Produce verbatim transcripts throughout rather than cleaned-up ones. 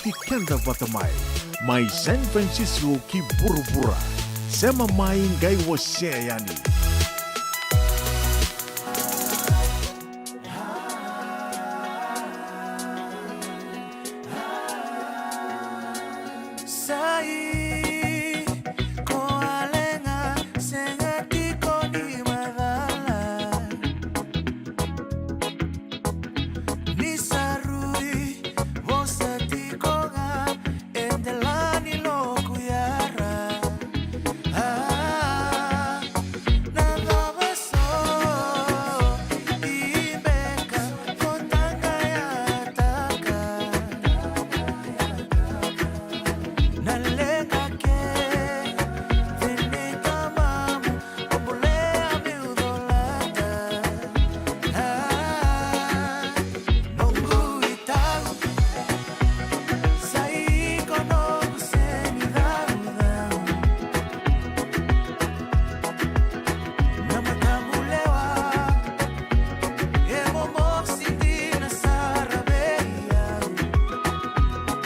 Kauti keda vata mai, mai San Francisco ki vuravura. Sema mai qai wasea yani. Sai ko Alexa, sega tiko ni macala. Ni sa rui vosa tiko ga e dela ni loku yara. A, na cava so i beka ko tagayataka. Na leqa kece nei tamamu, o bolea meu colata. A, noqu itau, sa iko noqu seni caucau. Na matamu lewa, e momosi dina sara vei au.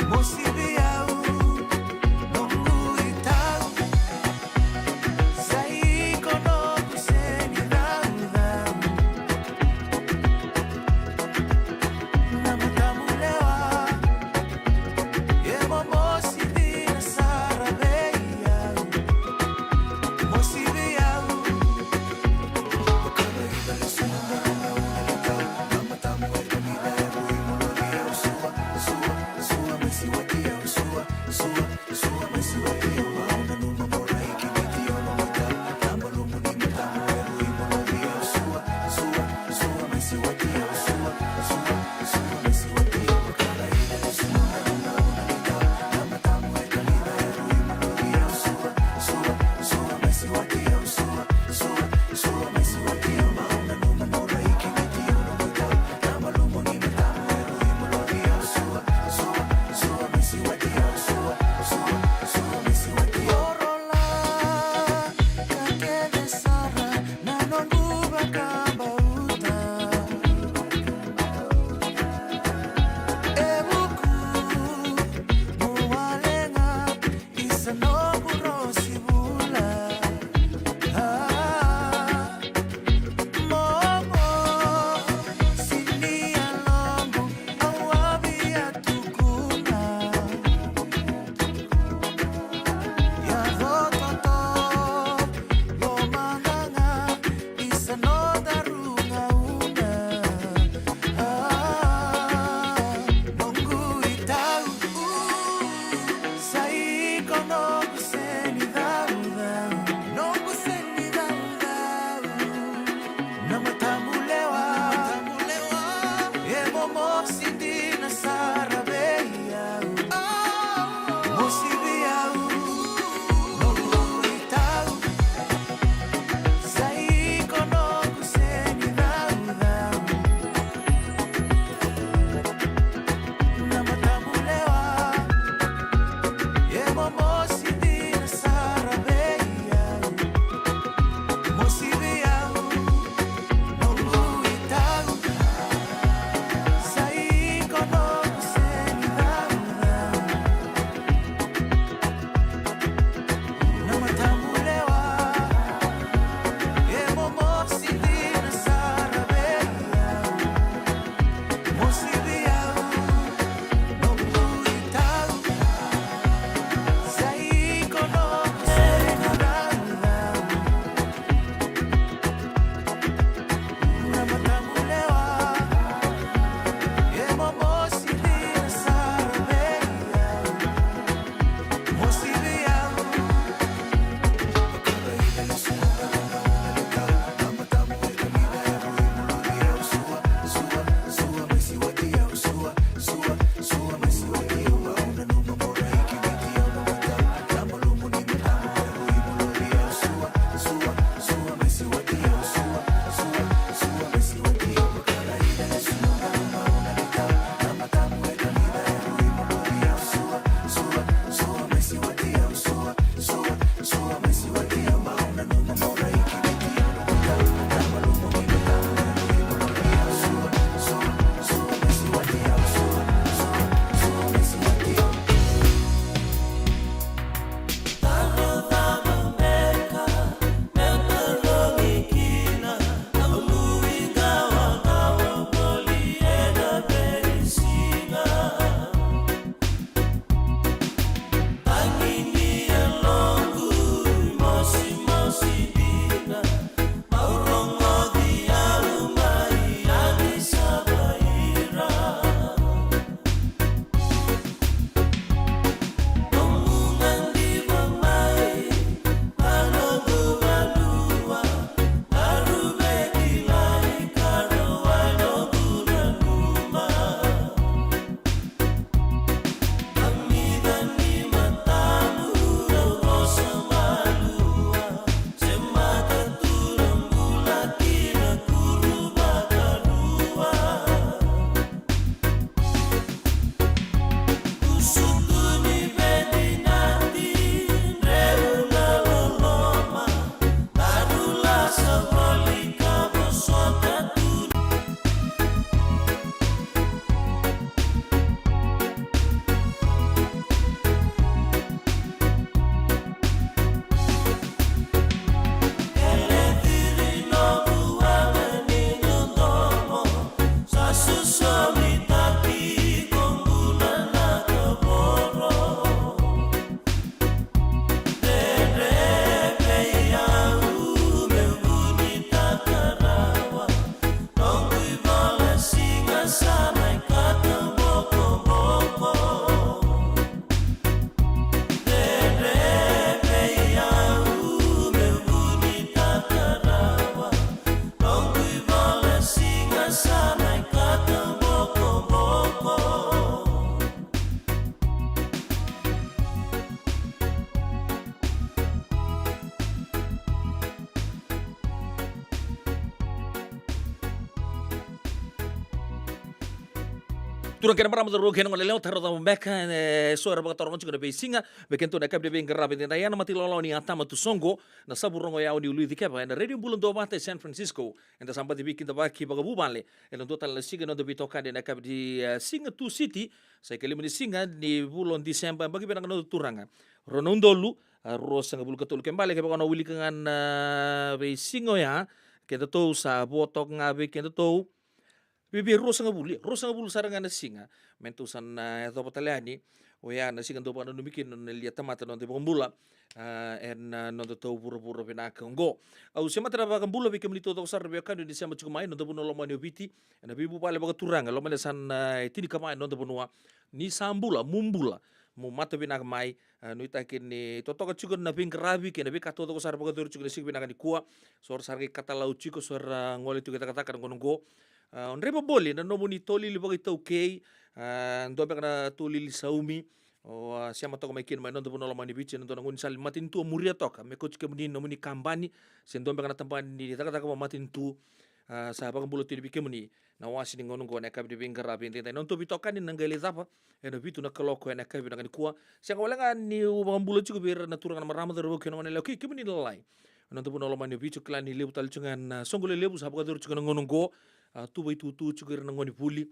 Mosi vei au, noqu itau, sa iko noqu seni caucau. Na matamu lewa, e momosi dina sara vei au. Mosi vei au. Turaga kei na marama, cauravou kei na goneyalewa, taro cava beka, e so era vakataroga tiko na veisiga vei kedatou na yakavi ni veiqaravi edaidai ena mata ilawalawa ni Atama Tusoqo, na savu rogo yawa ni Uluici Keva ena Radio Bula Duavata e San Francisco. Eda sa baci veikidavaki vakavuvale ena dua tale na siga ena noda veitokani ena yakavi ni, e, siga Tusiti, sa ikalima ni siga ni vula o Diseba, yabaki vinaka na noda Turaga. Rua na udolu, a, ruasagavulu ka tolu. Kena ibalebale, kevaka o na wilika ga na veisiga oya, kedatou sa vo toka ga vei kedatou vei, vei ruasagavulu, ia, ruasagavulu sara ga na siga me datou sa na, a, yacova tale yani. Oya na siga dau vakananumi kina na lia tamata na noda iVakabula, a, ena, a, nodatou vuravura vinaka oqo. Au semata na vakabula vei kemuni taucoko sara na veiwekani ni sema tiko mai ena noda vanua lomani o Viti, ena veivuvale vakaturaga lomani, sa na, e, tinikava ena noda vanua. Ni sa bula, mo bula, mo mata vinaka mai. A, nuitaki ni totoka tiko na veiqaravi kei na veika taucoko sara vakayacori tiko ena siga vinaka nikua. So era sa qai katalau tiko, so era gole tiko e cakacaka ena gauna oqo. A, o draiva boli, na nomuni tolili vakaitaukei, a, dua beka na tolili saumi, o, a, sema toka mai kina mai noda vanua lomani Viti ena dua na gaunisala ni matanitu, o muria toka me kauti kemuni na nomuni kabani, se dua beka na tabana ni cakacaka vakamatanitu. A, sa vakabula tu yani vei kemuni na wase ni gauna oqo ena yakavi ni veiqaravi edaidai. Na nodatou veitokani na qai lai cava ena vitu na kaloko ena yakavi vinaka nikua. Sega wale ga niu vakabula tiko vei ira na turaga, na marama, cauravou kei na goneyalewa, kei kemuni na lalai ena noda vanua lomani o Viti. Au kila ni levu tale tiko ga na soqo lelevu sa vakayacori tiko ena gauna oqo. A, tuvaitutu tiko ira na gonevuli,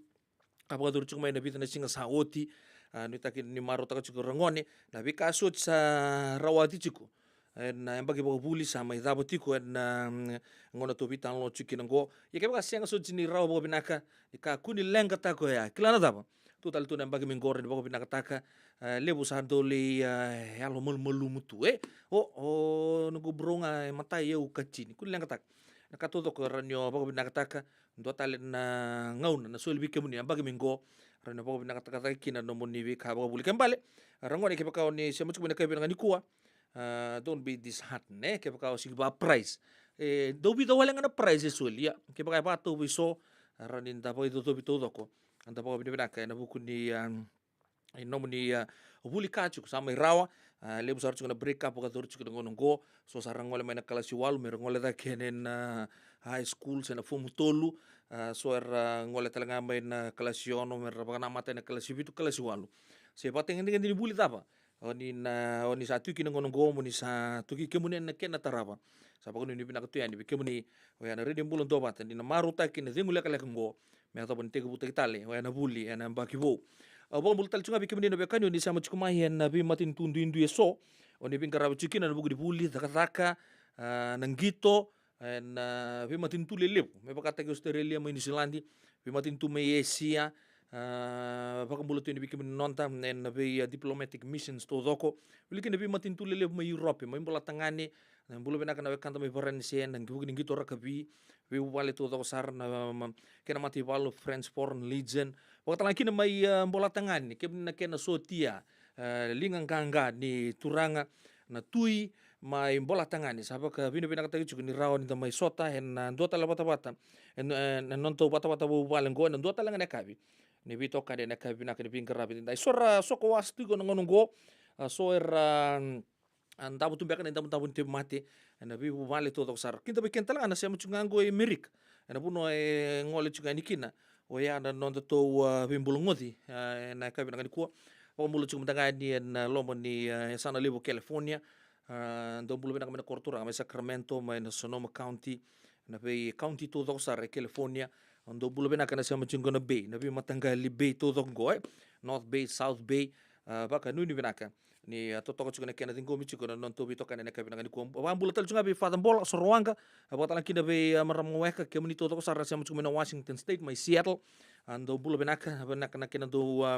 a, vakayacori tiko mai na vica na siga sa oti. A, nuitaki ni marautaka tiko ira na gone na veika sa oti sa rawati tiko ena, a, yabaki vakavuli sa mai cava tiko ena, mm, gauna tou veitalanoa tiko kina oqo. Ia kevaka sega soti ni rawa vakavinaka, ni kakua ni leqataka oya. Kila na cava? Tu tale tu na yabaki mai qo, rawa ni vakavinakataka. A, levu sa dau lai, a, yalo malumalumu tu, e. O, o noqu bro ga e matai, au katini. Kua ni leqataka. Na ka taucoko e rawa ni o vakavinakataka. Dua tale na gauna na soli vei kemuni yabaki mai qo, rawa ni vakavinakataka cake kina na nomuni veika vakavuli. Kena ibalebale, ra gone, kevaka o ni sema tiko mai ena yakavi vinaka nikua, a, don't be disheartened, e, kevaka o sega ni vaka prize. E dau vica wale ga na prize e soli, ia kevaka e vakatau vei so, rawa ni da vakaicocovi taucoko, da vakavinavinaka ena vuku ni, a, e nomuni, a, vuli ka tiko sa mai rawa. A, levu sara tiko na break up vakayacori tiko ena gauna oqo. So sa ra gole mai na kalasi walu me ra gole cake ena, a, high school se na fomu tolu. A, so era gole tale ga mai na kalasi ono me ra vakanamata ena kalasi vitu, kalasi walu. Se vakatagedegede ni vuli cava o ni na, o ni sa tu kina ena gauna oqo, mo ni sa toki kemuni ena kena tarava. Sa vakanuinui vinaka tu yani vei kemuni. Oya na Radio Bula Duavata, ni na marautaki na cegu lekaleka oqo me yacova ni tekivutaki tale oya na vuli ena yabaki vou. Au vakabula tale tiko ga vei kemuni na veiwekani o ni sema tiko mai ena veimatanitu duidui e so o ni veiqaravi tiko kina ena vuku ni vuli, cakacaka, a, na qito, ena, a, veimatanitu lelevu me vakataki Australia mai Niusiladi, veimatanitu mai Esia. A, vakabula tu yani vei kemuni na noda ena vei, a, diplomatic missions taucoko, wiliki na veimatanitu lelevu mai Europe, mai Bolatagane, na bula vinaka na wekada mai Varanise, na vuku ni qito rakavi, veivuvale taucoko sara na, ma, kena mataivalu, French Foreign Legion, vakatalega kina mai, a, Bolatagane, kemuni na kena sotia, a, liga qaqa ni turaga na Tui mai Bolatagane. Sa vakavinavinakataki tiko ni rawa ni da mai sota ena dua tale vatavata, ena, ena nodatou vatavata vuvale oqo ena dua tale ga na yakavi ni veitokani ena yakavi vinaka ni veiqaravi edaidai. So ra soko wasa tiko ena gauna oqo, a, so era, a, davo tu beka na idavodavo ni tauvimate ena veivuvale taucoko sara. Kidavaki keda tale ga na sema tiko ga oqo e Amerika, ena vanua e gole tiko yani kina oya na nodatou, a, veibulagoci, a, ena yakavi vinaka nikua. Vakabula tiko mada ga yani ena loma ni, a, yasana levu o California. A, dou bula vinaka mai na koro turaga mai Sacramento, mai na Sonoma County, na vei county taucoko sara e California. Dou bula vinaka na sema tiko qo na Bay, na veimataqali Bay taucoko qo, e, North Bay, South Bay. A, vakanuinui vinaka ni, a, totoka tiko na kena ciqomi tiko na nodatou veitokani ena yakavi vinaka nikua. Vakabula tale tiko ga vei Father Bola Sorowaqa, a, vakatalega kina vei, a, marama Weka, kemuni taucoko sara na sema tiko mai na Washington State, mai Seattle. A, dou bula vinaka, vinaka na kena dou, a,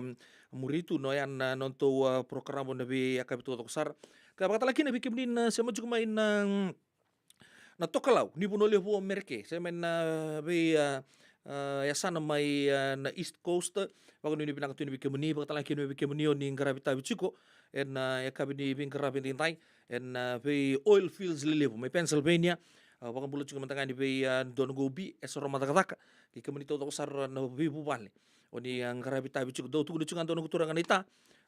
muri tu na oya na nodatou, a, porokaramu ena veiyakavi taucoko sara. Ka vakatalega kina vei kemuni na sema tiko mai na, mm, na tokalau ni vanua levu o Merika, se mai na vei, a, a, yasana mai, a, na East Coast. Vakanuinui vinaka tu yani vei kemuni, vakatalega kina vei kemuni o ni qaravi tavi tiko ena, a, yakavi ni veiqaravi edaidai ena, a, vei oil fields lelevu mai Pennsylvania. A, vakabula tiko mada ga yani vei, a, dua noqu ubi, Esoro Macakacaka, kei kemuni taucoko sara na veivuvale o ni, a, qaravi tavi tiko. Dau tukuna tiko ga dua noqu turaga naita,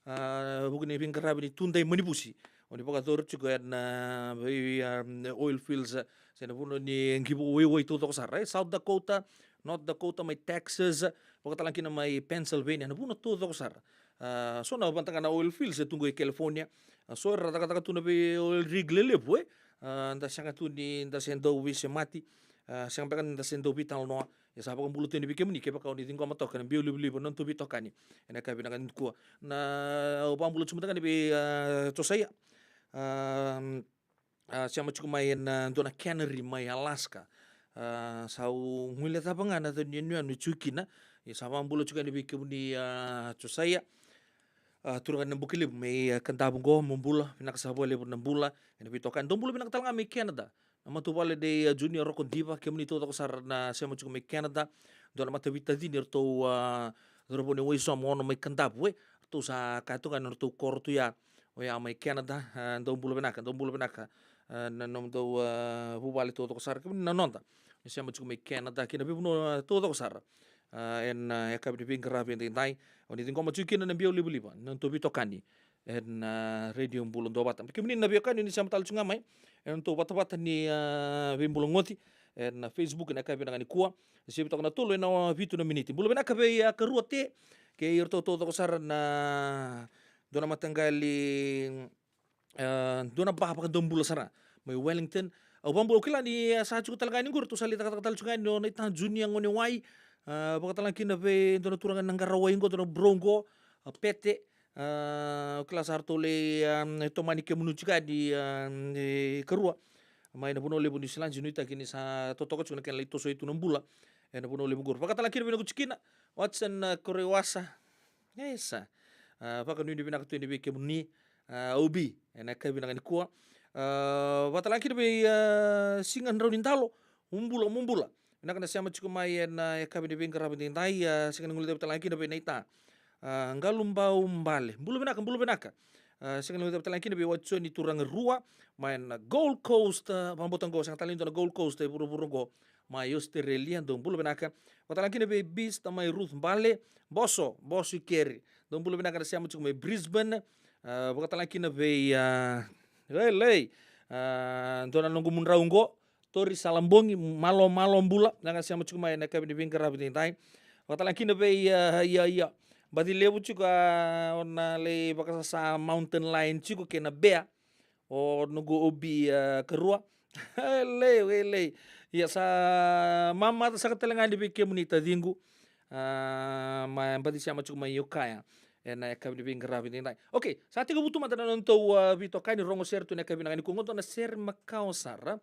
a, vuku ni veiqaravi ni tudai manivusi o ni vakayacori tiko ena, a, vei, a, oil fields, a, se na vanua ni qivo waiwai taucoko sara, e, South Dakota, North Dakota, mai Texas, vakatalega kina mai Pennsylvania, na vanua taucoko sara. A, so na vata ga na oil fields e tu qo i California. A, so era cakacaka tu na vei oil rig lelevu, e. A, da sega tu ni da se dau veisemati. A, sega beka ni da se dau veitalanoa. E sa vakabula tu yani vei kemuni kevaka o ni ciqoma toka na biau livaliva na nodatou veitokani ena yakavi vinaka nikua. Na, au vakabula tu mada ga yani vei, a, Josaia. A, a, sema tiko mai ena, a, dua na cannery mai Alaska. A, sa u guilecava ga na cau ni yanuyanu e tiko kina. Ia sa vakabula tiko yani vei kemuni, a, Josaia. A, turaga na Bukelevu mai, a, Kadavu qo, mo bula vinaka sara vakalevu na bula ena veitokani. Dou bula vinaka tale ga mai Canada. Na matavuvale nei, a, Junior Roko Diva, kemuni taucoko sara na sema tiko mai Canada. Dua na mataveitacini eratou, a, cauravou nei Waisomo, Ono mai Kadavu, e. Ratou sa kaya tu ga na nodratou koro tu ya, oya mai Canada. A, dou bula vinaka, dou bula vinaka. A, na nomudou, a, vuvale taucoko sara, kemuni na noda ni sema tiko mai Canada kei na veivanua taucoko sara. A, ena, a, yakavi ni veiqaravi edaidai, o ni ciqoma tiko kina na biau livaliva na nodatou veitokani ena, a, Radio Bula Duavata. Kemuni na veiwekani o ni sema tale tiko ga mai ena nodatou vatavata ni, a, veibulagoci ena Facebook ena yakavi vinaka nikua. Sivi toka na tolu ena vitu na miniti. Bula vinaka vei, a, Karua Te kei iratou taucoko sara na dua na mataqali, a, dua na ba vakadaubula sara mai Wellington. Au vakabula, au kila ni, a, sa tiko tale ga yani qori, ratou sa lai cakacaka tale tiko ga yani o Naita Junior Gonewai. A, vakatalega kina vei dua na turaga na Qarawai qo, dua na bro qo, a, Pete. A, au kila sa ratou lai, a, tomani kemuni tiko yani, a, e Karua mai na vanua levu Niusiladi, nuitaki ni sa totoka tiko na kena lai tosoi tu na bula ena vanua levu qori. Vakatalega kina vei Nakutikina Watson, a, Koreiwasa. Isa. A, vakanuinui vinaka tu yani vei kemuni, a, Obi, ena yakavi vinaka nikua. A, vakatalega kina vei, a, Siga Draunidalo, mo bula, mo bula. Vinaka na sema tiko mai ena, a, yakavi ni veiqaravi edaidai. A, sega ni guilecavi tale ga kina vei Naita, a, Qalubau Bale. Bula vinaka, bula vinaka. A, sega ni guilecavi tale ga kina vei Watisoni Turagarua mai na Gold Coast, a, vakabauta qo, sega tale ni dua na Gold Coast e vuravura qo, mai Australia, dou bula vinaka. Vakatalega kina vei Beast mai Ruth Bale, Boso, Boso i keri. Dou bula vinaka na sema tiko mai Brisbane. A, vakatalega kina vei, a, lei, lei. A, dua na noqu mudrau qo, Tori Salabogi, malo, malo bula, na sema tiko mai ena yakavi ni veiqaravi edaidai. Vakatalega kina vei, a, ia, ia. Baci levu tiko, a, o na lai vakasasa mountain lion tiko kei na bea. O noqu Obi, a, Karua. Lei, lei, lei. Ia sa mamata saka tale ga yani vei kemuni taciqu. A, mai baci sema tiko mai Okaya ena yakavi ni veiqaravi edaidai. Okay, sa tekivu tu mada na nodatou, a, veitokani, rogo sere tu ena yakavi vinaka nikua qo, dua na sere makawa sara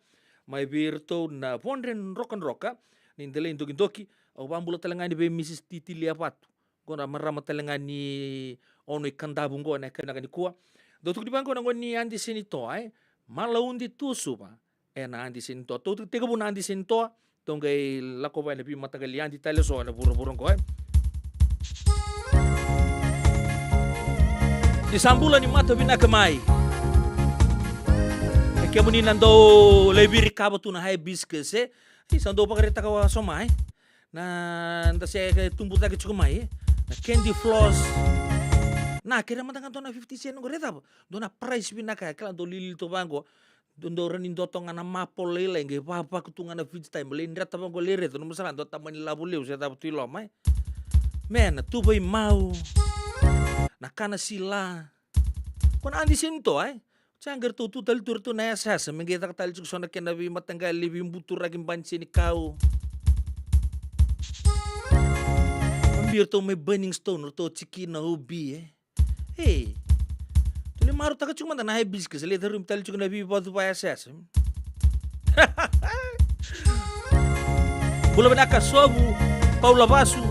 mai vei iratou na Vodre Drokadroka ni Delai Dokidoki. Au vakabula tale ga yani vei Mrs Titi Liavatu. Qo na marama tale ga ni Ono i Kadavu qo ena yakavi vinaka nikua. Dou tukuni vaqo na gone ni Adi Senitoa, e. Malaudi Tuasuva ena Adi Senitoa. Tou tekivu na Adi Senitoa, tou qai lako vei na veimataqali adi tale eso ena vuravura qo, e. Ni sa bula, ni mata vinaka mai. E kemuni na dau lai virikava tu na hibiscus, e. Ni sa dau vakaraitaka wasoma, e. Na da se tubu cake tiko mai, e. Na candy floss. Na kere mada ga dua na fifty cent qo, raica cava. Dua na price vinaka, e, kila dau lili tu vaqo. Dau, dau rawa ni dua toka ga na maple lailai, qai vavaku tu ga na fridge time, lai dreta vaqo, lai raica, nomu sala dua tamani lavo levu se cava tu i loma, e. Me na tuvai mau, na kana sila. Ko na Adi Senitoa, e. Sa qai ratou tu tale tu ratou na yasayasa, me qai caka tale tiko so na kena veimataqali veibuturaki, bani senikau. Biu ratou mai Burning Stone, ratou tiki na Obi, e. Ei. Tou lai marautaka tiko mada na hibiscus, lai caurumi tale tiko na veivacu vakayasayasa. Bula vinaka Sovu, Paula Vasu.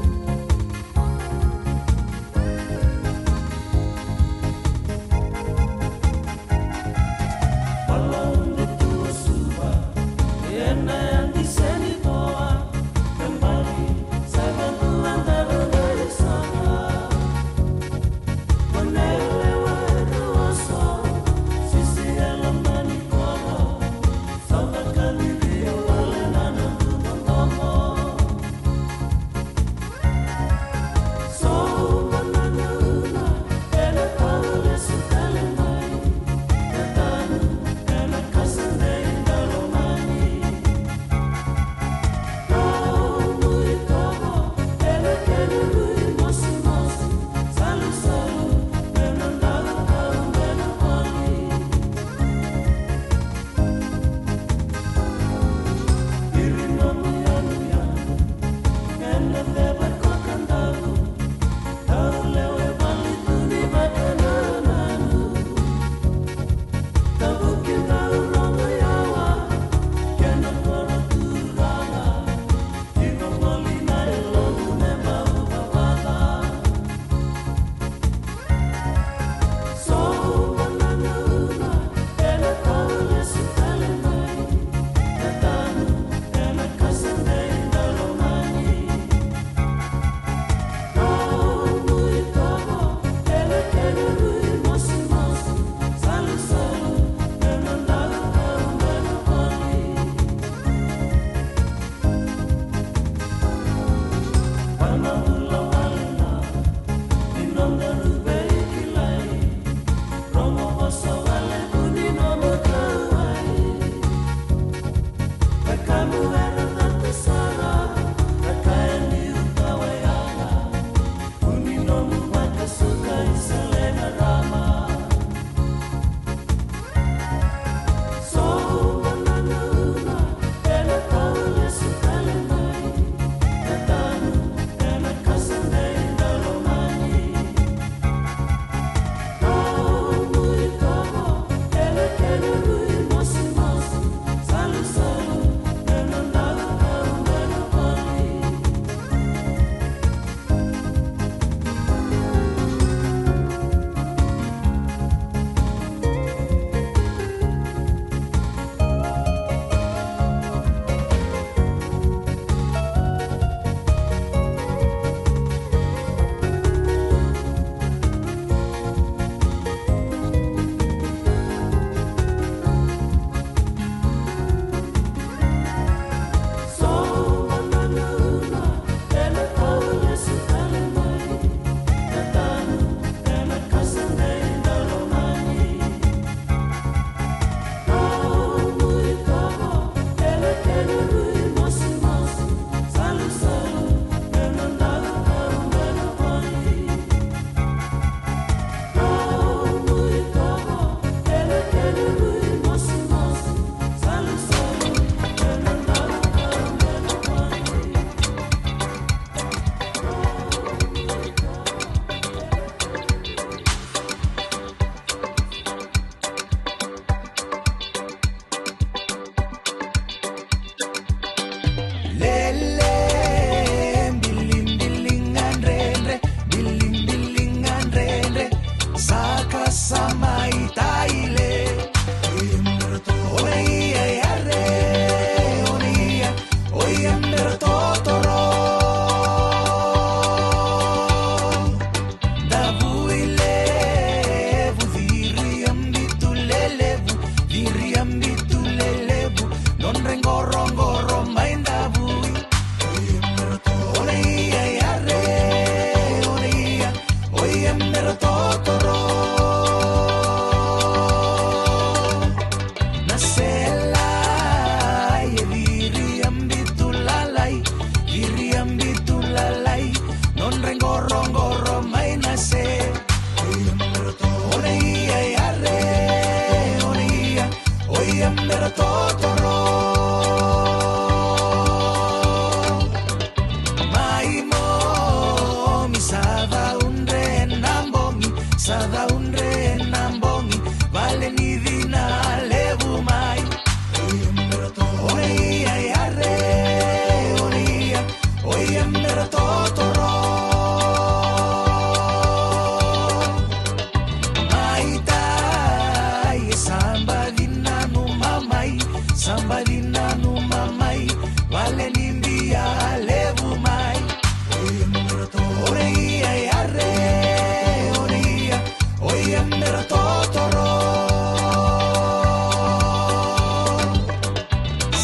Mera totoro.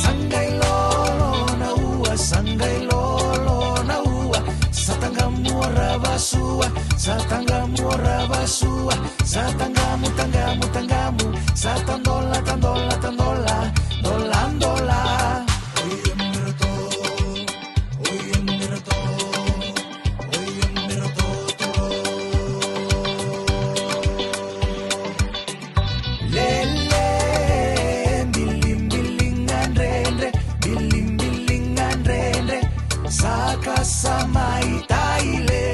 Sa qai lolo na ua, sa qai lolo na ua. Sa taqamu o Ravasua, sa taqamu o Ravasua. Sa taqamu, taqamu, taqamu. Sa tadola, tadola, tadola. Dola, dola. Oi, e mera to. Oi, e mera to. Oi, e mera totoro. Lele, bilibiliga dredre, bilibiliga dredre. Sa kasa mai taile.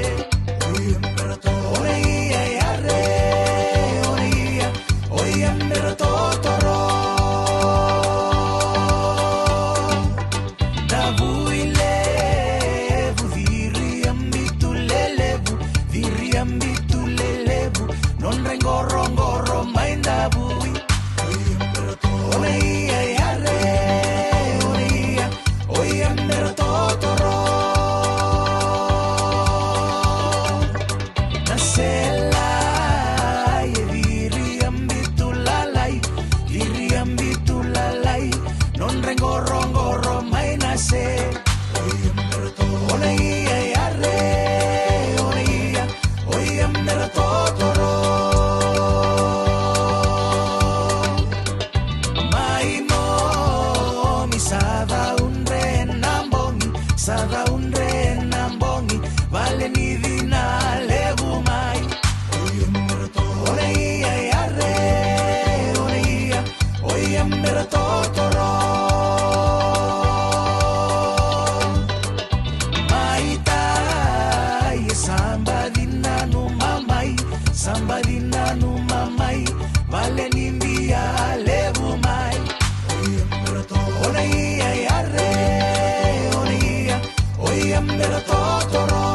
Oi, e mera to. Oi, ia, ia, re. Oi, ia. Oi, e mera totoro. Davui levu, viriabitu lelevu, viriabitu lelevu, nodra iqoroqoro mai davui. Oi, e mera to. Oi, ia, ia, re, oi, ia. Oi, e mera totoro. Na sela e viriabitu lalai, viriabitu lalai, nodra iqoroqoro mai na se. Oi, e mera to. Oi, ia, ia, re, oi, ia. Oi, e mera totoro. Mai nomi sa caudre na bogi, sa caudre na bogi, vale ni cina levu mai. Oi, e mera to. Oi, ia, ia, re, oi, ia. Oi, e mera totoro. Mai tai, e sa baci nanuma mai, sa baci nanuma mai, vale ni bia levu mai. Oi, e mera to. Oi, ia, ia, re, oi, ia. Oi, e mera totoro.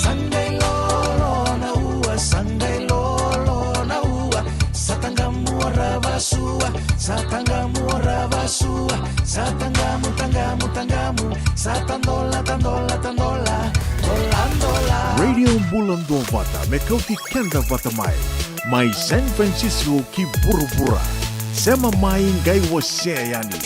Sa qai lolo na ua, sa qai lolo na ua. Sa taqamu o Ravasua, sa taqamu o Ravasua. Sa taqamu, taqamu, taqamu. Sa tadola, tadola, tadola. Dola, dola. Radio Bula Duavata, me kauti keda vata mai. Mai San Francisco ki vuravura. Sema mai qai wasea yani.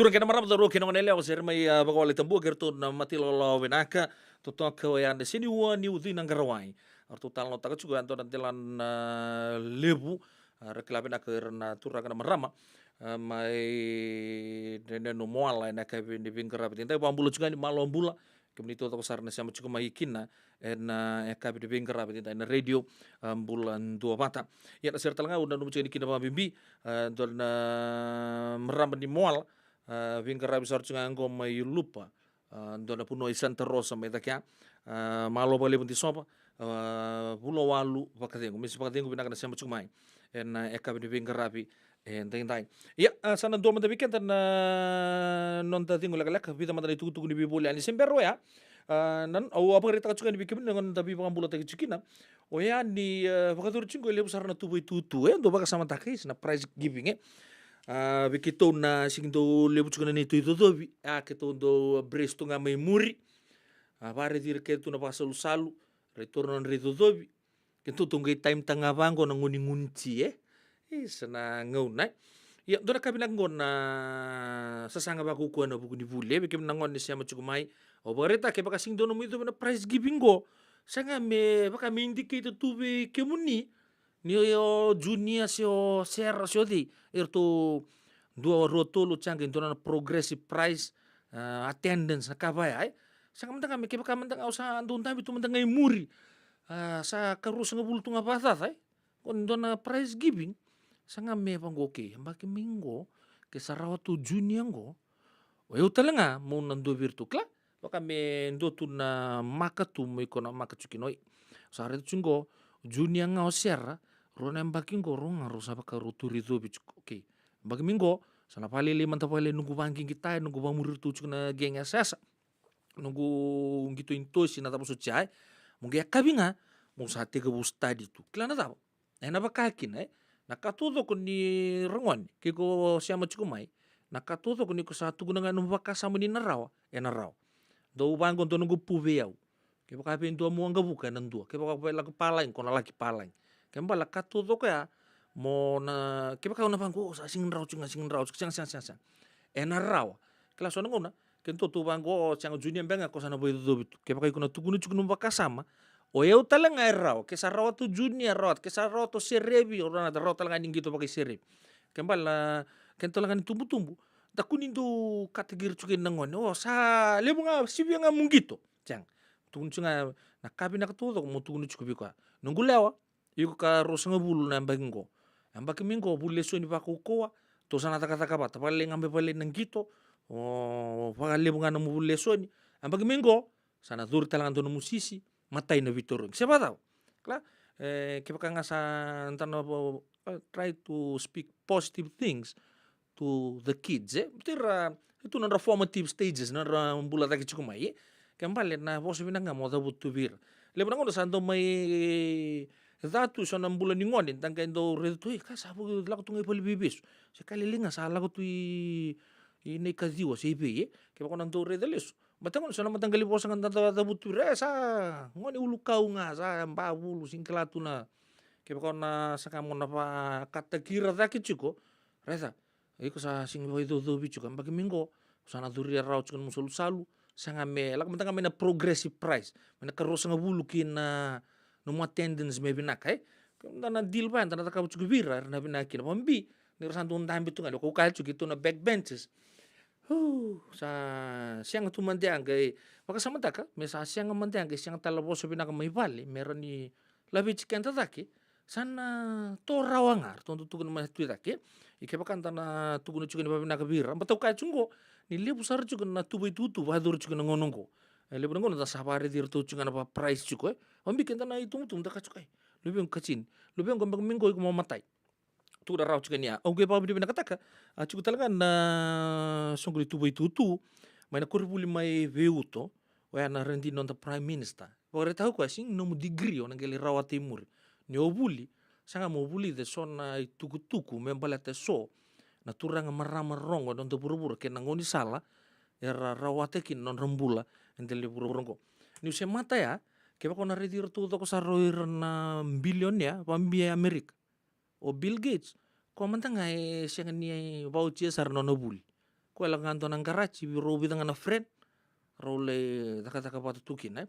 Turaga kei na marama, cauravou kei na goneyalewa, sere mai, a, vakawalei tabu kei ratou na mata ilawalawa vinaka. Totoka oya na Seniua ni Ucina Qarawai. A ratou talanoataka tiko e dua na delana levu. A, ra kila vinaka ira na turaga na marama, a, mai Drenenu, Moala, ena yakavi ni veiqaravi edaidai. Vakabula tiko yani, malo bula. Kemuni taucoko sara na sema tiko mai kina ena, a, yakavi ni veiqaravi edaidai na radio, a, Bula Duavata. Ia na sere tale ga au nanuma tiko yani kina vakabibi, a, dua na marama ni Moala, a, veiqaravi sara tiko ga qo mai Lupa, a, dua na vanua i Santa Rosa mai cake ya. A, malo vakalevu Disova, a, Vulawalu Vakacegu. Misi Vakacegu, vinaka na sema tiko mai ena, a, yakavi ni veiqaravi edaidai. Ia, a, sa na dua mada vei keda na noda cegu lekaleka, vica mada na itukutuku ni veivoli yani se bera oya. A, na, au a vakaraitaka tiko yani vei kemuni na gauna da veivakabulataki tiko kina. Oya ni, a, vakacuru tiko e levu sara na tuva itutu, e dau vakasamataka, e, na prize giving, e. A, vei keitou na sigi dau levu tiko na neitou icocovi, a, keitou dau brace tu ga mai muri. A, vakaraici ira kece tu na vakasalusalu, rai taura na nodra icocovi. Keitou tou qai time-taka ga vaqo na gone ni gunu ti, e. Isa na gauna, e. Ia, dua na ka vinaka qo na sasaga vakaukauwa ena vuku ni vuli, e, vei kemuni na gone ni sema tiko mai. Au vakaraitaka kevaka sigi dua nomu icovi ena prize giving qo, sa ga me vaka me indicate tu vei kemuni ni o Junior se o Sera se o cei, eratou dua, rua, tolu, tsa qai dua na progressive prize, a, attendance, na ka vaya, e. Sa ga mada ga me kevaka mada ga o sa dau dabe tu mada ga i muri, a, sa ka ruasagavulu tu ga vakacaca, e. Ko ni dua na prize giving, sa ga me vaqo, okay, yabaki mai qo, ke sa rawa tu o Junior qo, o yau tale ga meu na dua vei iratou, kila? Vaka me dua tu na maka tu mo iko na maka tiko kina, oi. Sa raica tiko qo, Junior ga o Sera, rau na yabaki qo, rau ga rau sa vaka rau tu ri covi tiko, okay. Yabaki mai qo, sa na vakalailai mada vakalailai noqu vaqiqi taya, noqu vakamuri iratou tiko na geng yasayasa. Noqu qito i tosi na cava soti ya, e. Mo qai yakavi ga, mo sa tekivu study tu. Kila na cava? Ena vaka kina, e. Na ka taucoko ni ra gone, ke ko sema tiko mai. Na ka taucoko ni ko sa tukuna ga nomu vakasama ni na rawa, ena rawa. Dau vaqo dua noqu pu vei au. Kevaka vei dua mo waqavuka, ena dua. Kevaka vei laki palagi, ko na laki palagi. Ke bale na ka taucoko ya, mo na, kevaka o na vaqo, o sa sigi ni rawa tiko ga, sigi ni rawa tiko, sega, sega, sega, sega. Ena rawa. Kila so na gauna, ke dua tu vaqo, o sega o Junior beka ga, ko sa na vakaicocovi tu. Kevaka iko na tukuna tiko nomu vakasama, o yau tale ga e rawa, ke sa rawa tu o Junior, rawa, ke sa rawa tu o Serevi, o rawa, rawa tale ga ni qito vakaiserevi. Ke bale na, ke dua tale ga ni tubutubu, da kua ni dau kataki ira tiko kina na gone, o sa levu ga, sivia ga mo qito. Sega. Tukuna tiko ga na ka vinaka taucoko mo tukuna tiko vei koya. Noqu lewa, iko ka ruasagavulu na yabaki qo. Yabaki mai qo, vuli lesoni vakaukauwa, tou sa na cakacaka vata, vakalailai ga me vakalailai na qito, o vakalevu ga na nomu vuli lesoni. Yabaki mai qo, sa na curu tale ga dua nomu sisi, matai na veitarogi. Se vakacava? Kila, e, kevaka ga sa da na, e, try to speak positive things to the kids, e. Baleta ira, e tu na nodra formative stages, na nodra bula cake tiko mai, e. Ke bale na vosa vinaka ga mo cavuta tu vei ira. Levu na gauna sa dau mai ca tu eso na bula ni gone, da qai dau raica tu, e, ka sa vu-, lako tu ga i valeniveivesu. Se ka lailai ga sa lako tu i, i Naikaciwa, se i vei, e. Kevaka o na dau raica lesu. Baleta gauna so na mataqali vosa ga da, da, da cavuta tu vei ira, e, sa gone ulukau ga, sa yabavulu, sega ni kila tu na. Kevaka o na saga mo na vakataki ira cake tiko, raica, iko sa sega ni vakaicocovi tiko, yabaki mai qo, sa na curia rawa tiko nomu salusalu, saga me, lako mada ga mai na progressive prize, mai na ka ruasagavulu ki na nomu attendance me vinaka, e? Da na deal vaya, da na cakava tiko vei ira, era na vinaka kina, vakabibi ni ra sa dau dabe tu ga, o kaya tiko keitou na backbenchers. Hu, sa sega tu mada ga, e, vakasamataka, me sa sega mada ga, e sega tale na vosa vinaka mai vale, me ra ni laveti keda cake, sa na to rawa ga, ratou dau tukuna mai tu i cake. I kevaka da na tukuna tiko ni vavinaka vei ira, baleta au kaya tiko qo, ni levu sara tiko na tuva itutu, vakayacori tiko na gauna qo. E levu na gauna da sa vakaraici iratou tiko ga na vakaprize tiko, e. Vakabibi keda na itubutubu, da kaya tiko, e, luvequ Katini, luvequ, yabaki mai qo iko mo matai. Tukuna rawa tiko ni ya. Au qai vakavinavinakataka, a, tiko tale ga na soqo ni tuva itutu, mai na koronivuli mai Veiuto, oya na radini noda Prime Minister. Vakaraitaka o koya, sega ni nomu degree o na qai lai rawata i muri. Ni o vuli, saga mo vulica eso na itukutuku me baleta eso na turaga, marama rogo e noda vuravura kei na gaunisala era rawata kina na nodra bula e dela ni vuravura oqo. Niu se mata ya, kevaka o na raici ira taucoko sara o ira na bilionea vakabibi e Amerika. O Bill Gates, koya mada ga e sega ni vauchia sara na nona vuli. Koya la ga dua na garaji, rau vica ga na friend, rau lai cakacaka vata tu kina, e.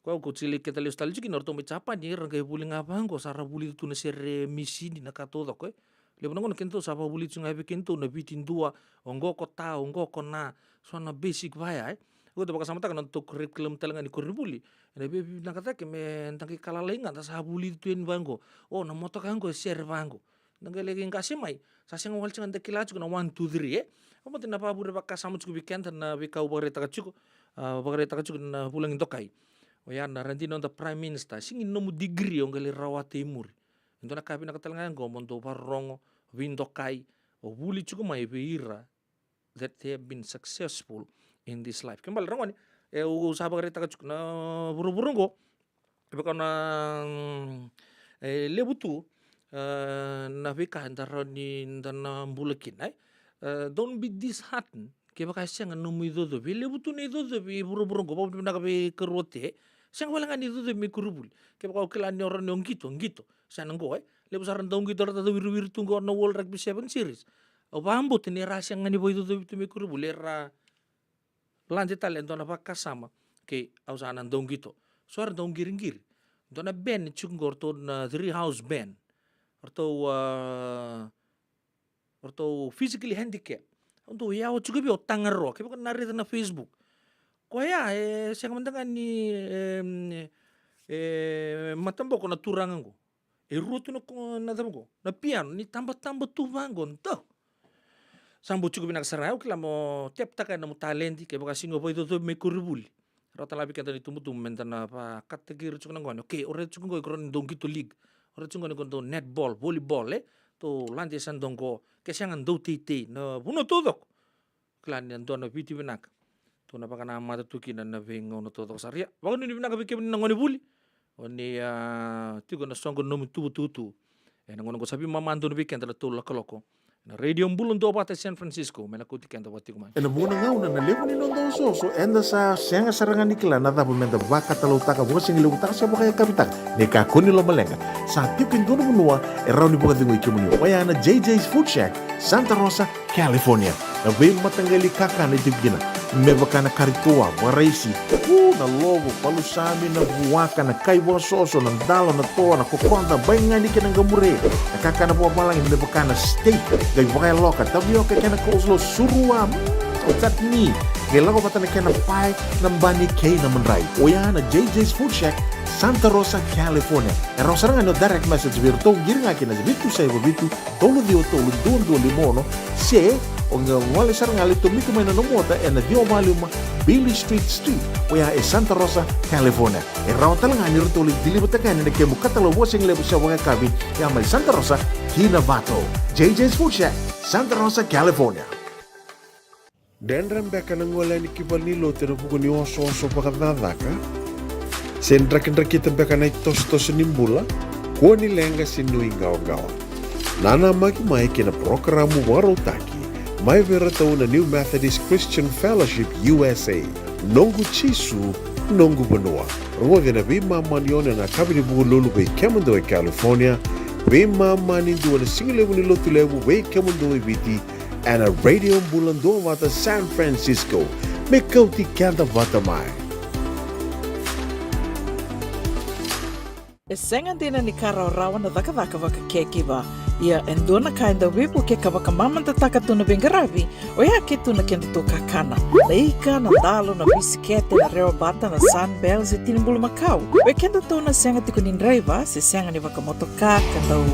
Koya au kau tili keda lesu tale tiko kina, o ratou mai Japani, era qai vuli ga vaqo, sa ra vulica tu na sere misini, na ka taucoko, e. Levu na gauna keitou sa vakavulici ga vei keitou na Viti dua, oqo ko ta, oqo ko na, so na basic vaya, e. Au keitou vakasamataka na nodatou curriculum tale ga ni koronivuli. Ena veivinaka cake me da qai ka lalai ga, da sa vulici tu yani vaqo. O, na motoka qo e sere vaqo. Da qai lai qase mai, sa sega wale sega da kila tiko na one, two, three, e. Au mate na vakavure vakasama tiko vei keda na veika au vakaraitaka tiko, a, vakaraitaka tiko na vulagi dokai. Oya na radini noda Prime Minister, sega ni nomu degree o qai lai rawata i muri. E dua na ka vinaka tale ga qo mo dou vakarorogo, veidokai, o vuli tiko mai vei ira that they have been successful in this life. Ke bale ragone, e, au sa vakaraitaka tiko na vuravura qo, e vaka na, mm, e, levu tu, e, na veika eda rawa ni da na bula kina, e. E, don't be disheartened kevaka e sega nomu icocovi. E levu tu na icocovi e vuravura qo, vakavinavinaka vei karua te, sega wale ga ni icocovi mai koronivuli. Kevaka o kila ni o rawa ni o qito, qito. Sa na qo, e. Levu sara na dauqito era tatawiruwiru tu qo na World Rugby Seven Series. Au vakabauta ni ra sega ni vakaicocovi tu mai koronivuli, era lade tale e dua na vakasama. Kei au sa na dauqito. So era dauqiriqiri. Dua na band tiko qo, ratou na Three House Band. Ratou, a, ratou physically handicap. Au dau yawa tiko vei au, Tagaroa. Kevaka na raica na Facebook. Koya, e, sega mada ga ni, e, e, mataboko na turaga qo. E rua tu na ko-, na cava qo, na piano, ni tabataba tu vaqo, dau. Sa bau tiko vinaka sara, au kila mo teptaka na nomu taledi, kevaka sega ni vakaicocovi mai koronivuli. Rawa tale ga vei keda na itubutubu me da na vakataki ira tiko na gone. Okay, o raica tiko qo, iko rawa ni dau qito league. O raica tiko qo ni ko dau netball, volleyball, e? Dau lade sa dau qo, ke sega dau teitei, na vanua taucoko. Kila ni a dua na Viti vinaka. Tou na vakanamata tu kina na veigauna taucoko sara. Ia, vakanuinui vinaka vei kemuni na gonevuli. O ni, a, tiko na soqo ni nomu ituvatuva tu ena gauna qo. Sa veimama donu vei keda na tolu na kaloko ena Radio Bula Duavata San Francisco, me na kauti keda vata tiko mai. Ena vuqa na gauna na levu ni noda osooso, eda sa sega sara ga ni kila na cava me da vakatalautaka, vakasigalevutaka se vakayakavitaka. Ni kakua ni lomaleqa, sa tiko e dua na vanua e rawa ni vakacegui kemuni. Oya na J J's Food Shack, Santa Rosa, California. Na veimataqali kakana e tiko kina, me vaka na kari toa, vakaraisi, u, na lovo, palusami, na vuaka, na kai vakasoso, na dalo, na toa, na kokoda, baigani kei na qamure. Na kakana vakavalagi me vaka na steak, qai vakayaloka, tavioka kei na coleslaw, surua, mm, chutney, qai lako vata na kena pae, na bani kei na madrai. Oya na J J's Food Shack, Santa Rosa, California. E rawa sara ga ni o direct message vei iratou, qiri ga kina vitu saiva vitu, tolu ciwa tolu, dua dua lima ono, se o qai gole sara ga, lai tomika mai na nomu ota ena ciwa walu lima Beale Street Suite, oya e Santa Rosa, California. E rawa tale ga ni ratou lai deliver-taka yani na kemu katalau vakasigalevu se vakayakavi, ya mai Santa Rosa ki Novato. J J's Food Shack, Santa Rosa, California. Dredre beka na gole yani ki valenilotu ena vuku ni osooso vakacakacaka? Se drakidrakita beka na itosotoso ni bula? Kua ni leqa se nuiqawaqawa. Nanamaki mai ki na parokaramu vakarautaki mai vei iratou na New Methodist Christian Fellowship U S A, Noqu Jisu, Noqu Vanua. Rogoci ena veimama ni ono ena yakavi ni Vukelulu vei kemudou e California, veimama ni dua na sigalevu ni Lotulevu vei kemudou e Viti, ena Radio Bula Duavata San Francisco. Me kauti keda vata mai. E sega dina ni ka rawarawa na cakacaka vaka caregiver. Ia e dua na ka e dau veivuke ka vakamamadataka tu na veiqaravi, oya ke tu na kedatou kakana. Na ika, na dalo, na bisikete, na rewa bata, na Sunbell, se tini bulumakau. Vei kedatou na sega tiko ni draiva, se sega ni vakamotoka, ka dau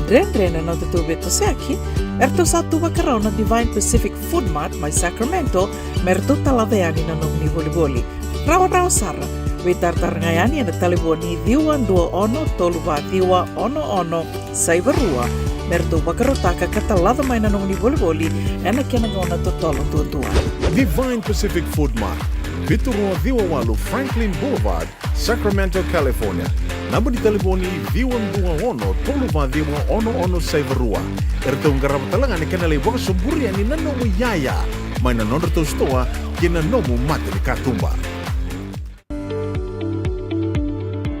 dredre na nodatou veitosoyaki, eratou sa tu vakarau na Divine Pacific Food Mart mai Sacramento, me ratou talaca yani na nomuni volivoli. Rawarawa sara, veitaratara ga yani ena talevoni ciwa dua ono tolu va ciwa ono ono saiva rua, me ratou vakarautaka ka talaca mai na nomuni volivoli ena kena gauna totolo duadua. Divine Pacific Food Mart, vitu rua ciwa walu Franklin Boulevard, Sacramento, California. Naba ni talevoni ciwa dua ono tolu va ciwa ono ono saiva rua. Eratou qarava tale ga na kena lai vakasoburi yani na nomu iyaya mai na nodratou sitoa kei na nomu mata ni katuba.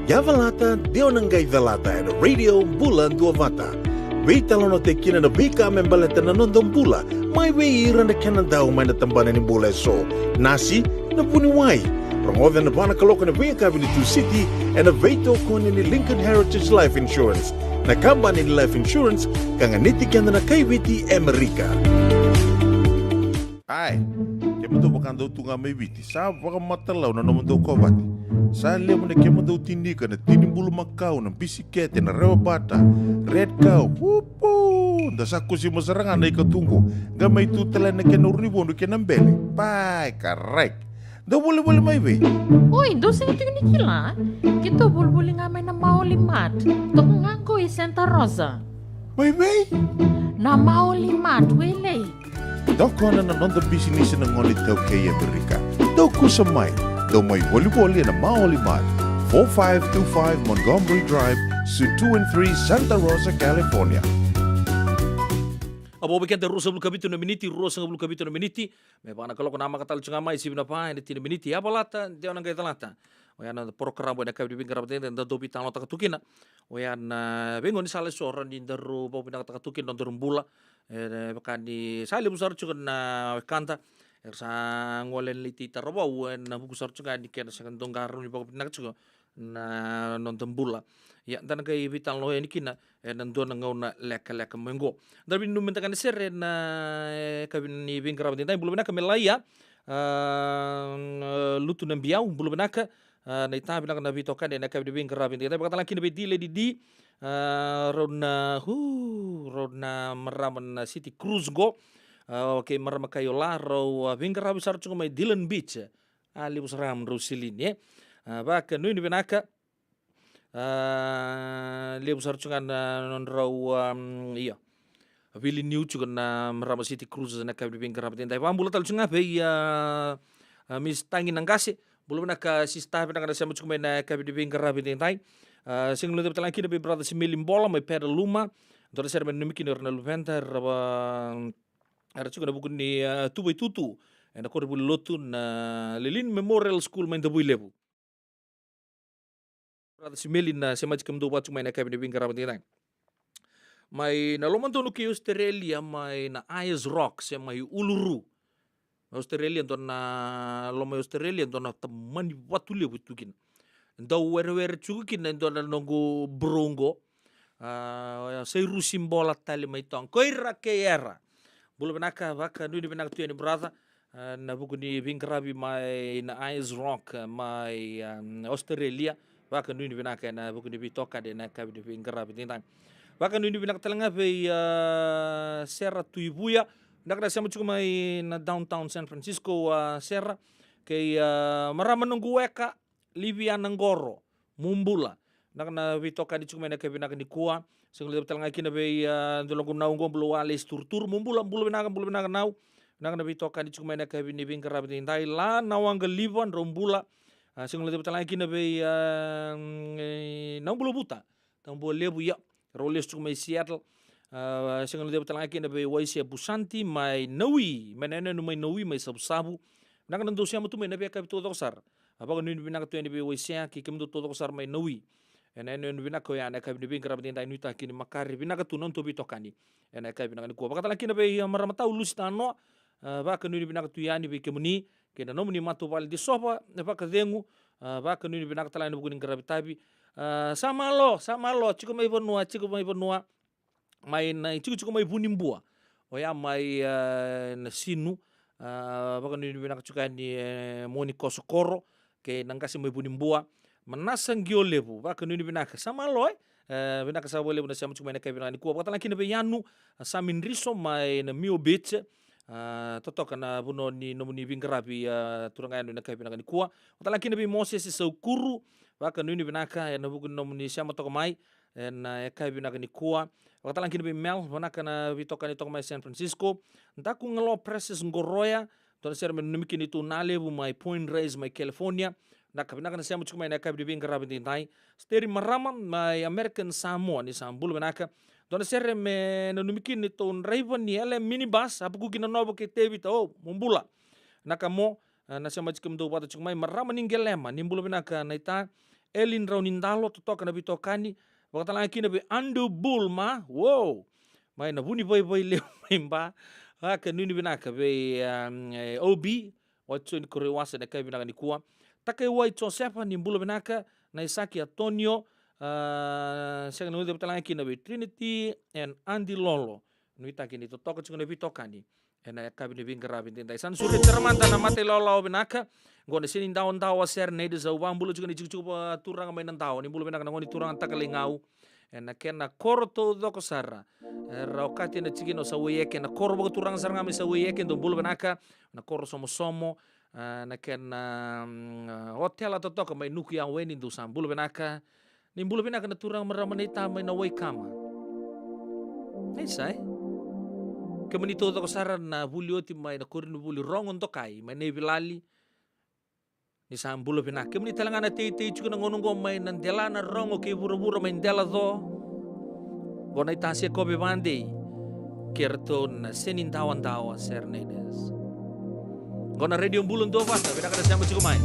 Yavalata, de o na qai calata ena Radio Bula Duavata. Veitalanoataki kina na veika me baleta na noda bula, mai vei ira na kena dau mai na tabana ni bula eso. Nasi, na vuniwai. Rogoca ena va na kaloko ena veiyakavi ni Tusiti, ena veitokoni ni Lincoln Heritage Life Insurance, na kabani ni life insurance ka ganiti keda na kai Viti e Amerika. Ai, kemudou vakadau tu ga mai Viti, sa vakamatalau na nomudou kovate. Sa levu na kemudou tinika, na tini bulumakau, na bisikete, na rewa bata, red cow, pupu. Da sa kusima sara ga na ika tu qo, qai mai tu tale na kena uru ni vodu kei na bele. Pai, karai. Dou volivoli mai vei? Oi, dou sega tiko ni kila, e? Keitou volivoli ga mai na Maoli Mart. Toka ga qo i Santa Rosa. Mai vei? Na Maoli Mart, Wailei. Tokona na noda bisinisi na gone iTaukei e Amerika. Dou kusa mai, dou mai volivoli ena Maoli Mart, four five two five Montgomery Drive, Suite two and three, Santa Rosa, California. A vo vei keda ruasagavulu ka vitu na miniti, ruasagavulu ka vitu na miniti. Me va na kaloko, namaka tale tu ga mai, sivi na va ena tini na miniti. Yavalata, dewa na qai calata. Oya na porokaramu ena yakavi ni veiqaravi edaidai, da dau veitalanoataka tu kina. Oya na veigauna ni sala eso, rawa ni daru vakavinakataka tu kina na nodaru bula. E vaka ni sa levu sara tiko na wekada era sa gole ena leti taravou, ena vuku sara tiko ga ni kena sega ni dau qarauni vakavinaka tiko na noda bula. Ia, da na qai veitalanoa yani kina ena dua na gauna lekaleka mai qo. Da veinanumi mada ga na sere ena yakavi ni veiqaravi edaidai. Bula vinaka Melaia, a, Lutu na Biau, bula vinaka. A, na ita, vinaka na veitokani ena yakavi ni veiqaravi edaidai. Vakatalega kina vei D Lady D, a, rau na, hu, rau na marama na City Cruise qo. A, okay, marama kai Ola, rau, a, veiqaravi sara tiko mai Dillon Beach. A, levu sara ga nodrau silini, e. A, vakanuinui vinaka. A, levu sara tiko ga na nodrau, am, ia, veiliutaki tiko na marama City Cruises ena yakavi ni veiqaravi edaidai. Vakabula tale tiko ga vei, a, a, Miss Tagi Naqase. Bula vinaka sister, vinaka na sema tiko mai ena yakavi ni veiqaravi edaidai. A, sega ni guilecava tale ga kina vei brother Simeli Bola mai Peda Luma. Dua na sere me nanumi kina o ira na luveda, era va, era tiko ena vuku ni, a, tuva itutu ena koronivuli lotu na Lelean Memorial School mai Davuilevu. Brother Simeli, na sema tiko, kemudou vaka tiko mai ena yakavi ni veiqaravi edaidai. Mai na lomadonu kei Australia, mai na Ayers Rock, se mai Uluru. Mai Australia, dua na loma i Australia, dua na tamani vatu levu e tu kina. Dau werewere tiko kina e dua na noqu bro qo. A, Sairusi Bola tale mai Tonga. Ko ira kei era. Bula vinaka, vakanuinui vinaka tu yani brother. A, ena vuku ni veiqaravi mai na Ayers Rock, mai, a, Australia. Vakanuinui vinaka ena vuku ni veitokani ena yakavi ni veiqaravi edaidai. Vakanuinui vinaka tale ga vei, a, Sera Tuivuya. Vinaka na sema tiko mai na downtown San Francisco, a, Sera. Kei, a, marama noqu weka, Liviana Qoro, mo bula. Vinaka na veitokani tiko mai ena yakavi vinaka nikua. Sega ni guilecava tale ga kina vei, a, dua na noqu nau qo, bula Walesi Turuturu, mo bula, bula vinaka, bula vinaka nau. Vinaka na veitokani tiko mai ena yakavi ni veiqaravi edaidai. La na waqa liva, drau bula. A, sega ni guilecava tale ga kina vei, a, mm, e, nau bula Vuta. Tabu levu, ia. Rau lesu tiko mai Seattle. A, sega ni guilecava tale ga kina vei Waisea Busanti mai Nawi, mai na yanuyanu mai Nawi, mai Savusavu. Vinaka na dou sema tu mai ena veiyakavi taucoko sara. A, vakanuinui vinaka tu yani vei Waisea kei kemudou taucoko sara mai Nawi. Ena yanuyanu vinaka oya ena yakavi ni veiqaravi edaidai, nuitaki ni makare vinaka tu na nodatou veitokani ena yakavi vinaka nikua. Vakatalega kina vei, a, marama tau Lusi Tanoa. A, vakanuinui vinaka tu yani vei kemuni kei na nomuni matavuvale Disova, na vakacegu. A, vakanuinui vinaka tale ena vuku ni qaravi tavi. A, sa malo, sa malo, tiko mai vanua, tiko mai vanua. Mai na itikotiko mai Vunibua. Oya mai, e, Nasinu. A, vakanuinui vinaka tiko yani, e, Moni Kosokoro kei na qase mai Vunibua. Manasa Qiolevu, vakanuinui vinaka. Sa malo, e? E, vinaka sara vakalevu na sema tiko mai ena yakavi vinaka nikua. Vakatalega kina vei Yanu, a, Sami Driso mai na Mio Beach. A, totoka na vanua ni nomuni veiqaravi, a, turaga Yanu, ena yakavi vinaka nikua. Vakatalega kina vei Mosese Saukuru, vakanuinui vinaka ena vuku ni nomuni sema toka mai ena yakavi vinaka nikua. Vakatalega kina vei Mel, vinaka na veitokani toka mai San Francisco. Daku Galo Precious Qoroya, dua na sere me nanumi kina neitou nalevu mai Point Reyes mai California. Vinaka, vinaka na sema tiko mai ena yakavi ni veiqaravi edaidai. Steri Marama mai American Samoa, ni sa bula vinaka. Dua na sere me nanumi kina neitou draiva ni L M minibus, Apukuki Nanovo kei Tevita, o, mo bula. Vinaka mo, e, na sema tiko, kemudou vata tiko mai, marama ni Qelema, ni bula vinaka naita. Elin Raunidalo, totoka na veitokani. Vakatalega kina vei Andrew Bull ma, wow. mai na Vunivaivai levu mai Ba. A, ka nuinui vinaka vei, um, e, O B, Watsoni Koroiwasa, na yakavi vinaka nikua. Takaiwai Josefa, ni bula vinaka. Na Isaki Antonio, a, sega ni uceva tale ga kina vei Trinity and Andy Lolo. Nuitaki ni totoka tiko na veitokani ena yakavi ni veiqaravi edaidai. Sa na sureti sara mada na mata ilawalawa vinaka. Qo na Senidawa, Dawa Serenaders, au vakabula tiko ni tikotiko vakaturaga mai Nadawa. Ni bula vinaka na gone turaga Takalaigau ena kena koro taucoko sara. Era okati ena tikina o Sauaieke, na koro vakaturaga sara ga mai Sauaieke, dou bula vinaka. Na koro Somosomo, a, na kena, mm, a, otela totoka mai Nukuyaweni, dou sa bula vinaka. Ni bula vinaka na turaga marama Naita mai na Waikama. Isa e, kemuni taucoko sara na vuli oti mai na koronivuli Rogo Dokai mai Naivilali, ni sa bula vinaka. Kemuni tale ga na teitei tiko na gauna oqo mai na dela na rogo kei vuravura mai Delaco. Qo na Naita Sekope Vadei kei ratou na Senidawa, Dawa Serenaders. Qo na Radio Bula Duavata, vinaka na sema tiko mai.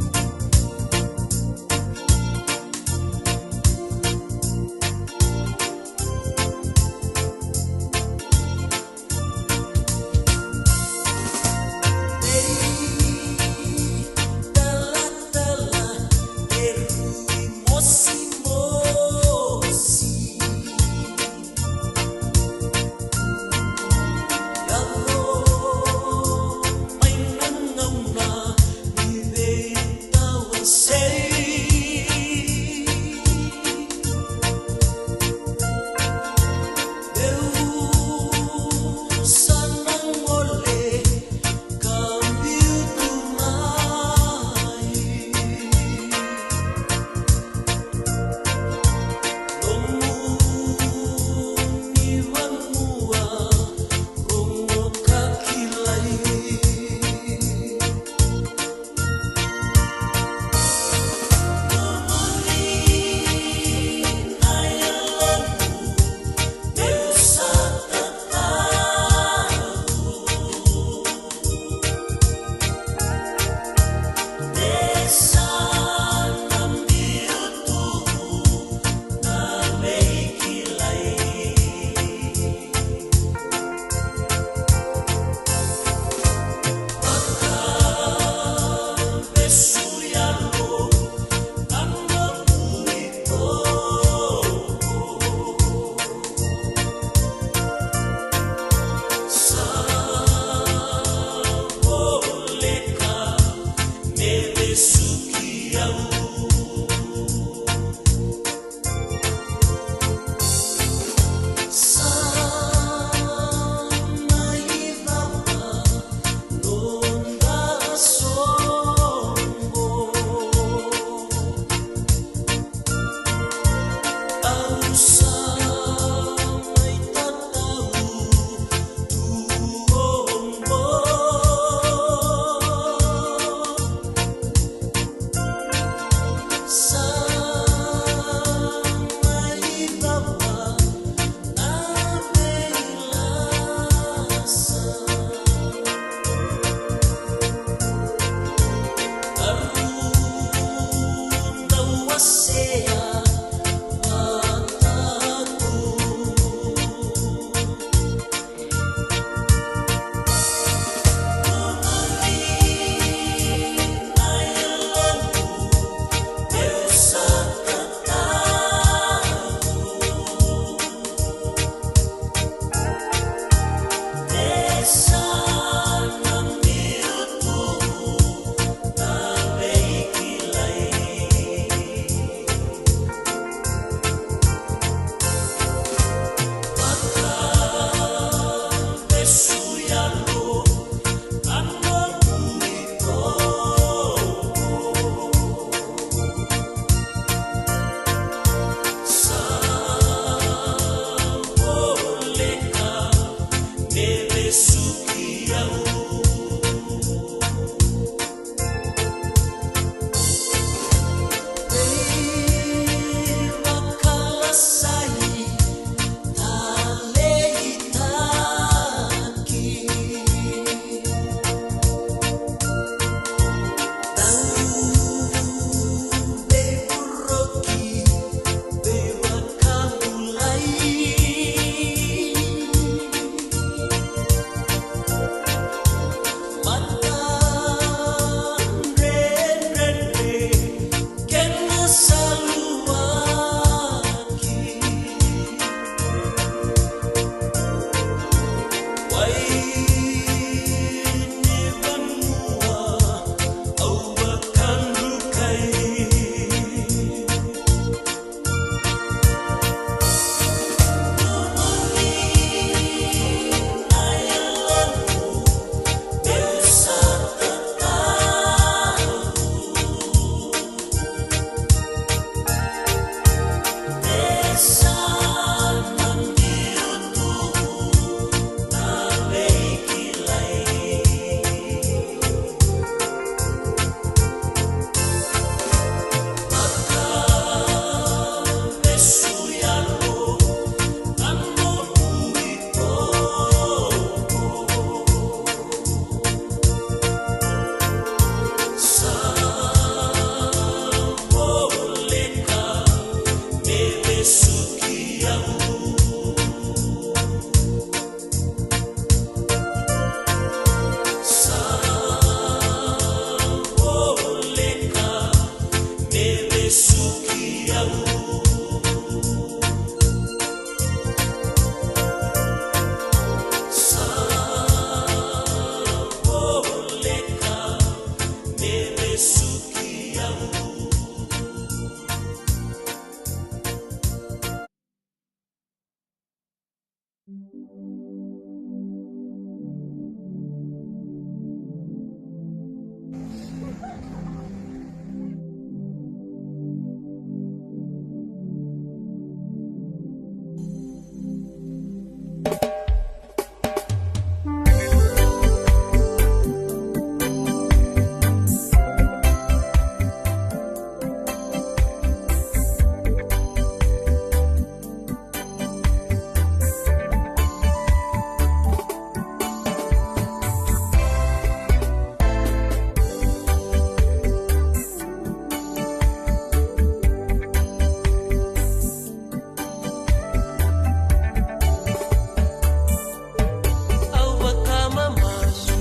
Au vakamamasu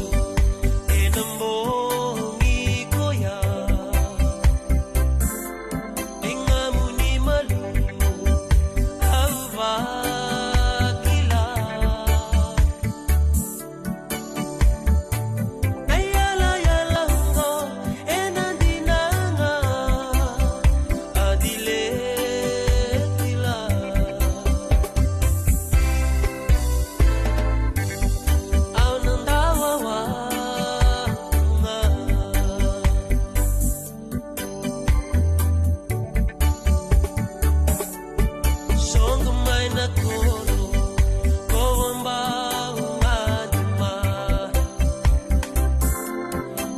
ena bogi koya. Ni gamu ni malumu au vakila. Na yalayala oqo ena dina ga, a dile kila. Au na dawawa ga. Soqo mai na koro, ko vabau ga dima.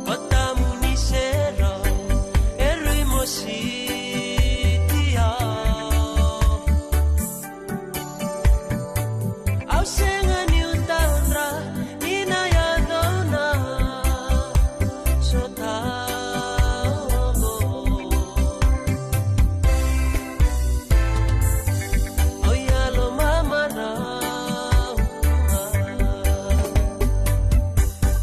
Vatamu ni serau, e rui mositi au. Au sega niu tadra ni na yaco na sota oqo. Au yalo mamarau ga.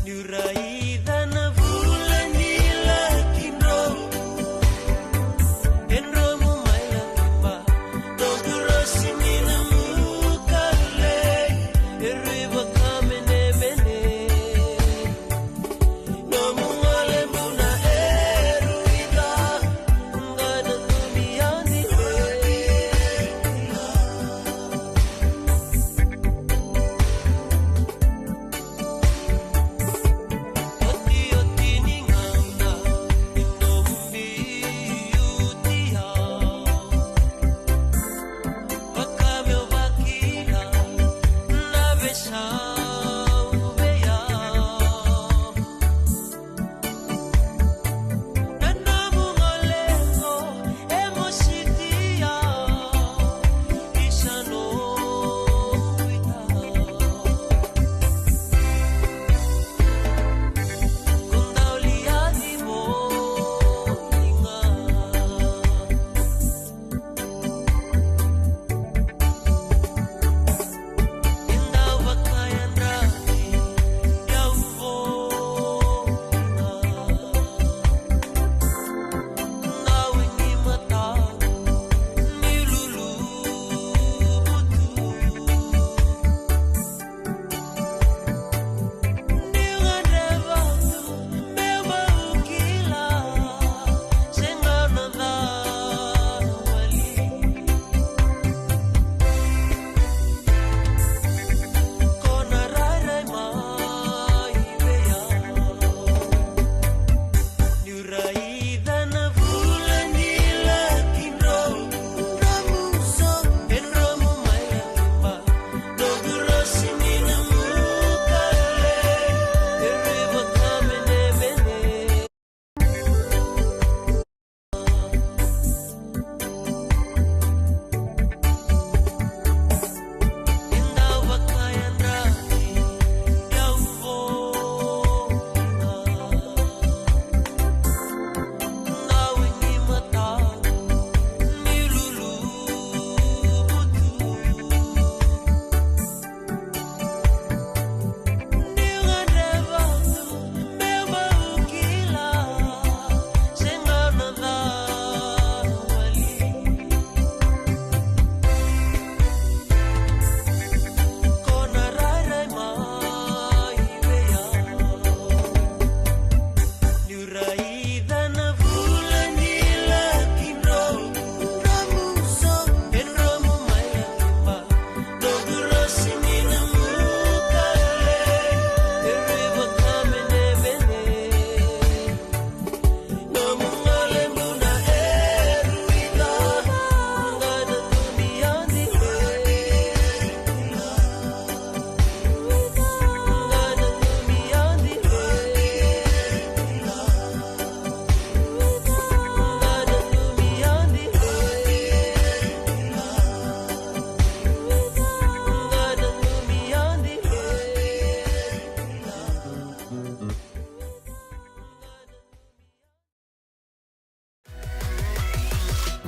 Niu raica na vula ni laki dro, e dromu mai laki ba, noqu rosi ni na mukalei, e rui vakamenemene. Nomu gole muna e rui ga, ga na dumi yani e.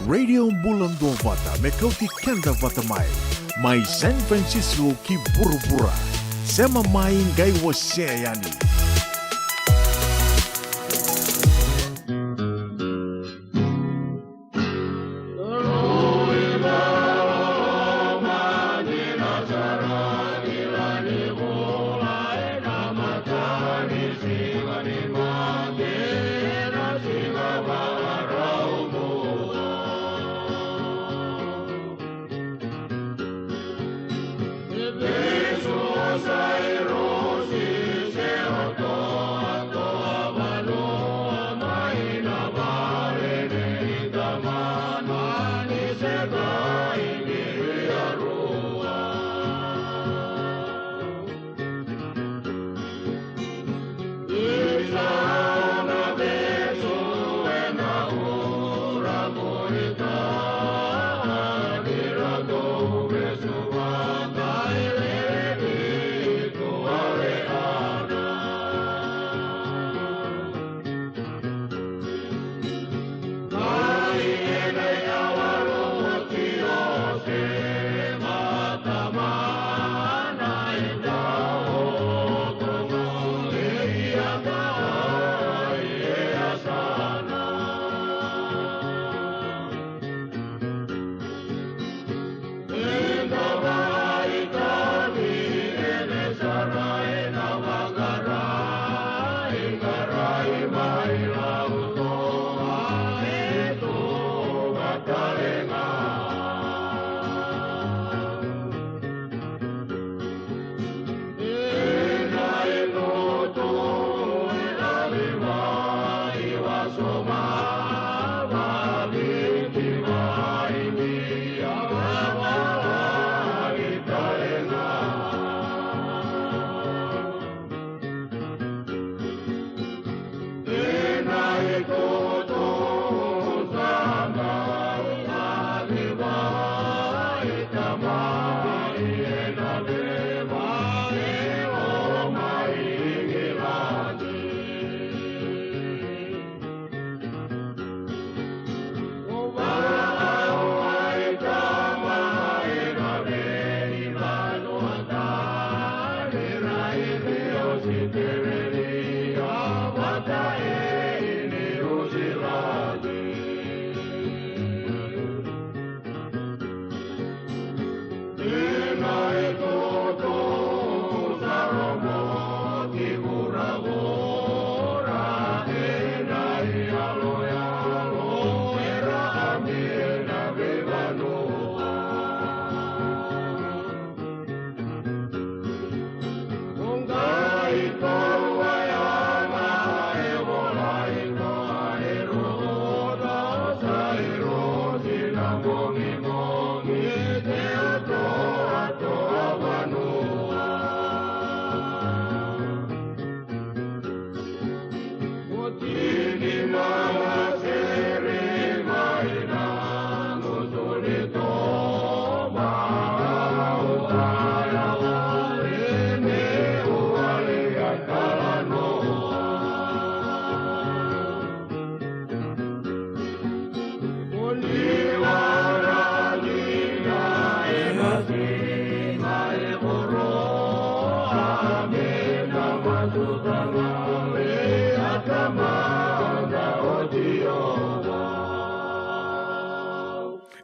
Radio Bula Duavata me kauti keda vata mai, mai San Francisco ki vuravura. Sema mai, qai wasea yani.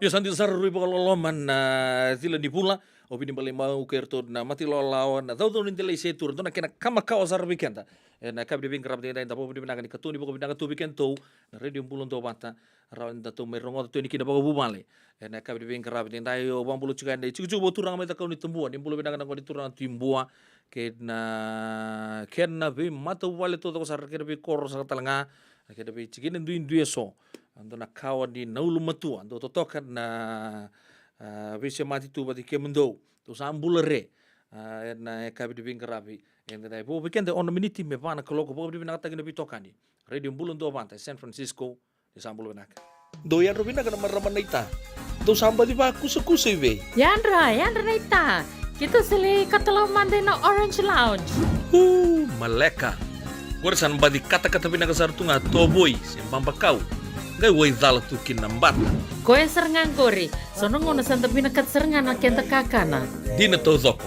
Io, sa dina sara, rui vakaloloma na cila ni vula. O Vini Balaimau kei iratou na mata ilawalawa, na caucau ni delai se tura, dua na kena ka makawa sara vei keda. Ena yakavi ni veiqaravi edaidai, da vakavinavinaka ni katoni vakavinaka tu vei kedatou na Radio Bula Duavata, rawa ni datou mai rogoca tu yani kina vakavuvale. Ena yakavi ni veiqaravi edaidai, au vakabula tiko yani na itikotiko vakaturaga mai Cakaunitabua, ni bula vinaka na gone turaga Tui Bua, kei na kena veimatavuvale taucoko sara, kei na veikoro sara tale ga, kei na veitikina duidui eso. Dua na kawa ni na ulumatua, dou totoka na, a, veisemati tu vata kei kemudou. Dou sa bula re. A, ena yakavi ni veiqaravi edaidai. Vo vei keda e ono miniti me va na kaloko, vakavinavinakataki na veitokani. Radio Bula Duavata e San Francisco, ni sa bula vinaka. Dou yadra vinaka na marama naita. Dou sa baci vakusakusa i vei? Yadra, yadra naita. Keitou sa lai katalau mada ina Orange Lounge. U, maleka. Qori sa na baci katakata vinaka sara tu ga tovoi se babakau. Kai waicala tu kina na bata. Koya sara ga qori, so na gauna sa da vinakata sara ga na keda kakana. Dina taucoko.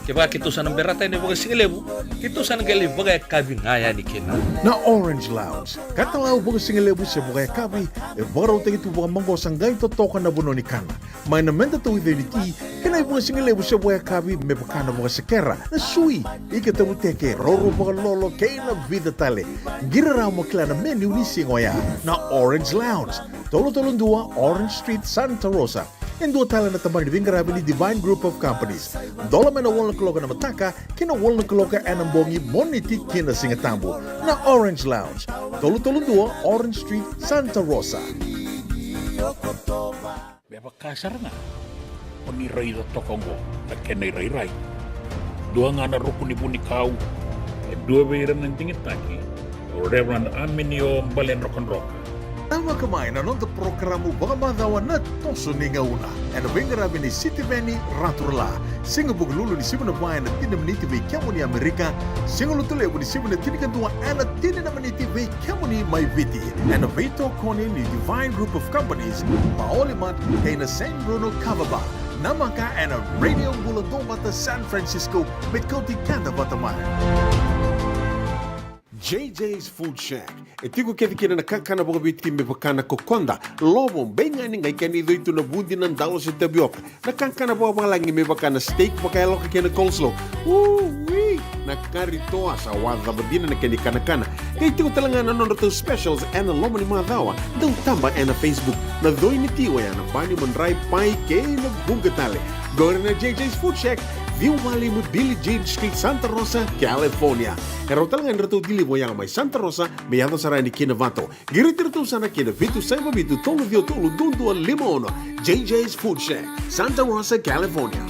Kevaka keitou sa na berata yani vakasigalevu, keitou sa na qai lai vakayakavi ga yani kina. Na Orange Lounge, katalau vakasigalevu se vakayakavi, e vakarautaki tu vakamaqosa qai totoka na vanua ni kana. Mai na meda tauica ni ti, kei na ivakasigalevu se vakayakavi me vaka na vakasekera, na sui, ika tavuteke, roro vakalolo, kei na vica tale. Qiri rawa mo kila na menu ni siga oya. Na Orange Lounge, tolu tolu dua Orange Street, Santa Rosa. E dua tale na tabana ni veiqaravi ni Divine Group of Companies. Dola mai na walu na kaloko ena mataka ki na walu na kaloko ena bogi, Moniti ki na Sigatabu. Na Orange Lounge, tolu tolu dua Orange Street, Santa Rosa. Me vaka sara ga o ni raica toka oqo na kena irairai. Dua ga na ruku ni vunikau, e dua vei ira na digitaki, o Reverend Aminio Baledrokadroka. Tavaka mai na noda porokaramu vakamacawa Na Toso ni Gauna, ena veiqaravi ni Sitiveni Raturala. Siga Vukelulu ni sivi na va ena tini na miniti vei kemuni Amerika, Siga Lotulevu ni sivi na tinikadua ena tini na miniti vei kemuni mai Viti, ena veitokoni ni Divine Group of Companies, Maoli Mart, kei na Saint Bruno Kava Bar. Namaka ena Radio Bula Duavata San Francisco, me kauti keda vata mai. J J's Food Shack. E tiko kece kina na kakana vakaviti me vaka na kokoda, lovo, beigani, qai kena icoi tu na vudi, na dalo se tavioka. Na kakana vakavalagi me vaka na steak vakayaloka kei na coleslaw. Ui! Na kari toa sa wacava dina na kena ikanakana. Qai tiko tale ga na nodratou specials ena loma ni macawa. Dau taba ena Facebook. Na coi ni ti oya na bani, madrai, pai kei na vuqa tale. Qori na J J's Food Shack, ciwa walu lima Billie Jean Street, Santa Rosa, California. E rawa tale ga ni ratou deliver oya mai Santa Rosa me yaco sara yani ki Novato. Qiriti iratou sara ki na vitu saiva vitu tolu ciwa tolu dua dua lima ono. J J's Food Shack, Santa Rosa, California.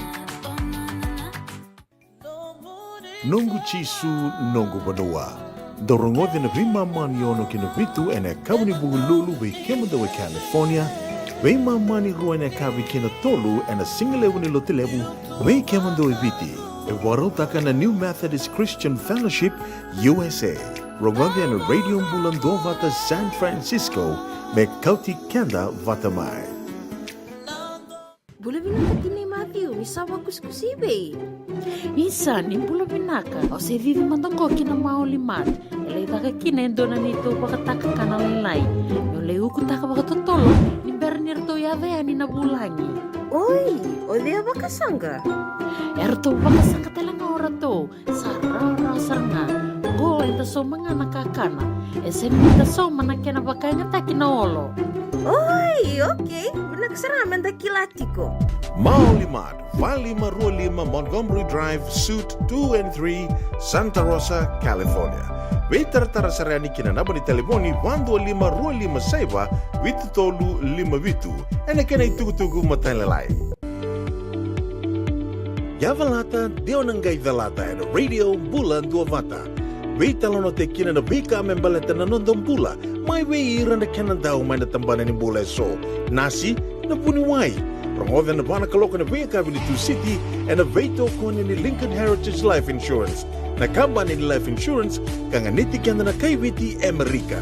Noqu Jisu, noqu vanua. Dou rogoca na veimama ni ono ki na vitu ena yakavi ni Vukelulu vei kemudou e California, veimama ni rua ena yakavi ki na tolu ena Sigalevu ni Lotulevu vei kemudou e Viti. E vakarautaka na New Methodist Christian Fellowship, U S A. Rogoca ena Radio Bula Duavata San Francisco, me kauti keda vata mai. Bula vinaka tinai Matthew, ni sa vakusikusi i vei? Isa, ni bula vinaka. Au se cici mada qo ki na Maoli Mart. E lai caka kina e dua na neitou vakatakakana lailai. Meu lai ukutaka vakatotolo ni bera ni ratou yaco yani na vulagi. Oi, o cei a vakasaqa? E ratou vakasaqa tale ga o ratou. Sa rawarawa sara ga. Qo eda sauma ga na kakana. E sega ni da sauma na kena vakayagataki na olo. Oi, okei. Vinaka sara ga meda kila tiko. Maoli Mart, va lima rua lima Montgomery Drive, Suite two and three, Santa Rosa, California. Veitaratara sara yani ki na naba ni talevoni va dua lima rua lima saiva vitu tolu lima vitu. Ena kena itukutuku matailalai. Yavalata, dewa na qai calata ena Radio Bula Duavata. Veitalanoataki kina na veika me baleta na noda bula, mai vei ira na kena dau mai na tabana ni bula eso. Nasi, na vuniwai. Rogoca ena va na kaloko ena veiyakavi ni Tusiti, ena veitokoni ni Lincoln Heritage Life Insurance, na kabani ni life insurance ka ganiti keda na kai Viti e Amerika.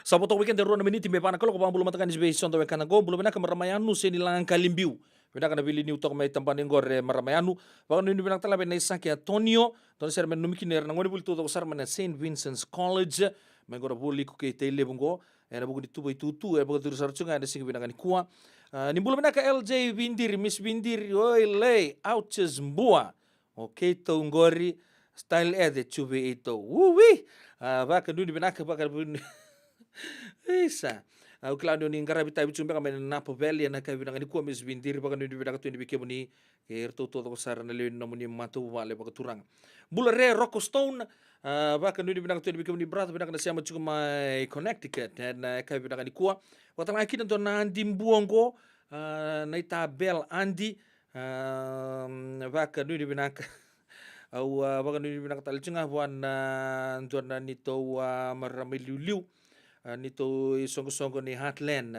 Sa vo toka vei keda e rua na miniti me va na kaloko. Vakabula mataka ni veisoda wekana qo. Bula vinaka marama Yanu, se ni laga Kalibiu. Vinaka na veiliutaki toka mai tabana qori marama Yanu. Vakanuinui vinaka tale vei na Isaki Antonio. Dua na sere me nanumi kina era na gonevuli taucoko sara mai na Saint Vincent's College. Mai qo na Vualiku kei Tailevu qo. Ena vuku ni tuva itutu e vakacuru sara tu ga ena siga vinaka nikua. Ah, ni bula vinaka L J Vidiri, Miss Vidiri, oi lei, ouches bua. O keitou qori, style ece tu vei eitou. Uwi! Ah, vakanuinui vinaka, vakanuinui. Isa. Ah, au kila ni o ni qaravi tavi tu beka mai na Napa Valley ena yakavi vinaka nikua, Miss Vidiri, vakanuinui vinaka tu yani vei kemuni kei iratou taucoko sara na lewe ni nomuni matavuvale vakaturaga. Bula Re Rocco Stone, ah, vakanuinui vinaka tu yani vei kemuni brother, vinaka na sema tiko mai Connecticut ena yakavi vinaka nikua. Vakatalega kina dua na Adi Bua qo, ah, na Itabel Adi, ah, vakanuinui vinaka. Au, ah, vakanuinui vinaka tale tiko ga vua na dua na neitou, ah, marama iliuliu, ah, neitou isoqosoqo ni Heartland,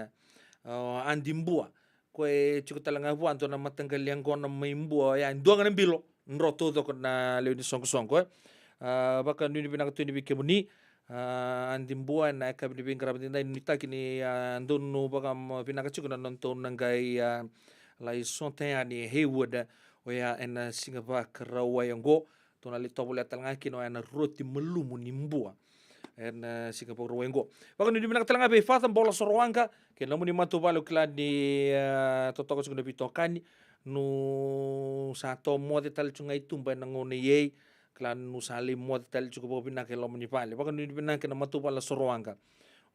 ah, Adi Bua. Ko e tiko tale ga vua dua na mataqali yaqona mai Bua, oya e dua ga na bilo, dro taucoko na lewe ni soqosoqo, e. Ah, vakanuinui vinaka tu yani vei kemuni. a, Adi Bua ena yakavi ni veiqaravi edaidai, nuitaki ni, a, donu vakavinaka tiko na nodatou na qai, a, lai sota yani e Heywood, oya ena siga Vakarauwai oqo. Tou na lai tovolea tale ga kina oya na roti malumu ni Bua ena siga Vakarauwai oqo. Vakanuinui vinaka tale ga vei Father Bola Sorowaqa kei na nomuni matavuvale, au kila ni, a, totoka tiko na veitokani. Nu sa tomoce tale tiko ga i tuba ena gauna i ei, kila nu sa lai moce tale tiko vakavinaka e loma ni vale. Vakanuinui vinaka na matavuvale na Sorowaqa,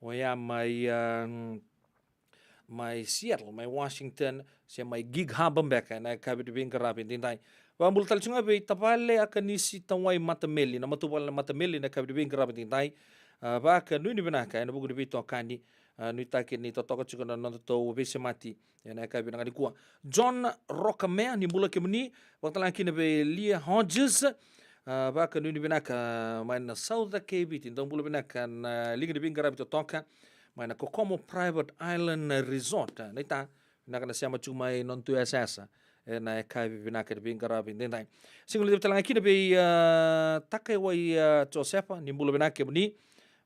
oya mai, a, mai Seattle, mai Washington, se mai Gig Harbor beka ena yakavi ni veiqaravi edaidai. Vakabula tale tiko ga vei tavale Akanisi Tawai Matameli, na matavuvale na Matameli ena yakavi ni veiqaravi edaidai. A, vakanuinui vinaka ena vuku ni veitokani. A, nuitaki ni totoka tiko na nodatou veisemati ena yakavi vinaka nikua. John Rokamea, ni bula kemuni. Vakatalega kina vei Leah Hodges, a, vakanuinui vinaka mai na South Cape Viti. Dou bula vinaka na liga ni veiqaravi totoka mai na Kokomo Private Island Resort. A, naita, vinaka na sema tiko mai nodatou yasayasa ena yakavi vinaka ni veiqaravi edaidai. Siga levu tale ga kina vei, a, Takaiwai, a, Josefa, ni bula vinaka kemuni.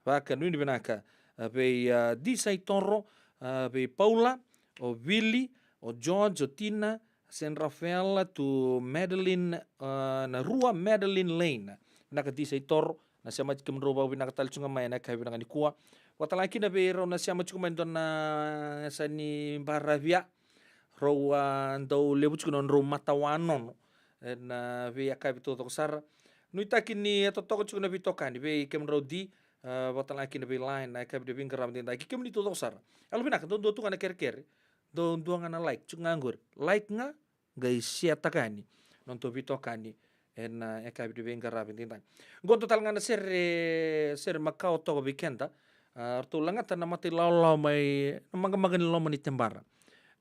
Vakanuinui vinaka, a, vei, a, Disai Toro, a, vei Paula, o Vili, o George, o Tina, San Rafael, tu Madeline, a, na rua Madeline Lane. Vinaka Disai Toro, na sema tiko kemudrau vakavinaka tale tiko ga mai ena yakavi vinaka nikua. Vakatalega kina vei rau na sema tiko mai dua na yasa ni baravi ya. Rau, a, dau levu tiko na nodrau matawanono ena veiyakavi taucoko sara. Nuitaki ni e totoka tiko na veitokani vei kemudrau di, a, vakatalega kina vei Lion na yakavi ni veiqaravi edaidai. Kei kemuni taucoko sara, yalovinaka, dou dua tu ga na kerekere, dou dua ga na like tiko ga qori. Like ga, qai share-taka yani na nodatou veitokani ena yakavi ni veiqaravi edaidai. Qo dua tale ga na sere, sere makawa toka vei keda. A, ratou lagata na mata ilawalawa mai na maqamaqa ni loma ni tebara,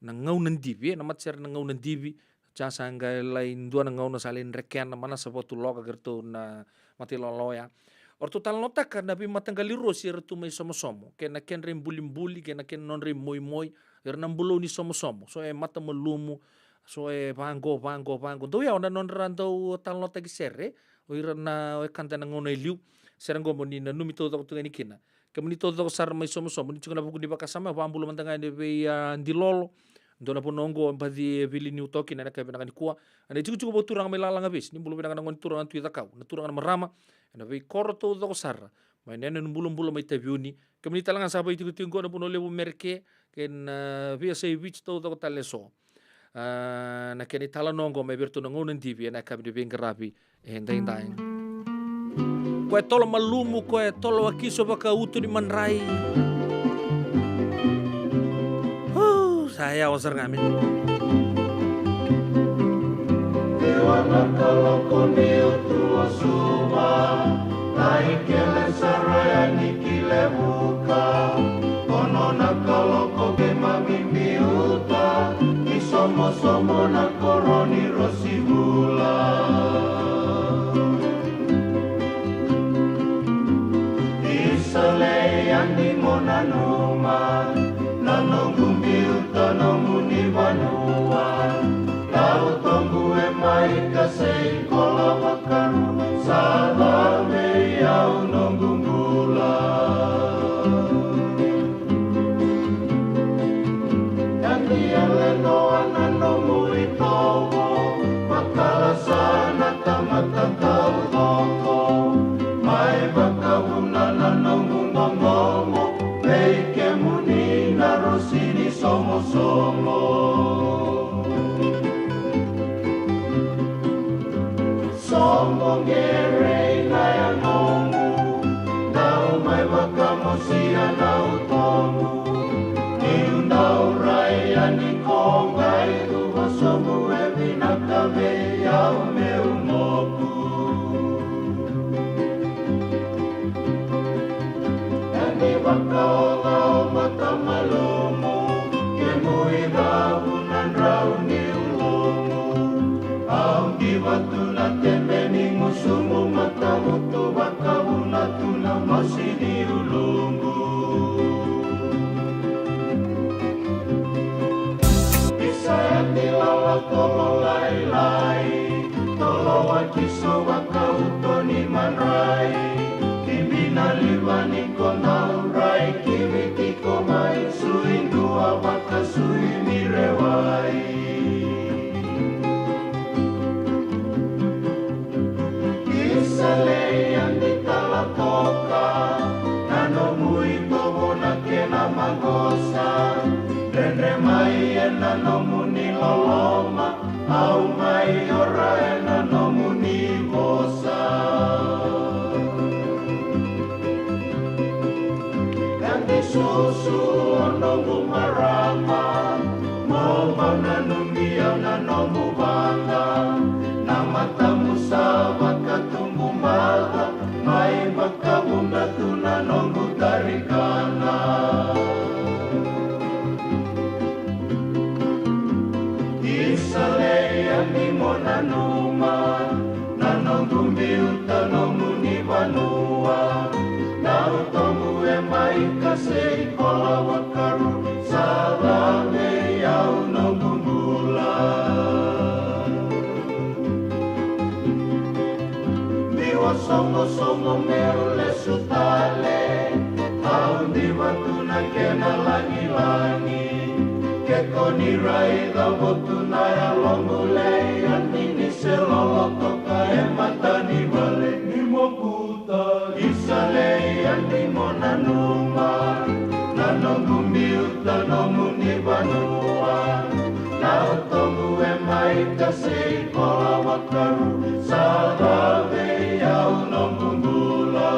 na gauna divi, e, na matasere na gauna divi. Sa, sa qai lai dua na gauna sa lai drekena, manasa vakatuloka kei ratou na mata ilawalawa oya. O ratou talanoataka na veimataqali rosi era tu mai Somosomo, kei na kedra ibulibuli, kei na kena nodra imoimoi, era na bulou ni Somosomo, so e matamalumu, so e vaqo, vaqo, vaqo. Dau yawa na nodra dau talanoataki sere o ira na wekada ena gauna e liu. Sere qo mo ni nanumi taucoko tu ga yani kina. Kemuni taucoko sara mai Somosomo, ni tiko na vuku ni vakasama, vakabula mada ga yani vei, a, Dilolo. Dua na vanua oqo e baci e veiliutaki kina ena yakavi vinaka nikua. Ena itikotiko vakaturaga mai Lalagavesi, ni bula vinaka na gone turaga Tui Cakau, na turaga na marama, ena veikoro taucoko sara mai na yanuyanu bulabula mai Taveuni. Kemuni tale ga sa vakaitikotiko qo na Vanua Levu Merika kei na veiyasai Viti taucoko tale eso. A, na kena italanoa oqo mai vei iratou na gauna divi ena yakavi ni veiqaravi edaidai. Ko e tolo malumu, ko e tolo wakiso vakauto ni madrai. Hu, sa yawa sara ga me. Iwa na kaloko ni utu o Suva, na ikele sara yani ki Levuka. Ono na kaloko keimami biuta, ni Somosomo na koro ni Rosivula. Isa lei yani mo nanuma, na noqu biuta nomuni vanua. Tau tobu e mai ka sei kola vakaru, sa cavei au noqu bula. Ia ni yale noa na nomu itovo, vakala sa na tamata taucoko. Mai vakavuna na noqu qoqomo, vei kemuni na rosi ni Somosomo. Soqo qerei na yagomu, dau mai vakamosia na utomu. Niu dau rai yani ko qai cuva sobu, e vinaka vei au meu moku. Ia ni vakaola o matamalumu, kemu icavu na drau ni ulumu. Au diva tu na tebe ni gusumu, matamutu vakavuna tu na masi ni ulumu. Isa yani lala tolo lailai, tolo wakiso vakauto ni madrai. Kimi na liva Vakatubu maca mai vakavuna tu na noqu tarikana. Isa lei, ia ni mo nanuma na noqu biuta nomuni vanua. Na utoqu e mai Kasei, Kola, Wakaru, sa cave i au noqu bula. Biu a soqosoqo meu lesu tale, au diva tu na kena lagilagi. Ke ko ni raica votu na yaloqu, lei, ia ni se lolo toka e mata ni vale ni moku. Isa lei, ia ni mo nanuma na noqu biuta nomuni vanua. Na utoqu e mai Kasei, Kola, Wakaru, sa cave i au noqu bula.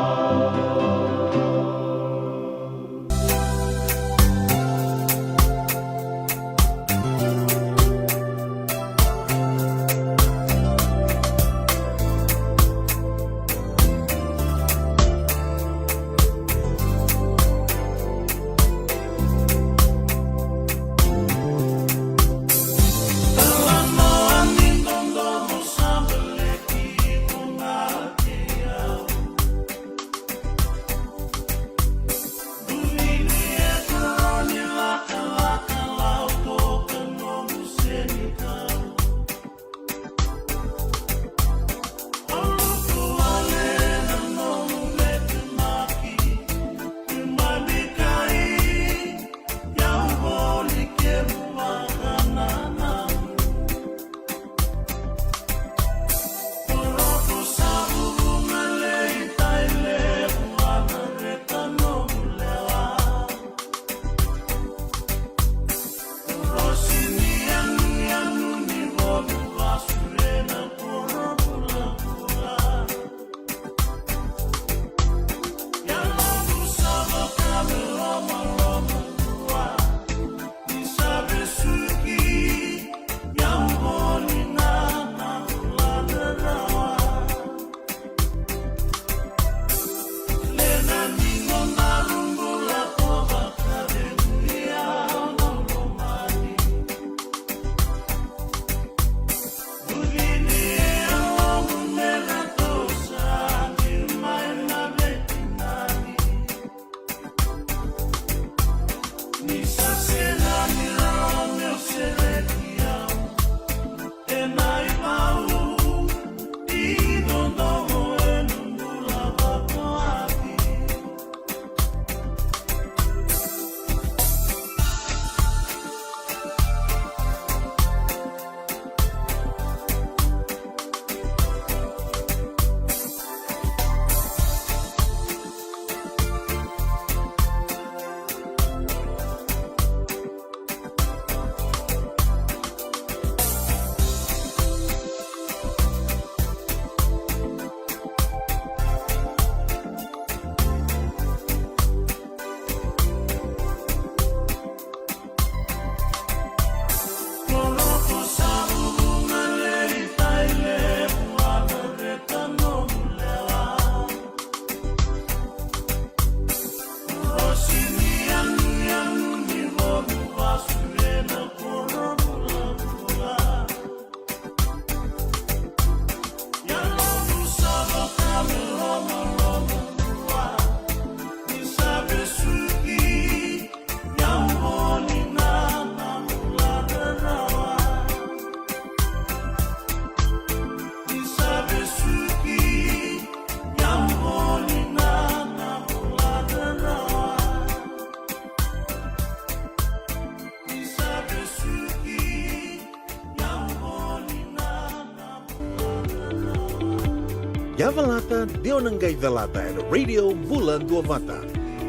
Yavalata, dewa na qai calata ena Radio Bula Duavata.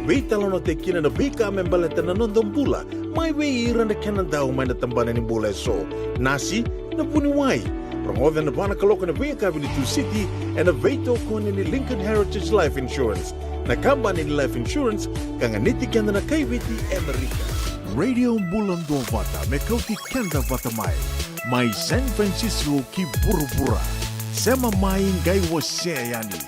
Veitalanoataki kina na veika me baleta na noda bula, mai vei ira na kena dau mai na tabana ni bula eso. Nasi, na vuniwai. Rogoca ena va na kaloko ena veiyakavi ni Tusiti, ena veitokoni ni Lincoln Heritage Life Insurance, na kabani ni life insurance ka ganiti keda na kaiviti Amerika. Radio Bula Duavata me kauti keda vata mai, mai San Francisco ki vuravura. Sema mai qai wasea yani.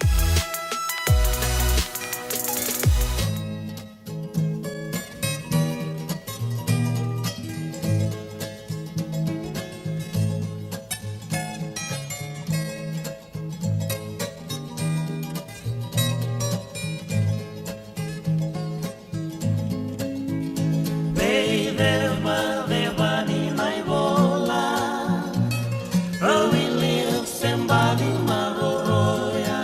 Veicevaceva ni na ivola, rau i liu se bali maroroya.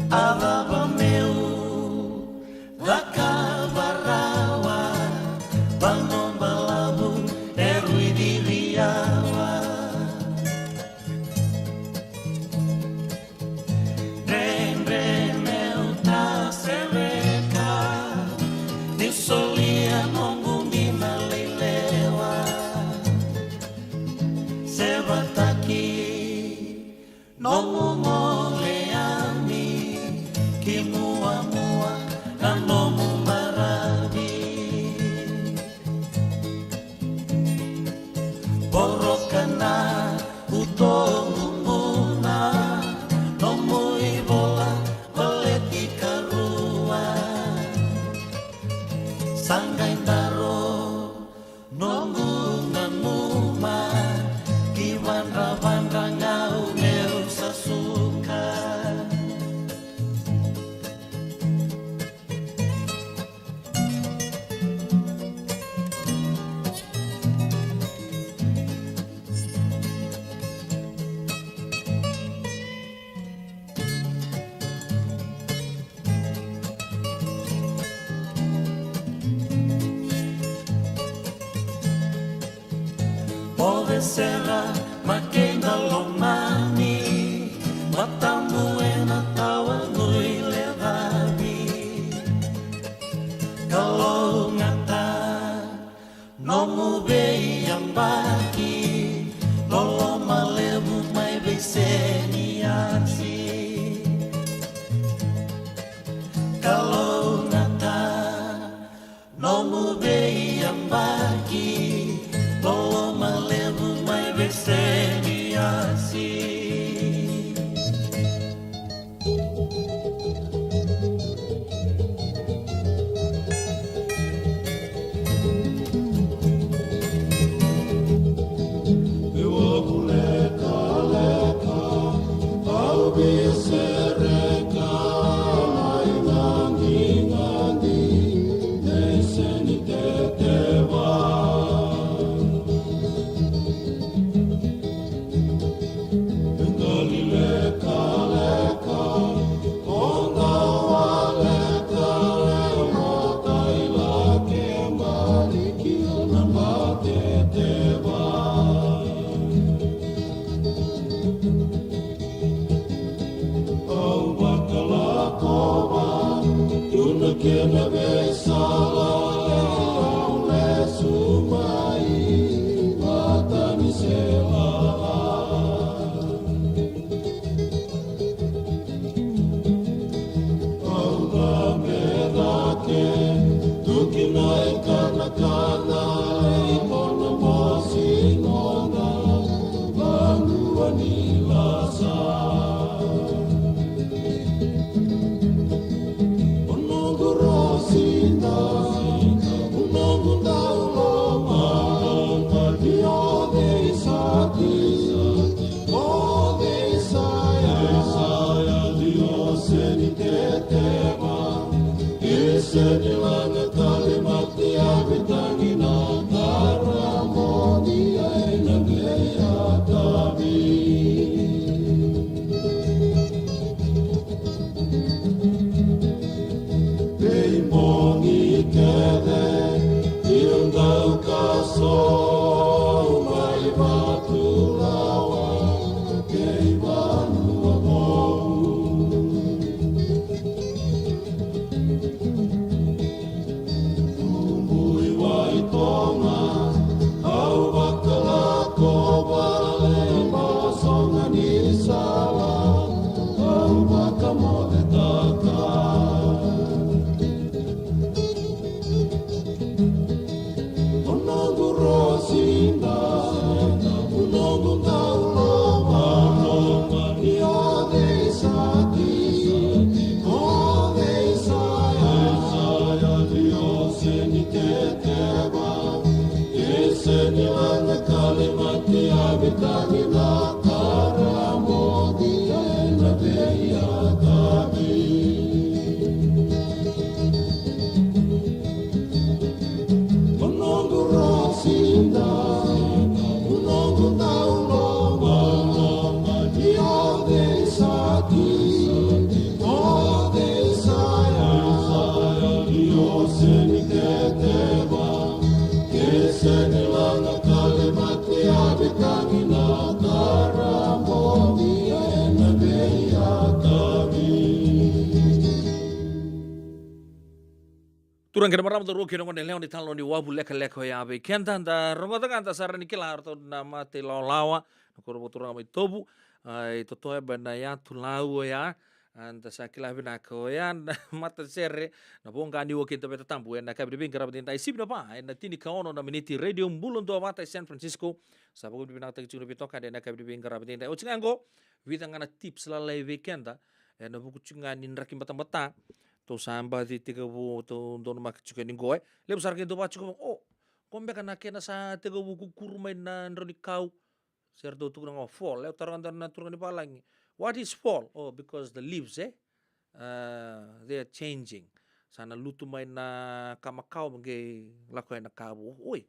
A cava meu cakava rawa, vanua balavu e rui ciriawa. Dredre meu ta sereka, ni solia noqu dina lailewa. Sevataki nomu gole yani, ki muamua na nomu maravi. Voroka na utogu buna, nomu ivola baleti karua. Sa qai daro noqu nanuma, ki vadravadra ga au meu sa suka. O Cesera Makedailomani, matamu ena tawa nui lecavi. Kalougata nomu veiyabaki, loloma levu mai vei Seniasi. Kalougata nomu veiyabaki, loloma levu mai vei Seniasi. Au vakalakova tu na kena veisala, au lesu mai vata ni sela. Au cabe cake tu ki na ikanakana, iko na mosi noda vanua ni lasa. O noqu rosida, o noqu dauloma, o Cesare Seniasi. O Cesare Seniasi, o Seni Teteva, i Seni Laga Tale Mati Avitagi na Tara Moni ai na Gleia Tavi. Veibogi kece, io dau kaso mai Vatulawa kei Vanua Vou. Turaga kei na marama, cauravou kei na goneyalewa, ni talanoa ni wavu lekaleka oya vei keda. Da rogoca ga, da sa rawa ni kila o ratou na mata ilawalawa, na koro vakaturaga mai Tovu, a, i Totoeba, na yatu Lau oya. A, da sa kila vinaka oya na matasere, na voqa ni waki ni Tabeta Tabu, ena yakavi ni veiqaravi edaidai, sivi na va ena tinikaono na miniti, Radio Bula Duavata e San Francisco. Sa vakavinavinakataki tiko na veitokani ena yakavi ni veiqaravi edaidai. Oti ga qo, vica ga na tips lalai vei keda ena vuku tiko ga ni draki batabata. Tou sa baci tekivu, tou donumaki tiko yani qo, e. Levu sara keitou vaka tiko, o, qo beka na kena sa tekivu kukuru mai na drau ni kau. Se ratou tukuna ga o fall, e, au taroga e dua na turaga ni valagi, "What is fall?" "Oh, because the leaves, eh, uh, they are changing." Sa na lutu mai na ka makawa, me qai lako yani na ka vou. Oi,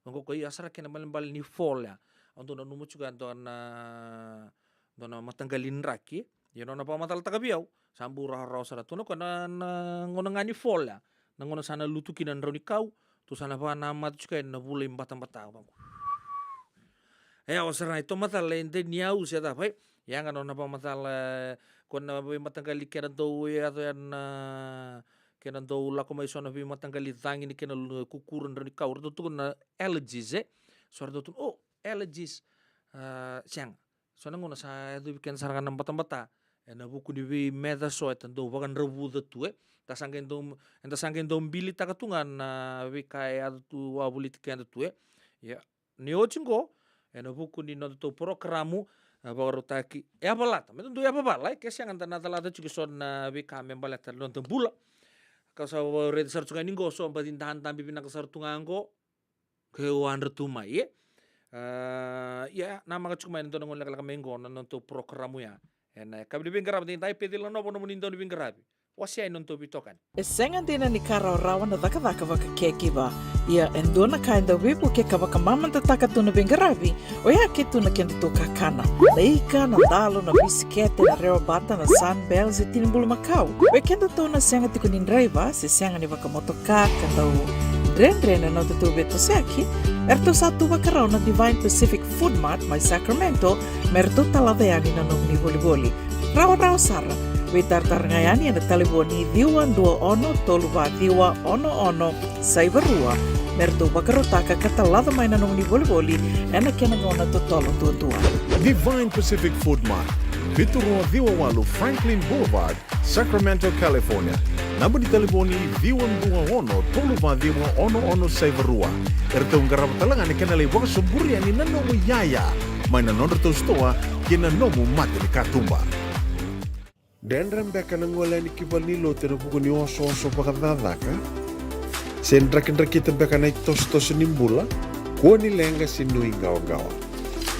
me qo ko ia sara kena ibalebale ni fall ya. Au dau nanuma tiko e dua na, dua na mataqali draki, ia nona vakamacalataka vei au, sa bau rawarawa sara tu na, ko na, na gauna ga ni fall ya, na gauna sa na lutu kina na drau ni kau, tou sa na vakanamata tiko yani na vula i batabata. Vaqo, e, au sara na, e, tou macala e de ni au se cava, e. Ia ga nona vakamacala, e, ko na veimataqali kena dau yaco yani na, kena dau lako mai so na veimataqali cagi ni kena lu-, kukuru na drau ni kau, ratou tukuna na allergies, e. So ratou tukuna, o, allergies, a, sega. So na gauna sa yacovi keda sara ga na batabata ena vuku ni veimeca so eda dau vakadravuca tu, e. Da sa qai dau, eda sa qai dau bilitaka tu ga na veika e yaco tu, wavoliti keda tu, e. Ia, ni oti qo, ena vuku ni nodatou porokaramu, e, vakarautaki, e, yavalata, me da dau yavavala, e, ke sega da na calata tiko e so na veika me baleta na noda bula. Ka sa vakaraica sara tu ga ni qo, so baci dadabe vinaka sara tu ga qo, ke o yadra tu mai, e. A, ia, namaka tiko mai ena dua na gauna lekaleka mai qo na nodatou porokaramu ya. Ena yakavi ni veiqaravi edaidai, Peceli Nanovo nomuni dauniveiqaravi. Wasea na nodatou veitokani. E sega dina ni ka rawarawa na cakacaka vaka caregiver. Ia e dua na ka e dau veivuke ka vakamamadataka tu na veiqaravi, oya ke tu na kedatou kakana. Na ika, na dalo, na bisikete, na rewa bata, na Sunbell, se tini bulumakau. Vei kedatou na sega tiko ni draiva, se sega ni vakamotoka, ka dau dredre na nodatou veitosoyaki, eratou sa tu vakarau na Divine Pacific Food Mart mai Sacramento, me ratou talaca yani na nomuni volivoli. Rawarawa sara. Veitaratara ga yani ena talevoni ciwa dua ono tolu va ciwa ono ono saiva rua, me ratou vakarautaka ka talaca mai na nomuni volivoli ena kena gauna totolo duadua. Divine Pacific Food Mart, vitu rua ciwa walu Franklin Boulevard, Sacramento, California. Naba ni talevoni ciwa dua ono tolu va ciwa ono ono saiva rua. Eratou qarava tale ga na kena lai vakasoburi yani na nomu iyaya mai na nodratou sitoa kei na nomu mata ni katuba. Dredre beka na gole yani ki valenilotu ena vuku ni osooso vakacakacaka? Se drakidrakita beka na itosotoso ni bula? Kua ni leqa se nuiqawaqawa.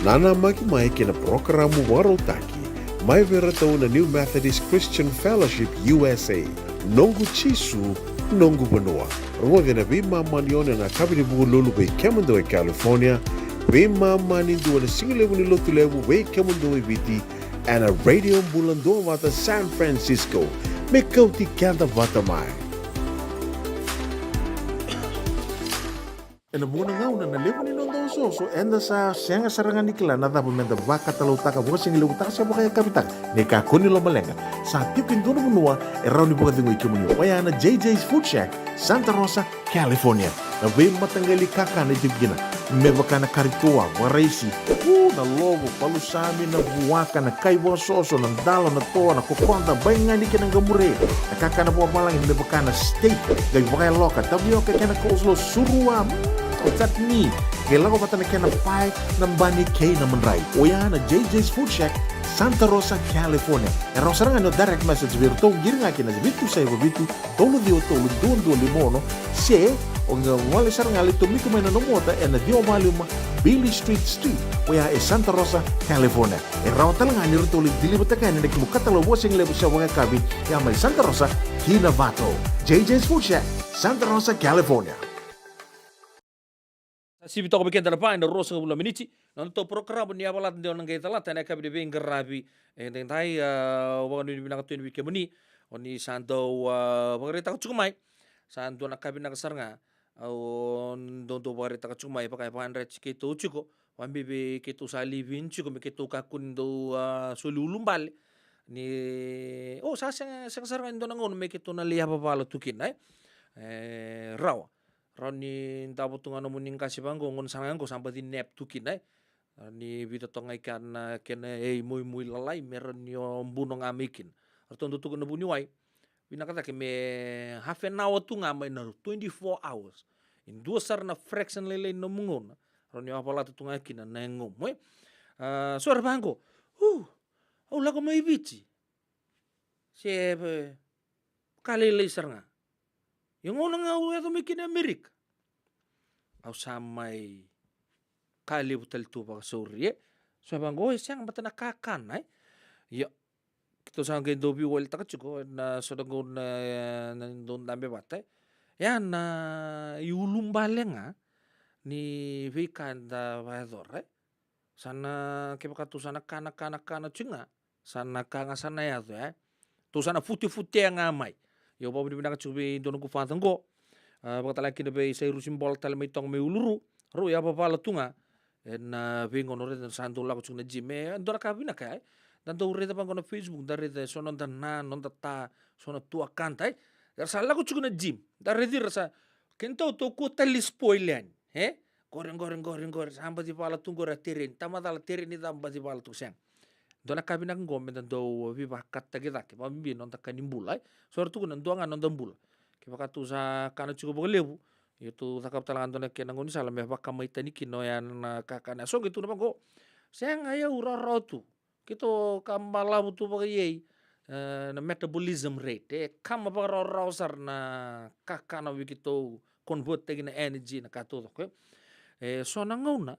Nanamaki mai kei na parokaramu vakarautaki mai vei iratou na New Methodist Christian Fellowship U S A, Noqu Jisu, Noqu Vanua. Rogoci ena veimama ni ono ena yakavi ni Vukelulu vei kemudou e California, veimama ni dua na sigalevu ni Lotulevu vei kemudou e Viti, ena Radio Bula Duavata San Francisco. Me kauti keda vata mai. Ena vuqa na gauna na levu ni noda osooso, eda sa sega sara ga ni kila na cava meda vakatalautaka, vakasigalevu taka se vakayakavi taka. Ni kakua ni lomaleqa, sa tiko e dua na vanua e rawa ni vakacegui kemuni. Oya na J J's Food Shack, Santa Rosa, California. Na veimataqali kakana e tiko kina, me vaka na kari toa, vakaraisi, u, na lovo, palusami, na vuaka, na kai vakasoso, na dalo, na toa, na kokoda, baigani kei na qamure. Na kakana vakavalagi me vaka na steak, qai vakayaloka, tavioka kei na coleslaw, surua, mm, o chutney. Qai lako vata na kena pae, na bani kei na madrai. Oya na J J's Food Shack, Santa Rosa, California. E rawa sara ga ni o direct message vei iratou, qiri ga kina vitu saiva vitu, tolu ciwa tolu, dua dua lima ono, se o qai gole sara ga, lai tomika mai na nomu ota ena ciwa va lima Beale Street Suite, oya e Santa Rosa, California. E rawa tale ga ni ratou lai deliver-taka yani na kemu katalau vakasigalevu se vakayakavi, ya mai Santa Rosa ki Novato. J J's Food Shack, Santa Rosa, California. Sa sivi toka vei keda na va ena ruasagavulu na miniti. Na nodatou porokaramu ni yavalata, de o na qai calata ena yakavi ni veiqaravi edaidai, a, au vakanuinui vinaka tu yani vei kemuni, o ni sa dau, a, vakaraitaka tiko mai. Sa dua na ka vinaka sara ga, au dau, dau vakaraitaka tiko mai, vaka e vakadreti keitou tiko, vakabibi keitou sa live in tiko, me keitou kakua ni dau, a, soli ulubale. Ni, o, sa sega, sega sara ga ni dua na gauna me keitou na lai yavavala tu kina, e. E rawa. Rawa ni davo tu ga nomuni qase vaqo, gauna sara ga qo sa baci nap tu kina, e. Rawa ni vica toka ga i kea na kena imuimui lalai me rawa ni o buno ga mai kina. Ratou dau tukuna na vuniwai, vinaka cake me half an hour tu ga mai na twenty-four hours. E dua sara na fraction lailai na nomu gauna, rawa ni o yavalata tu ga kina na yagomu, e. A, so era vaqo, u, au lako mai Viti. Se, e, ka lailai sara ga. Ia gauna ga au yaco mai kina Amerika, au sa mai ka levu tale tu vakasauri, e. So era vaqo, e, sega mada na kakana, e. Ia, keitou sa qai dau veiwalitaka tiko na so na gauna, e, na dau dabe vata, e. Ia na iulubale ga ni veika eda vakayacora, e. Sa na, kevaka tou sa na kana, kana, kana tiko ga, sa na ka ga sa na yaco, e. Tou sa na futefutea ga mai. Ia au vakavinavinaka tiko vei dua na noqu father qo. A, vakatalega kina vei Sairusi Bola tale mai Toga mai Uluru. Rau yavavala tu ga ena veigauna, raica sa dau lako tiko na gym. E dua na ka vinaka, e. Da dau raica vaqo na Facebook, da raica so noda na, noda ta, so na tuakada, e. Era sa lako tiko na gym. Da raici ira sa, keitou tou kua tale ni spoil yani, e. Qori, qori, qori, qori, sa baci vala tu qori a tereni. Tamacala, tereni ca baci vala tu, sega. Dua na ka vinaka qo meda dau veivakataki cake, vakabibi noda ka ni bula, e. So era tukuna dua ga noda bula. Kevaka tou sa kana tiko vakalevu, ia tou cakava tale ga dua na kena gaunisala me vakamai tani kina oya na kakana. So qai tukuna vaqo, sega, ia au rawarawa tu. Keitou ka balavu tu vakaiyai, e, na metabolism rate. E kama vakarawarawa sara na kakana vei keitou convert taki na energy na ka taucoko, e. E so na gauna,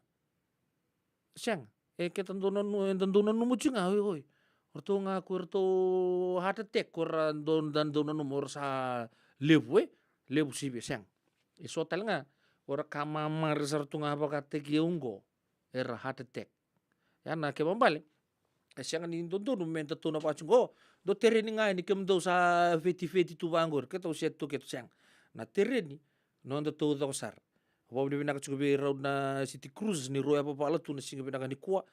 sega. E keda dau nanu-, eda dau nanuma tiko ga, oi, oi. O ratou ga ko iratou heart attack, ko ira dau, da dau nanuma o ira sa levu, e. Levu sivia, sega. E so tale ga o ira ka mamari sara tu ga vakataki au qo, era heart attack. Ia na kena ibalebale, e sega ni dodonu me datou na vaka tiko qo, dou tereni ga yani kemudou sa vetiveti tu vaqori, keitou se tu keitou, sega. Na tereni noda taucoko sara. Vakavinavinaka tiko vei rau na City Cruise ni rau yavavala tu na siga vinaka nikua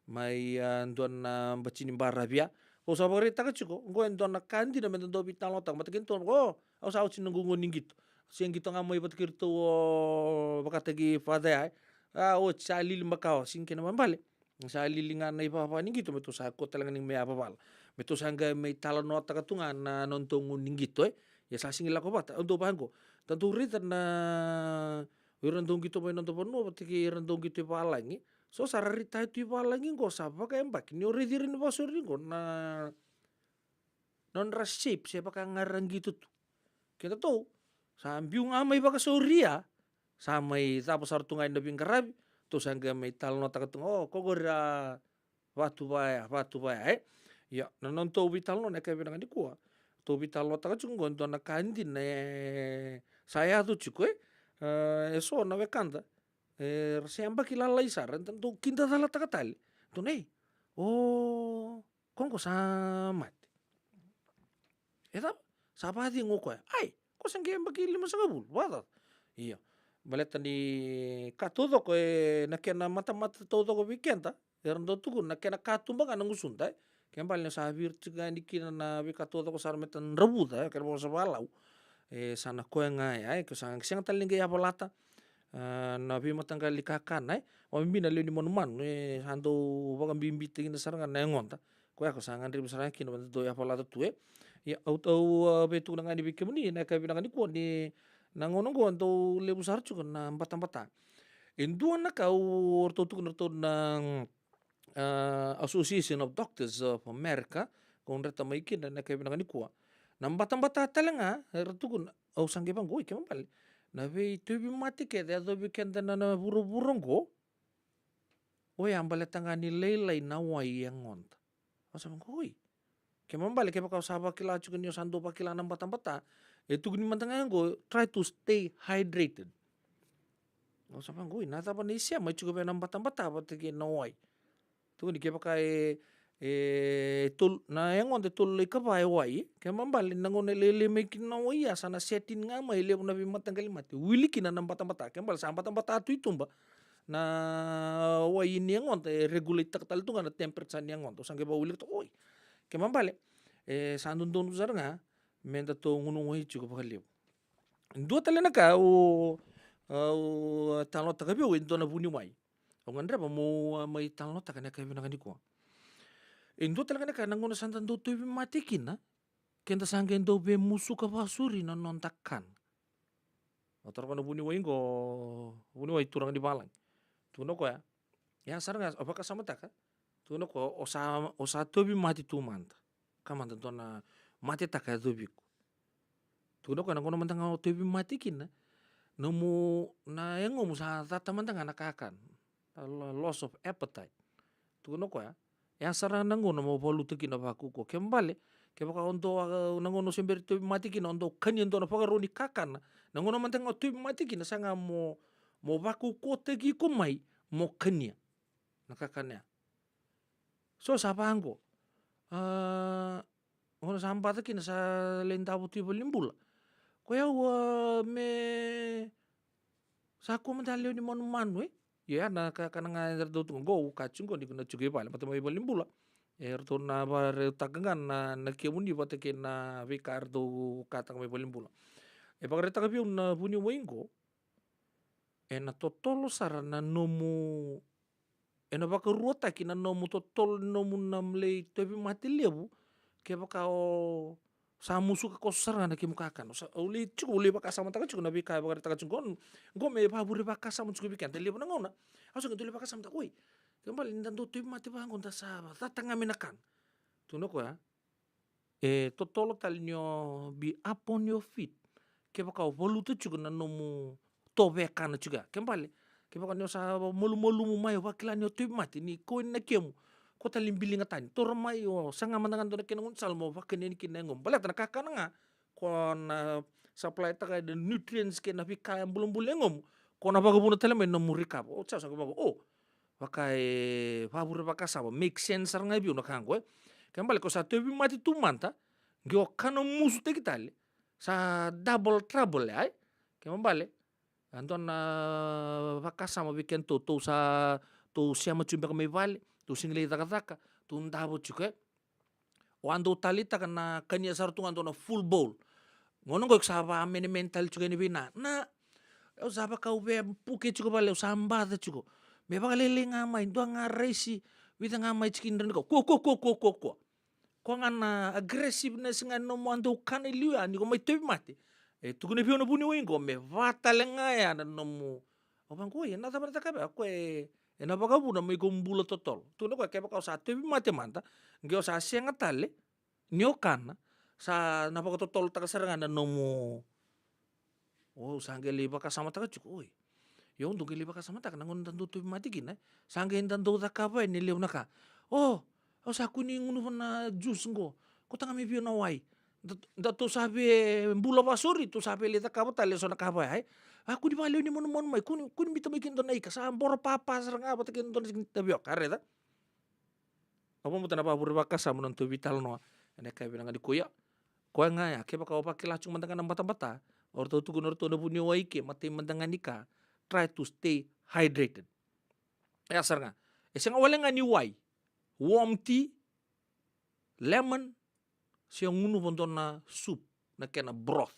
mai, a, dua na bati ni baravi. Au sa vakaraitaka tiko qo e dua na ka dina meda dau veitalanoataka, baleta keitou, o, au sa oti na noqu gauna ni qito. Se qito ga mai vata kei iratou o vakataki father ya, e. A, oti sa lili makawa, sega, kena ibalebale. Sa lili ga na ivava ni qito me tou sa kua tale ga ni me yavavala. Me tou sa qai mai talanoataka tu ga na nodatou gauna ni qito, e. Ia sa sega ni lako vata, au dau vaqo. Da dau raica na, o ira dau qito mai noda vanua vata kei ira dau qito i valagi. So sa ra retire tu i valagi qo, sa vakayabaki ni o raici ira ni vakasauri qo na nodra shape, se vaka ga ra qito tu. Kedatou sa biu ga mai vakasauri ya, sa mai cava sara tu ga ina veiqaravi, tou sa qai mai talanoataka tu ga, o, ko qori a vatu vaya, vatu vaya, e. Ia, na nodatou veitalanoa na ka vinaka nikua, tou veitalanoataka tiko qo e dua na ka dina e sa yaco tiko, e. E, e so na wekada, e, ra se yabaki lalai sara, da dau kidacalataka tale. Dou nei, o, ko qo sa mate. E cava? Sa vakacegu o koya? Ai, ko sa qai yabaki limasagavulu, vakacaca. Ia, baleta ni ka taucoko, e, na kena matamata taucoko vei keda, era dau tukuna na kena katuba ga na gusuda, e. Kena ibalebale ni sa viri tiko ga yani kina na veika taucoko sara me ta dravuca, e, kena vosa vakalau. E, sa na koya ga ya, e, ke sa sega tale ni qai yavalata, a, na veimataqali kakana, e. Vakabibi na lewe ni manumanu, e, sa dau vakabibitaki kina sara ga na yagoda. Koya ko sa gadrevi sara ga kina meda dau yavalata tu, e. Ia, au, au, a, via tukuna ga yani vei kemuni na ka vinaka nikua ni na gauna oqo dau levu sara tiko na batabata. E dua na ka au, ratou tukuna ratou na, a, Association of Doctors of America, ko dreta mai kina na ka vinaka nikua. Na batabata tale ga, era tukuna, au sa qai vaqo, oi, kena ibalebale, na veitauvimate kece e yacovi keda na, na vuravura oqo, oya baleta ga ni lailai na wai e yagoda. Au sa vaqo, oi. Kena ibalebale, kevaka o sa vakila tiko ni o sa dau vakila na batabata, e tukuni mada ga qo, try to stay hydrated. Au sa vaqo, oi, na cava na isema e tiko vei na batabata vata kei na wai? Tukuni kevaka e, e tolu, na yagoda e tolu lai ka va e wai, kena ibalebale na gauna e lailai mai kina na wai ya, sa na setting ga mai e levu na veimataqali mate, wili kina na batabata. Kena ibalebale sa batabata tu i tuba na wai ni yagoda, e regulate taka tale tu ga na temperature ni yagoda. Au sa qai vakawilika tu, oi. Kena ibalebale, e sa dodonu sara ga me datou gunu wai tiko vakalevu. Dua tale na ka au, au talanoataka vei au e dua na vuniwai. Au gadreva mo, a, mai talanoataka na ka vinaka nikua. E dua tale ga na ka, na gauna sa da dau tauvimate kina, ke da sa qai dau veimusuka vakasori na noda kana. Au taroga na vuniwai qo, vuniwai turaga ni valagi. Tukuna o koya, e a sara ga, au vakasamataka. Tukuna o koya, o sa, o sa tauvimate tu mada. Ka mada dua na matetaka e yacovi iko. Tukuna o koya, na gauna mada ga o tauvimate kina, nomu, na yagomu sa cata mada ga na kakana. A lo-, loss of appetite. Tukuna o koya, e a sara na gauna mo valuta kina vakaukauwa. Ke bale, kevaka o dau, a, na gauna o se bera ni tauvimate kina, o dau kania dua na vakarau ni kakana. Na gauna mada ga o tauvimate kina, sa ga mo, mo vakaukauwataki iko mai, mo kania na kakana ya. So sa vaqo. A, gauna sa baca kina sa lai davo tu i valenibula. Ko yau, a, me sa kua mada lewe ni manumanu, e? Io, ya na ka, ka na ga e ratou tu qo, au kaya tiko qo ni ko na tiko i vale, baleta mai valenibula. E ratou na vakarautaka ga na, na kemuni vata kei na veika e ratou kataka mai valenibula. E vakaraitaka vei au na vuniwai qo, e na totolo sara na nomu, e na vakaruataki na nomu totolo, nomu na lai tauvimate levu, kevaka o sa musuka koso sara ga na kemu kakana. Sa, au lai tiko, au lai vakasamataka tiko na veika e vakaraitaka tiko qo, qo me vavure vakasama tiko vei keda levu na gauna. Au sa qai dau lai vakasamataka, oi, ke bale ni da dau tauvimate vaqo, da sa cata ga mai na kana. Tukuna o koya, e totolo tale ni o be up on your feet. Kevaka o valuta tiko na nomu tovekana tiko ya. Ke bale, kevaka ni o sa malumalumu mai, o vakila ni o tauvimate, ni kua ni na kemu. Ko tale ni biliga tani. Taura mai, o saga mada ga dua na kena gaunisala mo vakania kina na yagomu. Baleta na kakana ga, ko na supply-taka na nutrients kei na veika e bulabula na yagomu. Ko na vakavuna tale mai na nomu recover. O sa sa ko vaka, o, vaka e vavure vakasama, make sense sara ga vei au na ka qo, e. Ke bale ko sa tauvimate tu mada, qai o kana musutaki tale, sa double trouble, ai. Ke bale, a dua na vakasama vei kedatou, tou sa, tou sema tiko beka mai vale, tou sega ni lai cakacaka, tou davo tiko, e. O a dau taleitaka na kania sara tu ga dua na full bowl. Gauna qo iko sa vakamenemene tale tiko yani vei na, na, au sa vaka au via puke tiko vale, au sa baca tiko. Me vakalailai ga mai, dua ga raisi, vica ga mai tiki ni drau ni kau. Kua, kua, kua, kua, kua, kua. Koya ga na aggressiveness ga ni nomu a dau kana i liu ya, ni ko mai tauvimate. E tukuna vei au na vuniwai qo, me va tale ga ya na nomu. Au vaqo, oi, e na cava na cakava ya? Koya e, e na vakavuna me iko bula totolo. Tukuna o koya, kevaka o sa tauvimate mada, qai o sa sega tale ni o kana, sa na vakatotolotaka sara ga na nomu. O, au sa qai lai vakasamataka tiko, oi. Io, au dau qai lai vakasamataka na gauna da dau tauvimate kina, e. Sa qai da dau cakava yani e levu na ka. O, au sa kua ni gunuva na juice qo. Kauta ga mai vei au na wai. Da, da tou sa via bula vakasori, tou sa via lai cakava tale eso na ka vaya, e. A kua ni vakalewe ni manumanu mai, kua ni, kua ni biuta mai kina dua na ika, sa boro papa sara ga vata kei na dua na tavioka, a raica. Au vakabauta na vakavure vakasama na nodatou veitalanoa ena yakavi vinaka nikua. Koya ga ya, kevaka o vakila tiko mada ga na batabata, o ratou tukuna o ratou na vuniwai ke, matai mada ga ni ka, try to stay hydrated. E a sara ga. E sega wale ga ni wai, warm tea, lemon, se o gunuva dua na soup, na kena broth.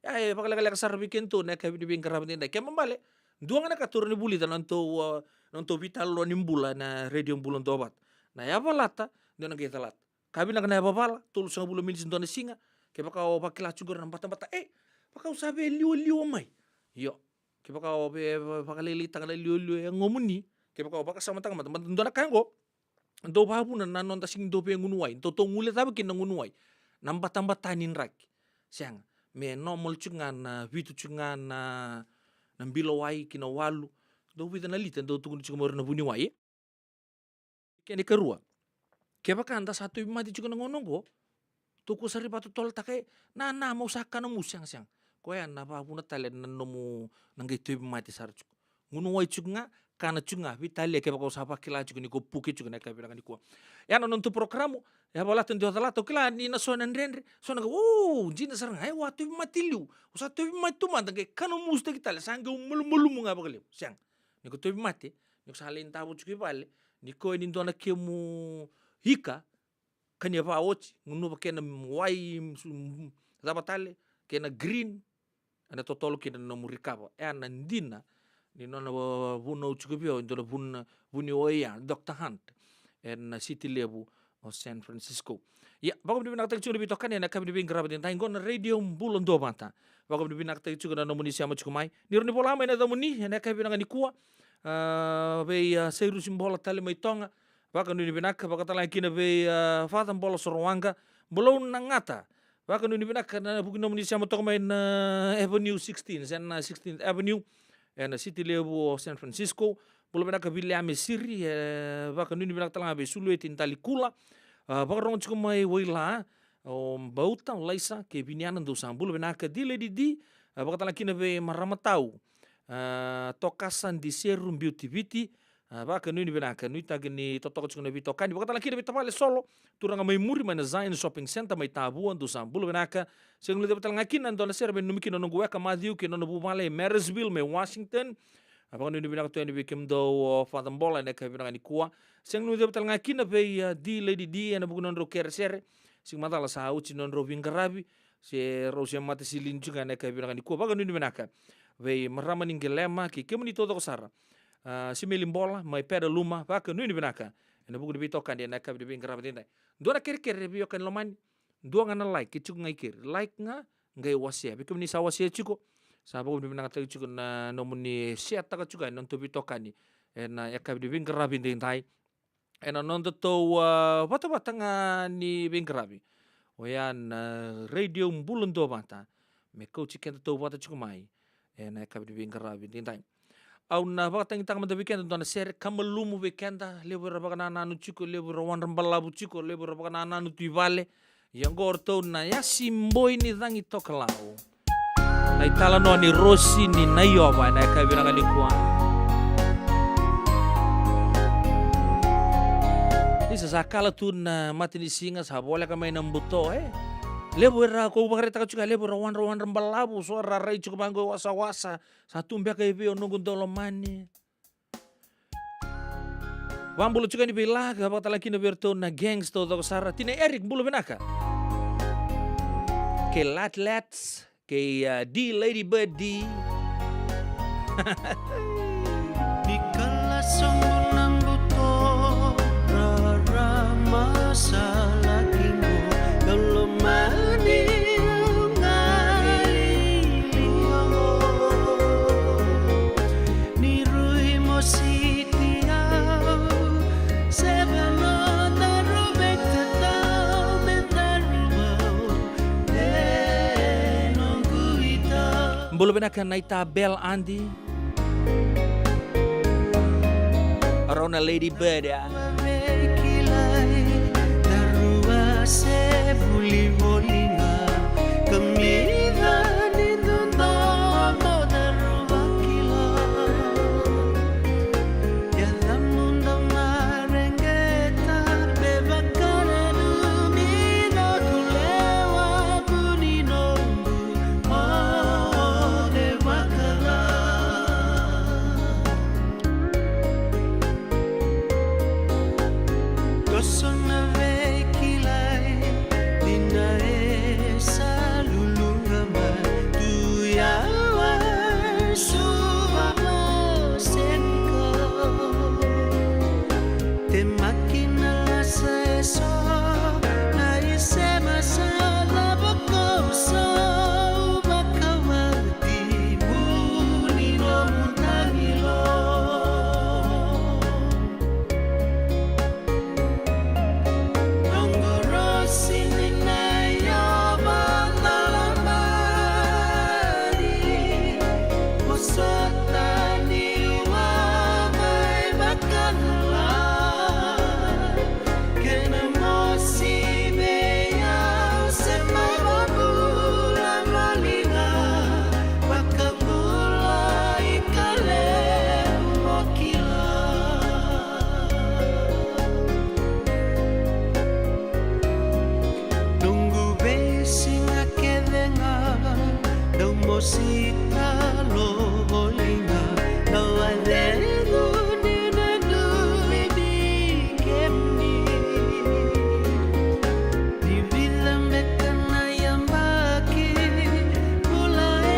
Ya e vakalekaleka sara vei kedatou na yakavi ni veiqaravi edaidai. Kena ibalebale, dua ga na ka tou rawa ni vulica na nodatou, a, na nodatou veitalanoa ni bula na Radio Bula Duavata. Na yavalata, dua na qai calata. Ka vinaka na yavavala, tolusagavulu minisi dua na siga, kevaka o vakila tiko qori na batabata, e, vaka au sa via liwaliwa mai. Io, kevaka o via vakalailaitaka na liwaliwa e yagomuni, kevaka o vakasamataka mada, mada dua na ka qo, dau vakavuna na noda sega ni dau via gunu wai, dau tou guilecava kina na gunu wai. Na batabata ni draki. Sega. Me normal tiko ga na vitu tiko ga na, na bilo wai ki na walu. Dau vica na lita, dau tukuni tiko mai o ira na vuniwai. Kena ikarua. Kevaka da sa tauvimate tiko na gauna oqo, tou kua sara ni vakatotolotaka, e, na, na, meu sa kana musu, sega, sega. Koya na vakavuna tale na nomu na qai tauvimate sara tiko. Gunu wai tiko ga, kana tiko ga, veitalia kevaka o sa vakila tiko ni ko puke tiko na yakavi vinaka nikua. Ya na nodatou porokaramu, yavalata Duavata, au kila ni na so na dredre, so na ka, o, dina sara ga, e, au a tauvimate liu, au sa tauvimate tu mada, qai kana musutaki tale, sa qai au malumalumu ga vakalevu, sega. Ni ko tauvimate, ni ko sa lai davo tiko i vale, ni ko ni dua na kemu ika, kania vakaoti, gunuva kena wai, su-, cava tale, kena green, ena totolo kina na nomu rikava. E a na dina ni nona vunau tiko vei au e dua na vun, vuniwai ya, Doctor Hunt, ena city levu o San Francisco. Ia, vakavinavinakataki tiko na veitokani ena yakavi ni veiqaravi edaidai qo na Radio Bula Duavata. Vakavinavinakataki tiko na nomuni sema tiko mai. Ni rawa ni vola mai na yacamuni ena yakavi vinaka nikua. A, vei, a, Sairusi Bola tale mai Toga. Vakanuinui vinaka, vakatalega kina vei, a, Father Bola Sorowaqa. Bulou Nagata. Vakanuinui vinaka ena vuku ni nomuni sema toka mai na Avenue sixteen, se na sixteenth Avenue, ena city levu o San Francisco. Bula vinaka Viliame Siri, e, vakanuinui vinaka talega vei Sulueti Dalikula. A, vakarogo tiko mai Waila, o Bauta, o Laisa, kei Viniana, dou sa bula vinaka. D Lady D, a, vakatalega kina vei marama tau. A, Tokasa Diseru Beauty Viti, a, vakanuinui vinaka, nuitaki ni totoka tiko na veitokani. Vakatalega kina vei tavale Solo, turaga mai muri, mai na Zion Shopping Centre, mai Tavua, dou sa bula vinaka. Sega ni guilecava talega kina e dua na sere me nanumi kina na noqu weka Matthew kei na nona vuvale e Marysville, mai Washington. A, vakanuinui vinaka tu yani vei kemudou o Father Bola ena yakavi vinaka nikua. Sega ni guilecava talega kina vei, a, D Lady D ena vuku ni nodrau kerekere. Siga Macala sa oti na nodrau veiqaravi, se rau se mata silini tiko ga ena yakavi vinaka nikua. Vakanuinui vinaka vei marama ni Qelema kei kemuni taucoko sara. A, Simeli Bola mai Pedaluma, vakanuinui vinaka ena vuku ni veitokani ena yakavi ni veiqaravi edaidai. Dua na kerekere vei wekani lomani, dua ga na like, e tiko ga i keri. Like ga, qai wasea. Vei kemuni sa wasea tiko, sa vakavinavinakataki tiko na nomuni share-taka tiko ga ena nodatou veitokani ena yakavi ni veiqaravi edaidai. Ena nodatou, a, vatavata ga ni veiqaravi. Oya na Radio Bula Duavata, me kauti keda tauvata tiko mai ena yakavi ni veiqaravi edaidai. Au na vakatagitaka mada vei keda e dua na sere ka malumu vei keda, levu era vakanananu tiko, levu era wadra balavu tiko, levu era vakanananu tu i vale. Ia oqo o ratou na Yasi Boi ni Cagi Tokalau. Na italanoa ni Rosi ni Naiova ena yakavi vinaka nikua. Isa, sa kala tu na matanisiga, sa voleka mai na buto, e. Levu era, ko vakaraitaka tiko, levu era wadra, wadra balavu, so era rai tiko vaqo e wasawasa. Sa tu beka i vei o noqu daulomani? Vabula tiko yani vei La, ka vakatalega kina vei iratou na Gangs taucoko sara. Tina Eric, bula vinaka. Kei Lat Lats, kei, a, D Lady Bird D. Ni kala sobu na buto, rarama sa laki mo, daulomani au qai liwa mo. Ni rui mo siti au, se vanua daru veitatau me daru vau e noqu itau. Bula vinaka na ita Bel Adi. Rau na Lady Bird, a. Kilai, daruva se vuli voli ga, kamica ni dodonu mo daruva kila. Yacamu dau mareqeta, me vakananumi na kulewa vuni noqu moce vakala. Toso na veikilai, dina e sa luluqa mai, tu yawa e suva mo senika. Temaki na lasa eso, na isema sa cava ko sa vakawati vuni nomu tagilo. Noqu Rosi ni Naiova, daulomani, vosota ni wavai vakacala. Kena mosi vei au se mai vabula voli ga, vakabula i ka levu mo kila. Noqu veisiga kece ga, dau mosi talo voli ga, dau a cegu ni nanumi kemuni. Ni vica beka na yabaki, bula e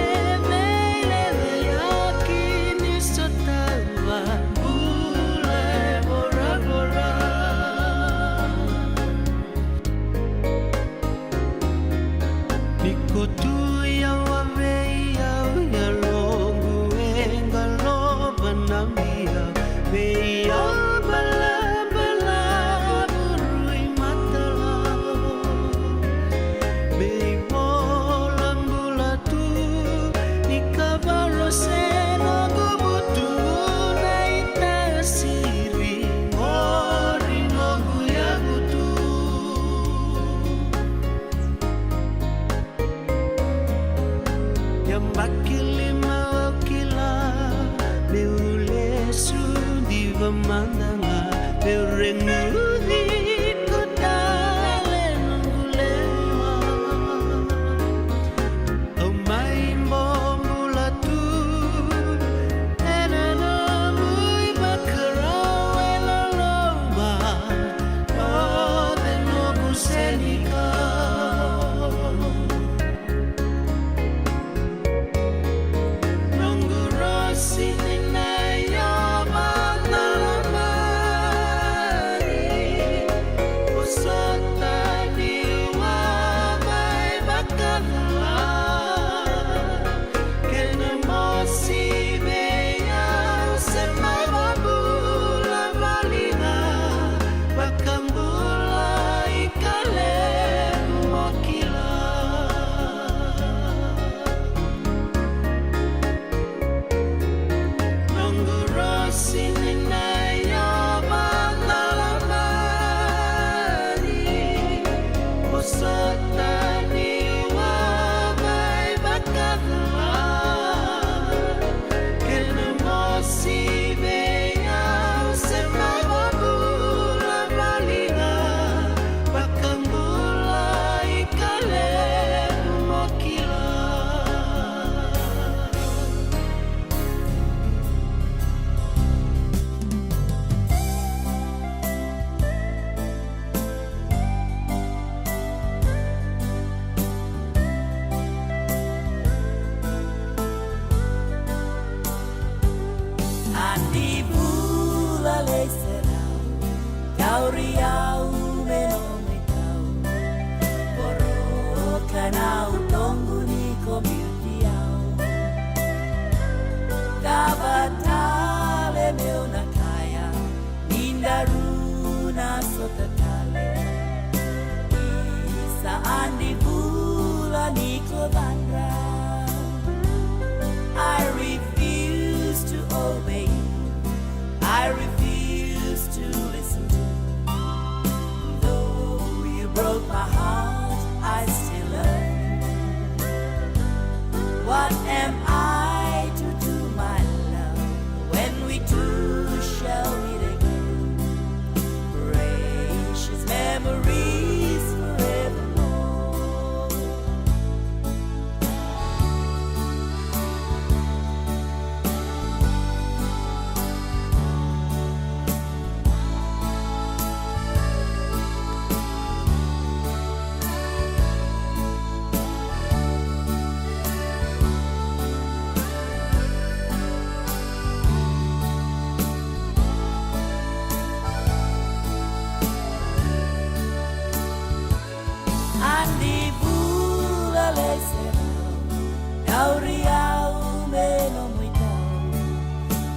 Tauri au me nomu itau,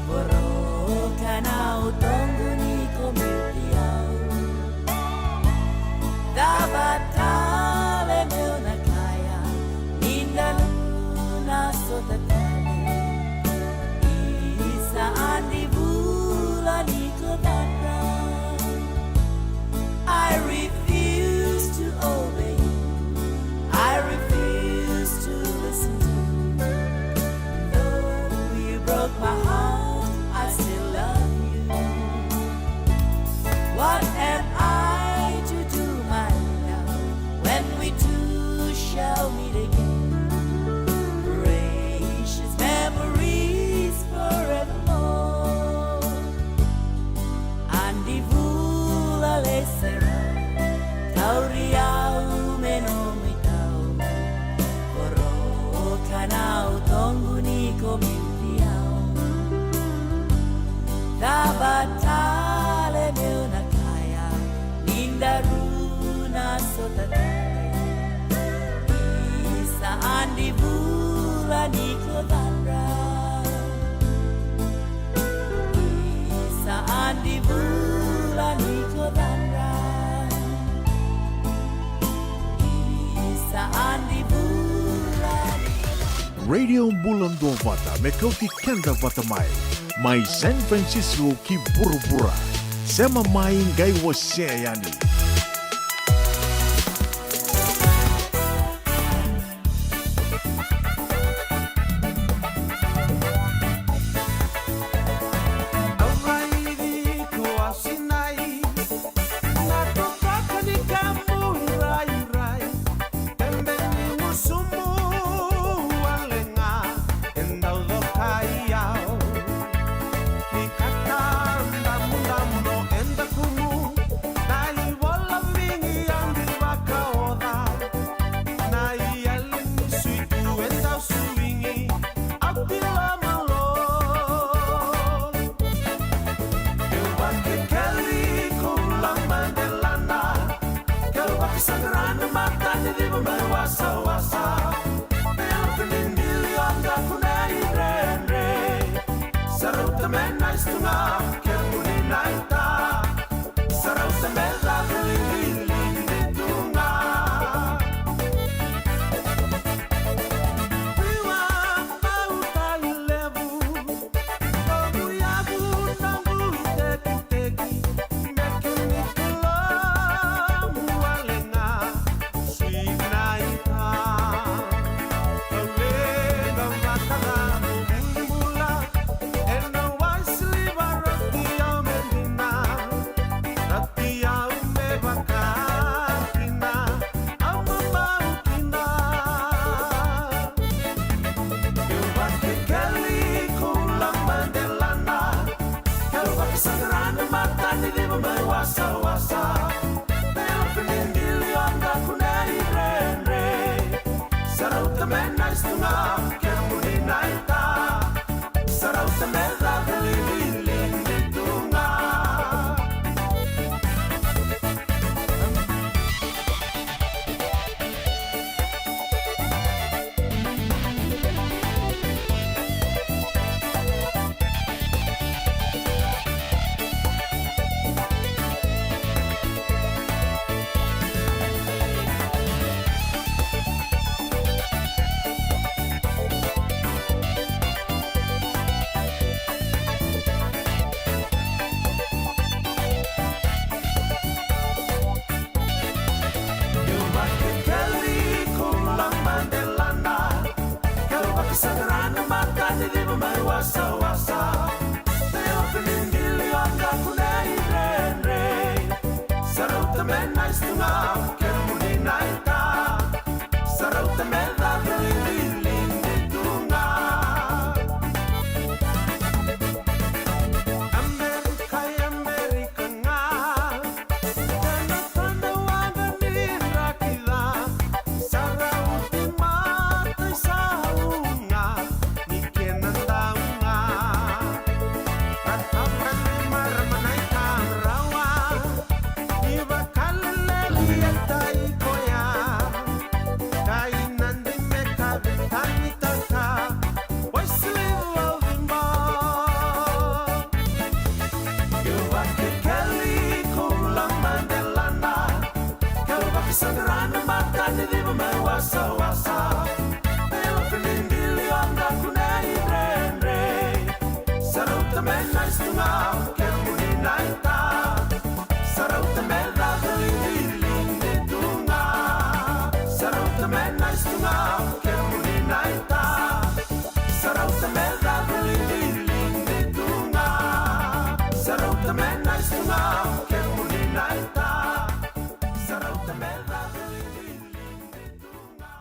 voroka na utoqu ni komiti au. Cava tale meu na kaya, ni da luna sota tale. Isa adi vula ni ko cadra. I refuse to obey. I refuse to listen to you. Though you broke my heart, I still love you. What am I to do, my love, when we two shall meet again? Precious memories forevermore. Adi vula leserau, tauri au me nomu itau, voroka na utoqu ni komiti au. Cava tale meu na kaya, ni da luna sota tale. Isa adi vula ni ko cadra. Isa adi vula ni ko cadra. Isa adi vula ni ko cadra. Radio Bula Duavata, me kauti keda vata mai. Mai San Francisco ki vuravura. Sema mai, qai wasea yani. Sa qara na matanici mai wasawasa. Bela filibili o daku na idredre. Sa rauta me nice tu ga o kemuni naita. Sa rauta me caka liuliu tu ga. Sa rauta me nice tu ga o kemuni naita. Sa rauta me caka liuliu tu ga. Sa rauta me nice tu ga o kemuni naita. Sa rauta me caka liuliu tu ga.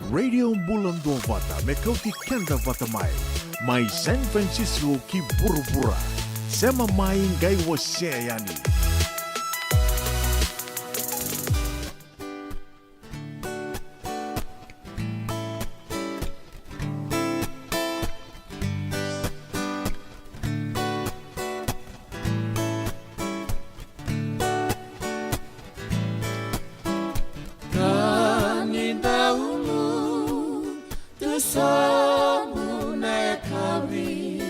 Radio Bula Duavata me kauti keda vata mai. Mai San Francisco ki vuravura. Sema mai qai wasea yani. Ka ni daulu tu sobu na yakavi.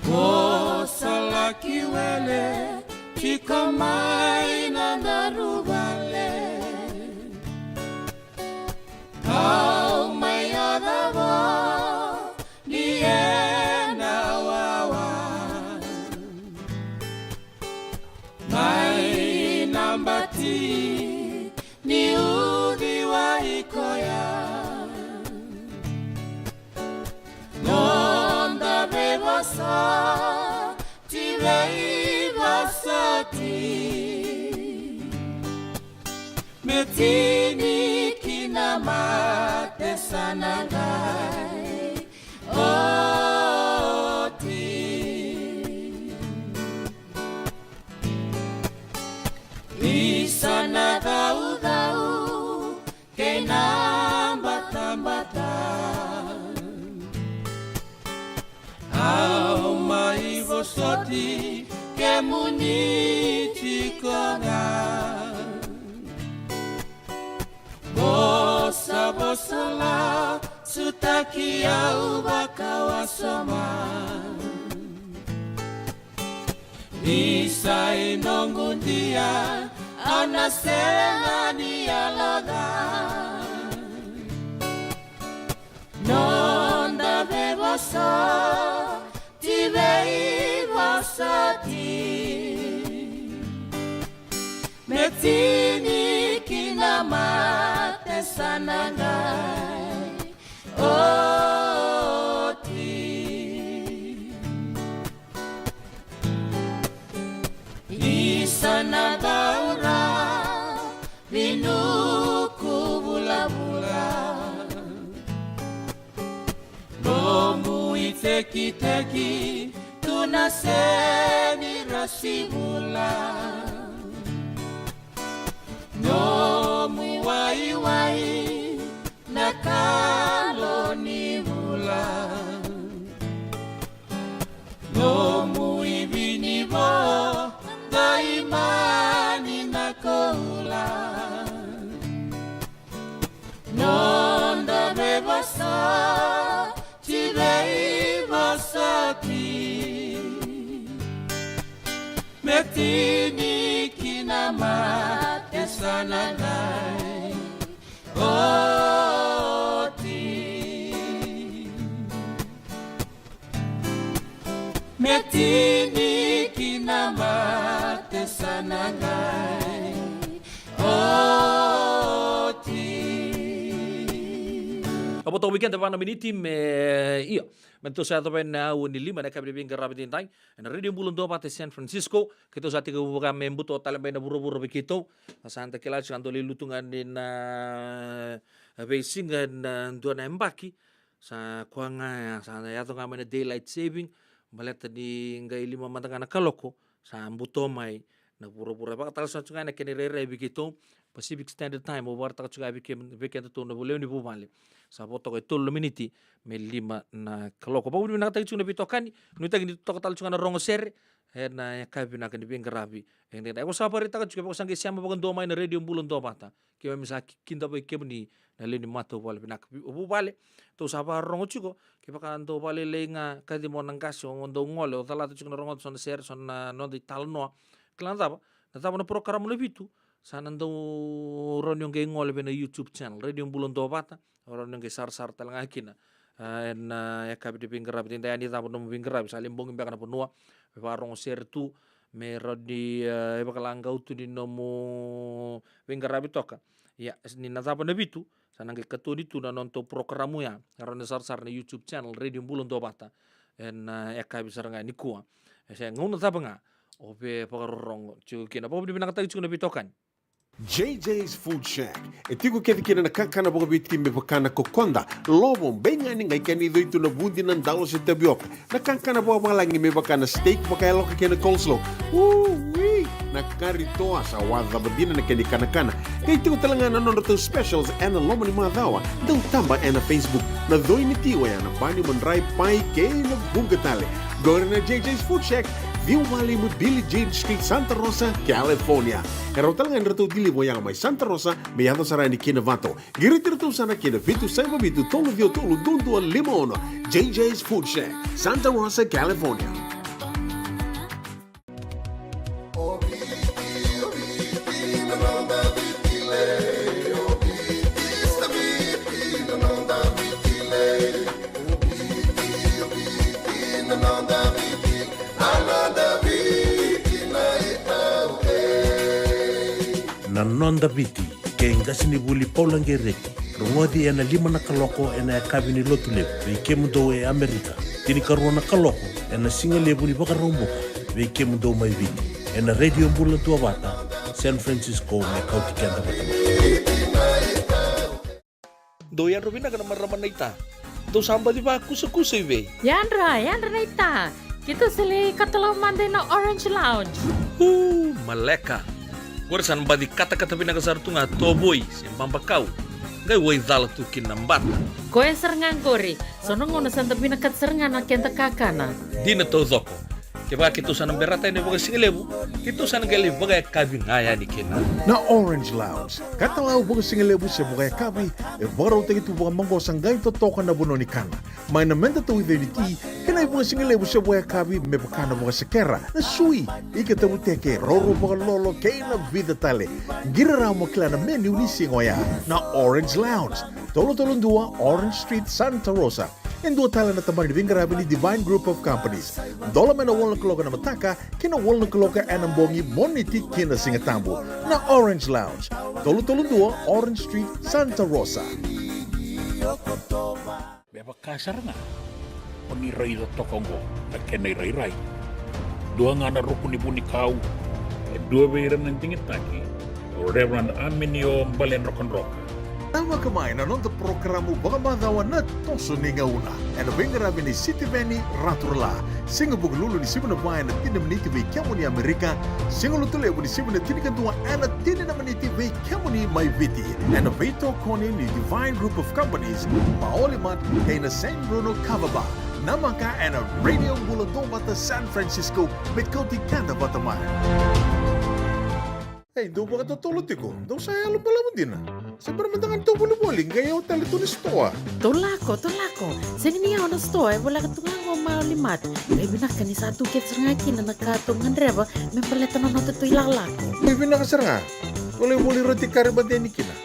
Ko sa laki wele tiko mai na daru vale. Au mai yaco vo ni ena wawa. Mai na bati ni uciwai koya. Noda veivosoti, veivosoti. Me tini kina mate sa na qai oti. Isa na caucau kei na batabata. Au mai vosoti kemuni tiko ga. Vosavosa la sutaki au vakawasoma. Isa i noqu dia, au na sega ni yaloca. Noda veivosoti, veivosoti. Me tini kina mate sa na qai oti. Isa na daura vinuku vulavula. Nomu itekiteki tu na seni rasivula. Nomu waiwai na kalo ni vula. Nomu ivinivo, daimani na koula. Noda veivosoti, veivosoti. Me tini kina mate sa na qai oti. Me tini kina mate sa na qai oti. A vo toka vei keda va na miniti me, io, me tou sa yacova ena aua ni lima ena yakavi ni veiqaravi edaidai ena Radio Bula Duavata e San Francisco. Keitou sa tekivu vaka me buto tale mai na vuravura vei keitou. Sa da kila tiko, sa dau lai lutu ga ni na veisiga ena dua na yabaki. Sa koya ga ya, sa yaco ga mai na daylight saving, baleta ni qai lima mada ga na kaloko sa buto mai na vuravura. Vakatale sara tiko ga na kena irairai vei keitou, Pacific Standard Time, au vakaraitaka tiko ga vei ke-, vei kedatou na lewe ni vuvale. Sa vo toka e tolu na miniti me lima na kaloko. Vakavinavinakataki tiko na veitokani, nuitaki ni toka tale tiko ga na rogo sere ena yakavi vinaka ni veiqaravi edaidai. Au sa vakaraitaka tiko, kevaka sa qai sema vakadua mai na Radio Bula Duavata, keimami sa ki-, kidavaki kemuni na lewe ni matavuvale vinaka. Vi-, vuvale, tou sa vakarorogo tiko, kevaka dou vakalailai ga, kaci mo na qase, o dou gole, o calata tiko na rogoca so na sere, so na noda italanoa. Kila na cava, na cava na porokaramu na vitu, sa na dau rawa ni o qai gole vei na YouTube channel Radio Bula Duavata, o rawa ni o qai sarasara tale ga kina. A, ena, a, yakavi ni veiqaravi, edaidai ni cava nomu veiqaravi, sa lai bogi beka na vanua, me vakarogo sere tu, me rawa ni, e, e vakalagau tu ni nomu veiqaravi toka. Ia, ni na cava na vitu, sa na qai katoni tu na nodatou porokaramu ya. E rawa ni sarasara na YouTube channel Radio Bula Duavata ena, e, yakavi sara ga nikua. E se gauna cava ga o via vakarorogo tiko kina. Vakavinavinakataki tiko na veitokani. J J's Food Shack. E tiko kece kina na kakana vakaviti me vaka na kokoda, lovo, beigani, qai kena icoi tu na vudi, na dalo se tavioka. Na kakana vakavalagi me vaka na steak vakayaloka kei na coleslaw. Ui! Na kari toa sa wacava dina na kena ikanakana. Qai tiko tale ga na nodratou specials ena loma ni macawa. Dau taba ena Facebook. Na coi ni ti oya na bani, madrai, pai kei na vuqa tale. Qori na J J's Food Shack, ciwa walu lima Billie Jean Street, Santa Rosa, California. E rawa tale ga ni ratou deliver yaga mai Santa Rosa me yaco sara yani ki Novato. Qiriti iratou sara ki na vitu saiva vitu tolu ciwa tolu dua dua lima ono. J J's Food Shack, Santa Rosa, California. Na Noda Viti, kei qasenivuli Paula Qereti. Rogoci ena lima na kaloko ena yakavi ni Lotulevu vei kemudou e Amerika. Tinikarua na kaloko ena sigalevu ni Vakaraubuka vei kemudou mai Viti, ena Radio Bula Duavata, San Francisco, me kauti keda vata mai. Dou yadra vinaka na marama naita. Dou sa baci vakusakusa i vei? Yadra, yadra naita. Keitou sa lai katalau mada ina Orange Lounge. Uu, maleka. Qori sa na baci katakata vinaka sara tu ga tovoi se babakau. Qai waicala tu kina na bata. Koya sara ga qori. So na gauna sa da vinakata sara ga na keda kakana. Dina taucoko. Kevaka keitou sa na berata yani vakasigalevu, keitou sa na qai lai vakayakavi ga yani kina. Na Orange Lounge, katalau vakasigalevu se vakayakavi, e vakarautaki tu vakamaqosa qai totoka na vanua ni kana. Mai na meda tauica ni ti, kei na ivakasigalevu se vakayakavi me vaka na vakasekera, na sui, ika tavuteke, roro vakalolo, kei na vica tale. Qiri rawa mo kila na menu ni siga oya. Na Orange Lounge, tolu tolu dua Orange Street, Santa Rosa. E dua tale na tabana ni veiqaravi ni Divine Group of Companies. Dola mai na walu na kaloko ena mataka ki na walu na kaloko ena bogi, Moniti ki na Sigatabu. Na Orange Lounge, tolu tolu dua Orange Street, Santa Rosa. Me vaka sara ga o ni raica toka oqo na kena irairai. Dua ga na ruku ni vunikau, e dua vei ira na digitaki, o Reverend Aminio Baledrokadroka. Namaka mai na noda porokaramu vakamacawa Na Toso ni Gauna, ena veiqaravi ni Sitiveni Raturala. Siga Vukelulu ni sivi na va ena tini na miniti vei kemuni Amerika. Siga Lotulevu ni sivi na tinikadua ena tini na miniti vei kemuni mai Viti. Ena veitokoni ni Divine Group of Companies, Maoli Mart, kei na Saint Bruno Kava Bar. Namaka ena Radio Bula Duavata San Francisco, me kauti keda vata mai. Ei, dou vakatotolo tiko, dou sa yalo balavu dina. Se bera mada ga ni tou volivoli, qai yawa tale tu ni sitoa. Tou lako, tou lako. Sega ni yawa na sitoa, e voleka tu ga qo Maoli Mart. Qai vinaka ni sa tu kece sara ga kina na ka tou gadreva me baleta na noda tou ilakolako. Qai vinaka sara ga. Volivoli roti kari mateni kina.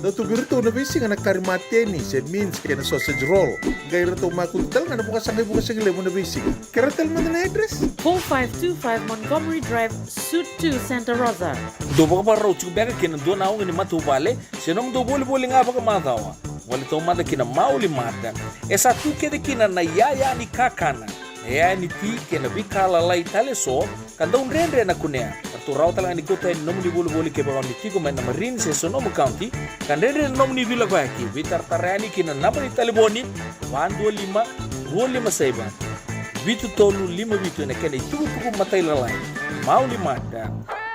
Dau tu vei iratou na veisiga na kari mateni, se mince kei na sausage roll. Qai ratou makutu tale ga na vakasaqai vakasigalevu na veisiga. Kerea tale mada na address? Four five two five Montgomery Drive, Suite two, Santa Rosa. Dou vakavakarau tiko beka kei na dua na oga ni matavuvale se nomudou volivoli ga vakamacawa? Gole taumada ki na Maoli Mart. E sa tu kece kina na iyaya ni kakana, na iyaya ni ti kei na veika lalai tale eso ka dau dredre na kunea. Ratou rawa tale ga ni kauta yani nomuni volivoli kevaka o ni tiko mai na Marin se Sonoma County, ka dredre na nomuni veilakoyaki. Veitaratara yani ki na naba ni talevoni, va dua lima, rua lima saiva, vitu tolu lima vitu, ena kena itukutuku matailalai. Maoli Mart,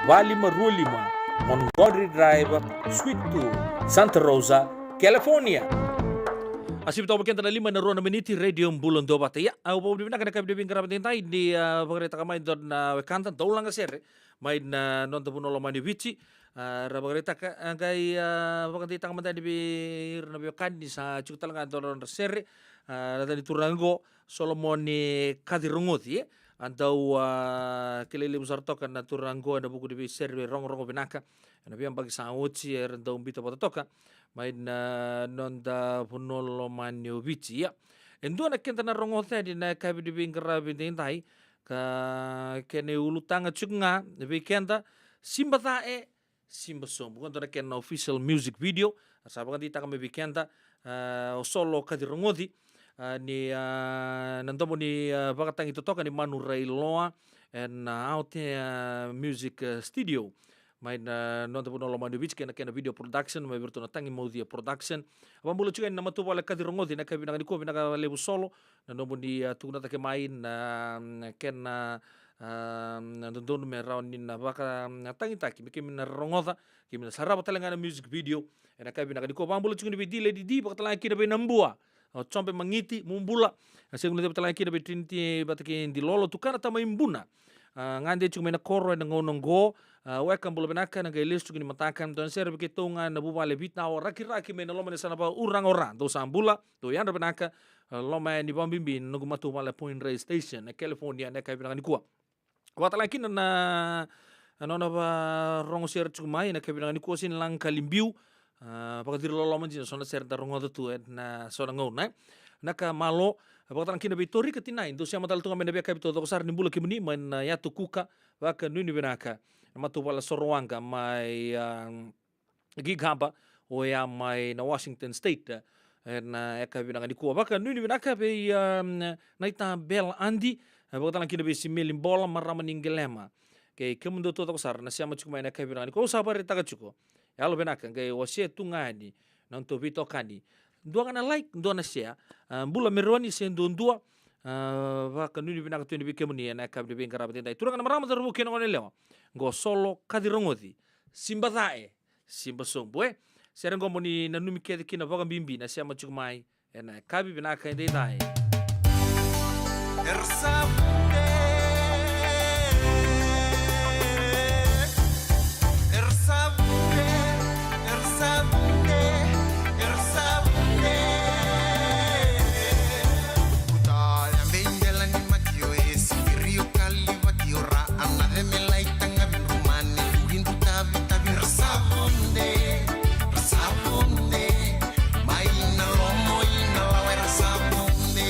va lima rua lima Montgomery Drive, Suite two, Santa Rosa, California. A sivi toka vei keda na lima ena rua na miniti, Radio Bula Duavata. Ia, au vakavinavinaka ena yakavi ni veiqaravi edaidai ni, a, vakaraitaka mai e dua na wekada, dau lagasere mai na noda vanua lomani o Viti. A, ra vakaraitaka, a, qai, a, vakadeitaka mada yani vei ira na veiwekani ni sa tiko tale ga e dua na nodra sere, a, na yaca ni turaga oqo, Solomoni Kacirogoci, e. A dau, a, kilai levu sara toka na turaga oqo ena vuku ni veisere, veirogorogo vinaka ena veiyabaki sa oti, era dau biuta vata toka mai na noda vanua lomani o Viti. Ia, e dua na keda na rogoca yani ena yakavi ni veiqaravi edaidai, ka kena iulutaga tiko ga vei keda, Siba Ca E, Siba Sobu. Qo dua na kena official music video, a sa vakadeitaka mai vei keda, a, o Solo Kacirogoci, a, ni, a, na domo ni, a, vakatagi totoka ni Manu Railoa, ena, a, Aotea, a, Music, a, Studio. mai na noda vanua lomani o Viti kei na kena video production mai vei iratou na Tagi Maucia Production. Vakabula tiko yani na matavuvale Kaci Rogoci ena yakavi vinaka nikua, vinaka levu Solo na nomuni, a, tukuna cake mai na, mm, kena, a, na dodonu me rawa ni na vaka, mm, tagitaki me kemuni na rogoca, kemuni na sarava tale ga na music video ena yakavi vinaka nikua. Vakabula tiko yani vei D Lady D, vakatalega kina vei Nabua, o Jobe Magiti, mu bula. A, sega ni cava tale ga kina vei Trinity vata kei Dilolo, tukana tamai Buna. A, gade tiko mai na koro ena gauna oqo. A, weka, bula vinaka, na qai lesu tiko ni mataka. Dua na sere vei keitou ga na vuvale Vitawa Rakiraki mai na loma ni yasana vakauraga o Ra. Dou sa bula, dou yadra vinaka. A, loma yani vakabibi na noqu matavuvale Point Rail Station e California ena yakavi vinaka nikua. Vakatalega kina na, na nona varogo sere tiko mai ena yakavi vinaka nikua, Sini Lagakali Biu. A, vakaciri loloma dina so na sere da rogoca tu ena so na gauna, e. Vinaka, malo. Vakatalega kina vei Torika Tinai, dou sema tale tu ga mai na veiyakavi taucoko sara, ni bula kemuni mai na Yatu Kuka, vakanuinui vinaka. Na matavuvale Sorowaqa mai, a, Gig Harbor, oya mai na Washington State, e, ena yakavi vinaka nikua. Vakanuinui vinaka vei, a, Naita Bel Adi, e, vakatalega kina vei Simeli Bola, marama ni Qelema. Kei kemudou taucoko sara na sema tiko mai ena yakavi vinaka nikua. Au sa vakaraitaka tiko, yalo vinaka, qai wasea tu ga yani na nodatou veitokani. Dua ga na like, dua na share. A, bula Meroni se duadua. A, vakanuinui vinaka tu yani vei kemuni ena yakavi ni veiqaravi edaidai. Turaga na marama, cauravou kei na goneyalewa, qo Solo Kaci Rogoci, Siba Cae, Siba Sobu, e. Sere qo mo ni nanumi kece kina vakabibi na sema tiko mai ena yakavi vinaka edaidai. Era sa vude, era sa vude, era sa vude, era sa vude. Kutalia me idela ni matio e sikirio kali vatio ra ana de me lai tanga vinru mane tu indru tavi tavi ra sa vude, ra sa vude. Mai na lomo i na lawa era sa vude.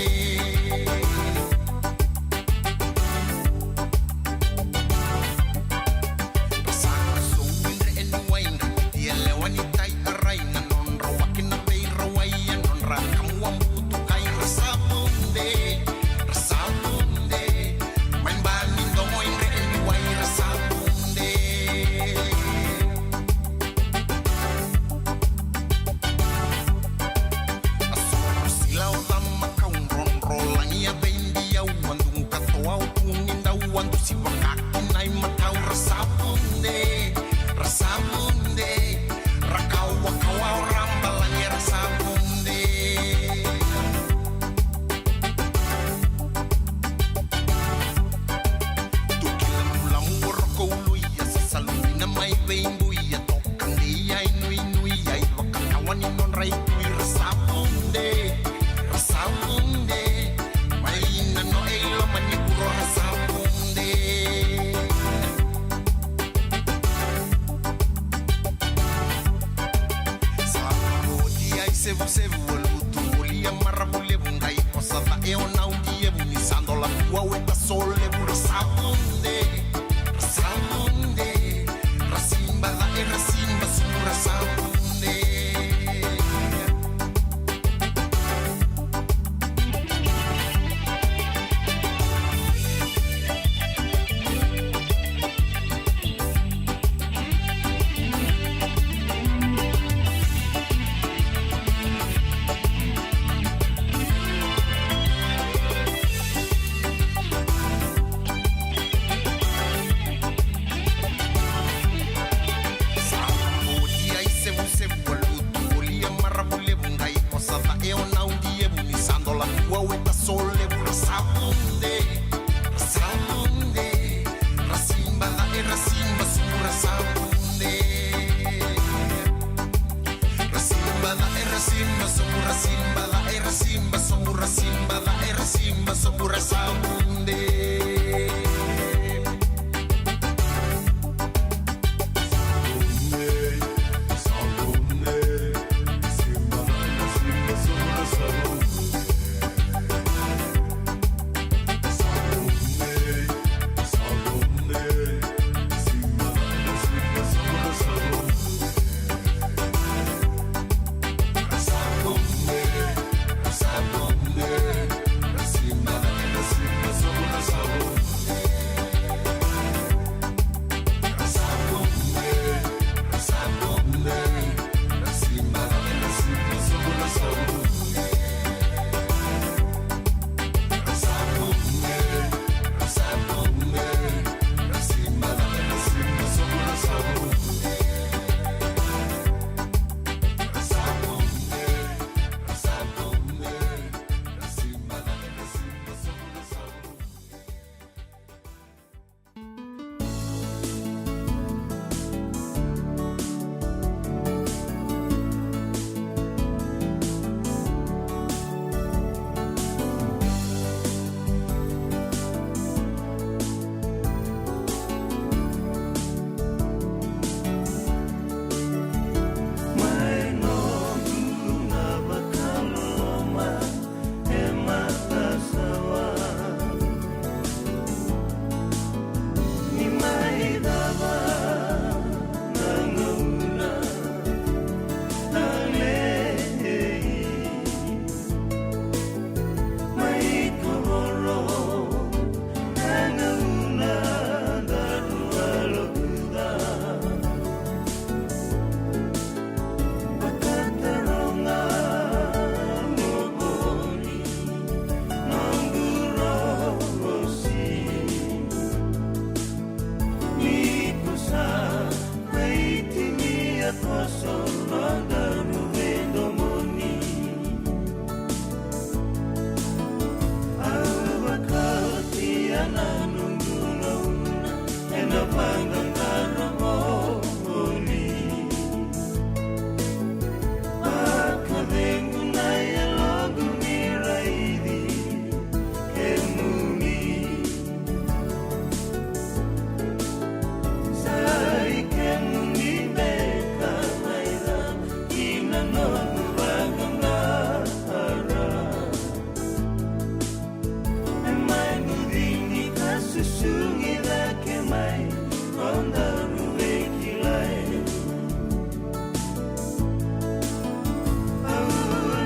Ra sa ka sou indre e ni waidra, tia lewa ni tai arai na nodra wake na vei ra wai e nodra kamu a butu kai ra sa vude, ra sa vude. Mai ba ni domo indre e ni wai ra sa vude. A soro sila o cama kau drodro lagi a veibi au a dugu katoa o kuni dau a dusi vakaki nai matau ra sa vude, ra sa vude. Ra kawa kawa o raba lagi ra sa vude. Tukila mulamu o roko ulu ia sa salumina mai veibuia toka dei ai nuinui ai vakatawa ni nodra itui ra sa vude, ra sa vude. Mai na no e i loma ni kuro ra sa vude. Sa oti ai sevusevu a lutu olia maravu levu dai posa ca e o nau kievu ni sa dola kua weta so levu ra sa vude, ra sa vude. Ra siba ca e ra siba sumu ra sa vude. Sa oti ai sevusevu a lutu olia maravu levu dai posa ca e o nau kievu ni sa dola kua weta so levu ra sa vude, ra sa vude. Ra siba ca e ra siba sumu ra sa vude. Ra siba ca e ra siba sumu ra siba ca e ra siba sumu ra siba ca e ra siba sumu ra sa vude. Noqu vaqaqara. E mai mucini ka susugi cake mai o daru veikilai. Au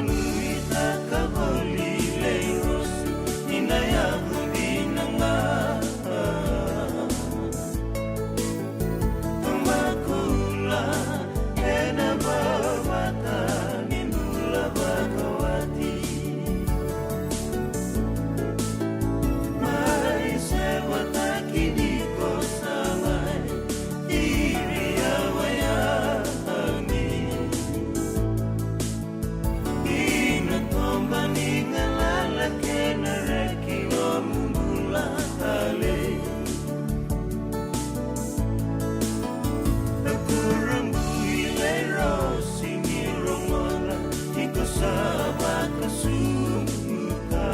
nuitaka voli lei rosu ni na yavu dina ga. Toma koula ena vavata ni bula vakawati. Mai sevata ki ni ko sa mai iri a wayani. Ina toba ni galala kena reki nomu bula talei. Kurabui lei rosi ni rogoca ni ko sa vakasuka.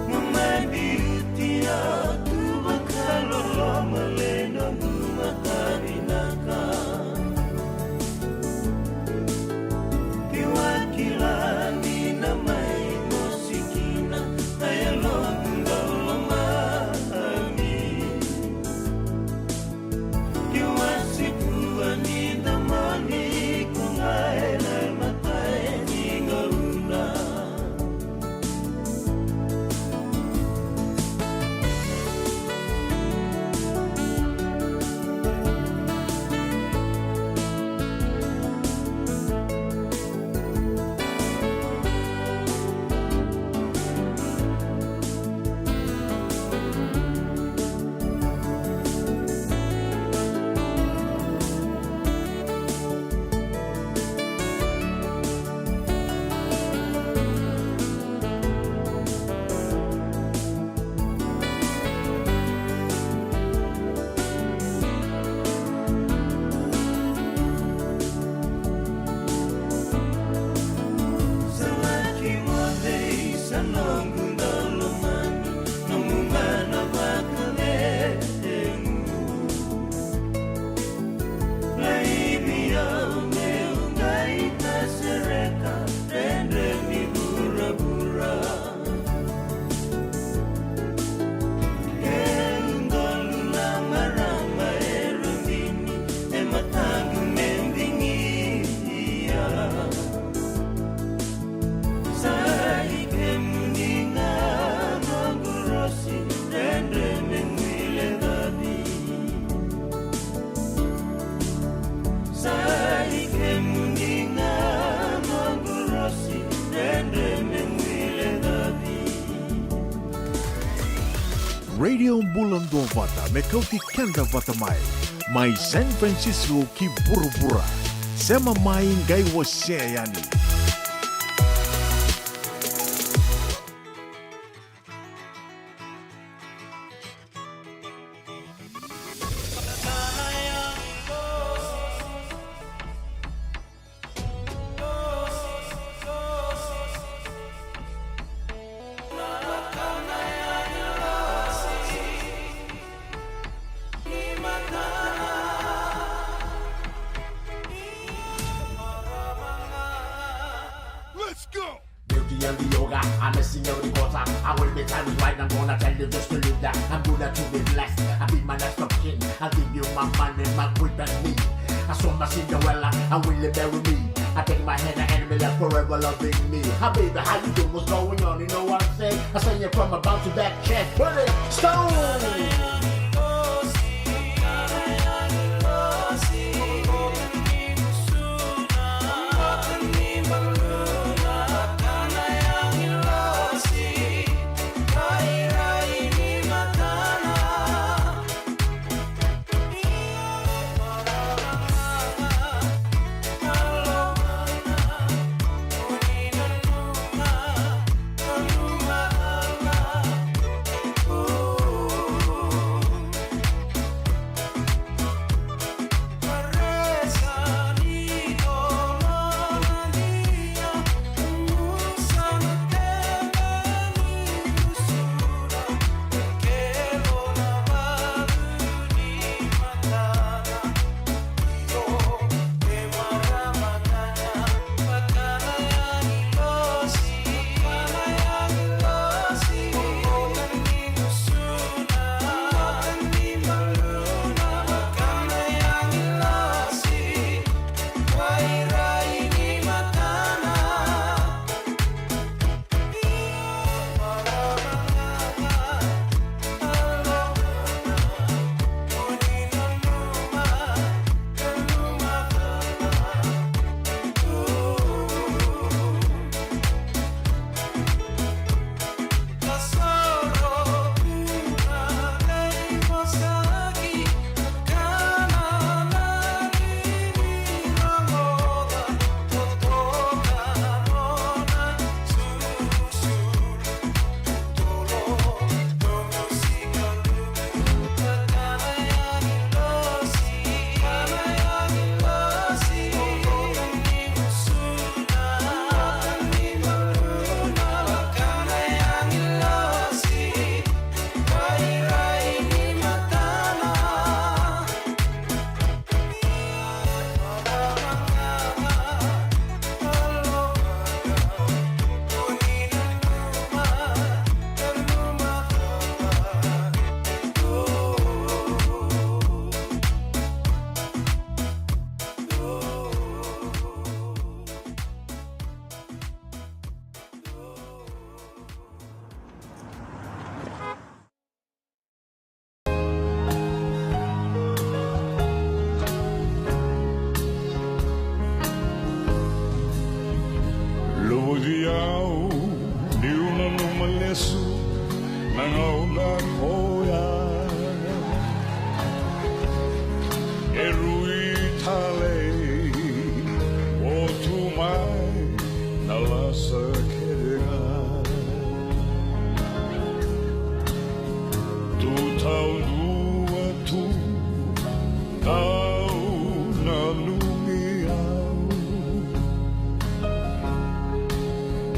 Mama biuti a tu vakaloloma lei noqu matavinaka. Ke wa kila ni na mai mosi kina na yaloqu dau lomani. Ke wa sikua ni damani ko ga ena matai ni gauna. Radio Bula Duavata, me kauti keda vata mai. Mai San Francisco ki vuravura. Sema mai qai wasea yani. Let's go! Beauty and the yoga, I'm a singer with the quarter. I will be time is right, I'm gonna tell you just to leave that. I'm gonna to be blessed. I be my next of kin. I'll give you my money, my whip and me. I saw my Cinderella, I will you marry me. I take my hand, the enemy left forever loving me. Hi baby, how you doing? What's going on? You know what I'm saying? I say you from a bounce back check. Put it, stone. Na gauna koya e rui tale, o tu mai na lasa kece ga. Tu taudua tu, au nanumi au.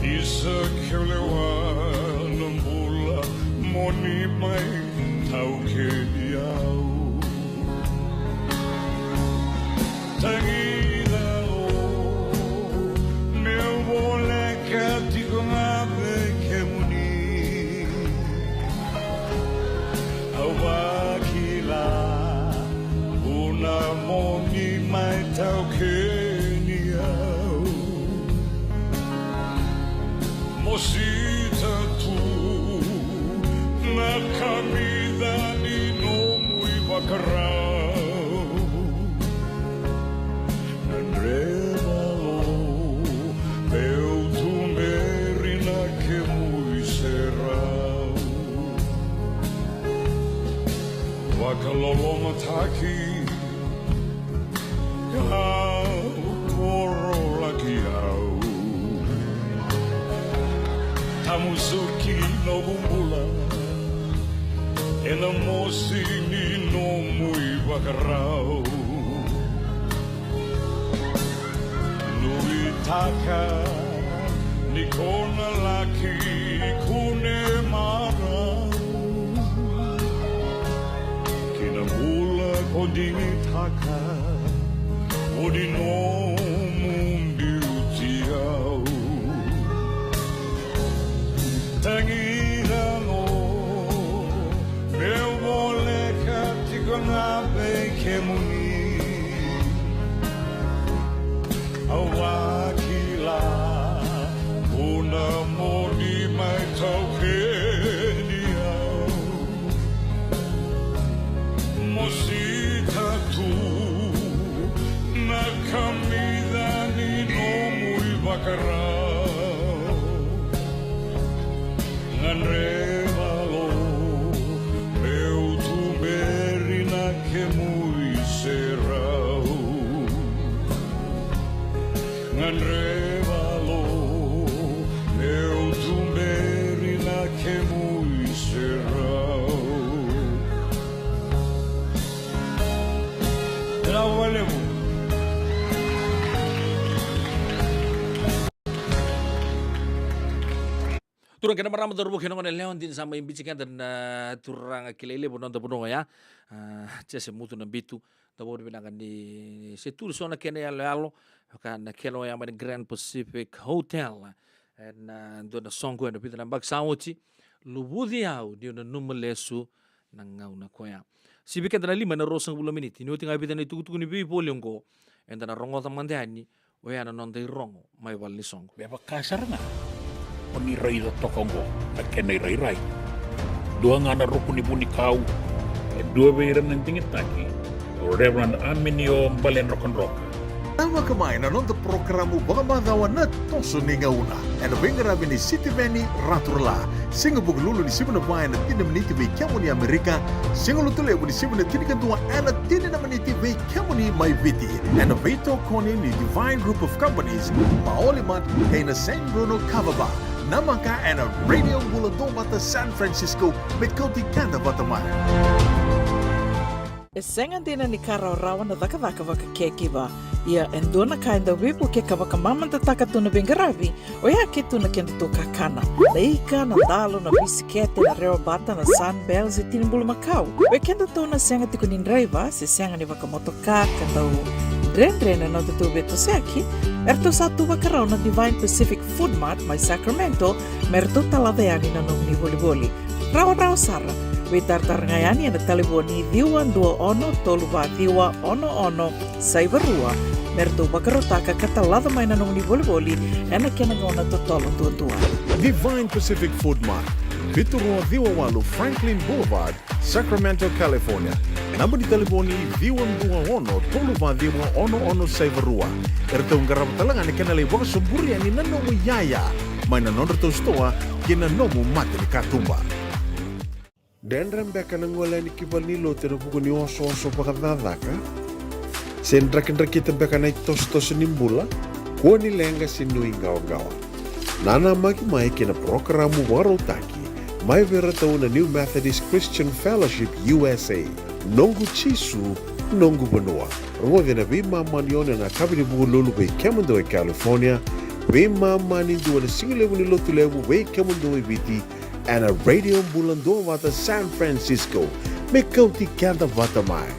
Isa keu lewa na bula, mo ni mai taukeni au. Tagina o meu voleka tiko ga vei kemuni. Au vakila vuna mo ni mai taukeni au. Mosita tu na kamica ni nomu ivakarau. Gadreva lo meu tuberi na kemu iserau. Vakalolomataki kau korolaki au. Tamusuki noqu bula ena mosi ni nomu ivakarau. Nuitaka ni ko na laki kune marau ki na bula ko digitaka, o ni nomu biuti au. Tagina o meu voleka tiko ga vei kemuni. Au vakila vuna mo ni mai taukeni au. Mosita tu na kamica ni nomu ivakarau. Gadreva lo meu tuberi na kemu iserau. Gadreva lo meu tuberi na kemu iserau. Vinaka vakalevu. Turaga kei na marama, cauravou kei na goneyalewa, dina sa mai biuti keda na turaga kilai levu ena noda vanua oya, a, Jese Mutunabitu. Da vakavinavinaka ni se tu so na kena iyaloyalo, vaka na kena oya mai na Grand Pacific Hotel ena, a, dua na soqo ena vica na yabaki sa oti. Luvuci au niu nanuma lesu na gauna koya. Sivi keda na lima ena ruasagavulu na miniti ni oti ga e vica na itukutuku ni veivoli oqo. Eda na rogoca mada yani oya na noda irogo mai vale ni soqo. Me vaka sara ga o ni raica toka oqo na kena irairai. Dua ga na ruku ni vunikau, e dua vei ira na digitaki, o Reverend Aminio Baledrokadroka. Tavaka mai na noda porokaramu vakamacawa na Toso ni Gauna, ena veiqaravi ni Sitiveni Raturala. Siga Vukelulu ni sivi na va ena tini na miniti vei kemuni Amerika. Siga Lotulevu ni sivi na tinikadua ena tini na miniti vei kemuni mai Viti. Ena veitokoni ni Divine Group of Companies, Maoli Mart kei na San Bruno Kava Bar. Namaka ena Radio Bula Duavata San Francisco, me kauti keda vata mai. E sega dina ni ka rawarawa na cakacaka vaka caregiver. Ia e dua na ka e dau veivuke ka vakamamadataka tu na veiqaravi, oya ke tu na kedatou kakana. Na ika, na dalo, na bisikete, na rewabata, na Sunbell se tini bulumakau. Vei kedatou na sega tiko ni draiva se sega ni vakamotoka ka dau dredre na nodatou veitosoyaki, eratou sa tu vakarau na Divine Pacific Food Mart mai Sacramento me ratou talaca yani na nomuni volivoli. Rawarawa sara, veitaratara ga yani ena talevoni ciwa dua ono tolu va ciwa ono ono saiva rua me ratou vakarautaka ka talaca mai na nomuni volivoli ena kena gauna totolo duadua. Divine Pacific Food Mart, vitu rua ciwa walu Franklin Boulevard, Sacramento, California. Naba ni talevoni ciwa dua ono tolu va ciwa ono ono saiva rua. Eratou qarava tale ga na kena lai vakasoburia ni na nomu iyaya mai na nodratou sitoa kei na nomu mata ni katuba. Dredre beka na gole yani ki valenilotu ena vuku ni osooso vakacakacaka? Se drakidrakita beka na itosotoso ni bula? Kua ni leqa se nuiqawaqawa. Nanamaki mai ki na parokaramu vakarautaki mai vei iratou na New Methodist Christian Fellowship U S A. Noqu Jisu, noqu vanua. Rogoci ena veimama ni ono ena yakavi ni Vukelulu vei kemudou e California, veimama ni dua ena sigalevu ni Lotulevu vei kemudou e Viti, ena Radio Bula Duavata San Francisco. Me kauti keda vata mai.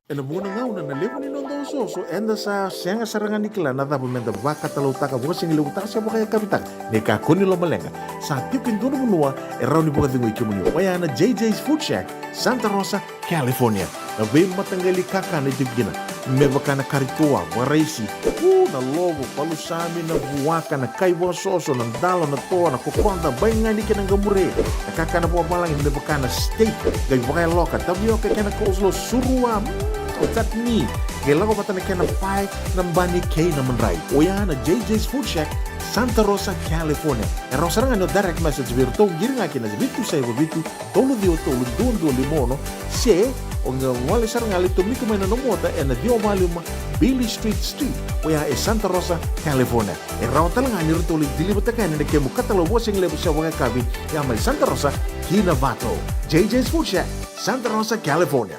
Ena vuqa na gauna na levu ni noda osooso, eda sa sega sara ga ni kila na cava meda vakatalautaka, vakasigalevutaka se vakayakavitaka. Ni kakua ni lomaleqa, sa tiko e dua na vanua e rawa ni vakacegui kemuni, oya na J J's Food Shack, Santa Rosa, California. Na veimataqali kakana e tiko kina, me vaka na kari toa, vakaraisi, u, na lovo, palusami, na vuaka, na kai vakasoso, na dalo, na toa, na kokoda, baigani kei na qamure. Na kakana vakavalagi me vaka na steak, qai vakayaloka, tavioka kei na coleslaw, surua, mm, o chutney, qai lako vata na kena pae, na bani kei na madrai. Oya na J J's Food Shack, Santa Rosa, California. E rawa sara ga ni o direct message vei iratou, qiri ga kina vitu saiva vitu, tolu ciwa tolu, dua dua lima ono, se o qai gole sara ga, lai tomika mai na nomu ota ena ciwa va lima Beale Street Suite, oya e Santa Rosa, California. E rawa tale ga ni ratou lai deliver-taka yani na kemu katalau vakasigalevu se vakayakavi, ya mai Santa Rosa ki Novato. J J's Food Shack, Santa Rosa, California.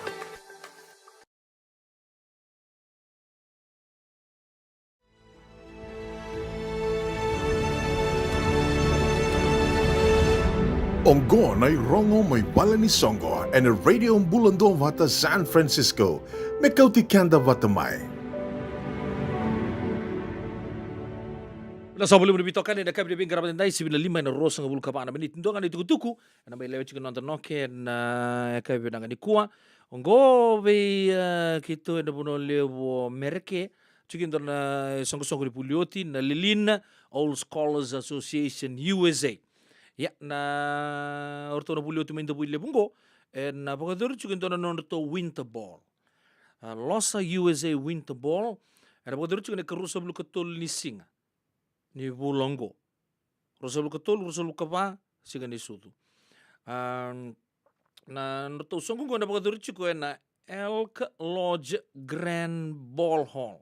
Oqo na irogo mai vale ni soqo ena Radio Bula Duavata San Francisco. Me kauti keda vata mai. Na sa volimu na veitokani ena yakavi ni veiqaravi edaidai, sivi na lima ena ruasagavulu ka va na miniti. Dua ga na itukutuku ena mai lewe tiko na noda noke ena yakavi vinaka nikua. Oqo vei, e, keitou ena vanua levu o Mereke, tiko e dua na, e, soqosoqo ni vuli oti na Lelean Old Scholars Association U S A. Ia, na, o ratou na vuli oti mai Davuilevu oqo, ena vakayacori tiko e dua na nodratou winter ball. A, Losa U S A Winter Ball, ena vakayacori tiko ena ikaruasagavulu ka tolu ni siga ni vula oqo. Ruasagavulu ka tolu, ruasagavulu ka va, siga ni sucu. A, na nodratou soqo oqo ena vakayacori tiko ena Elk Lodge Grand Ball Hall.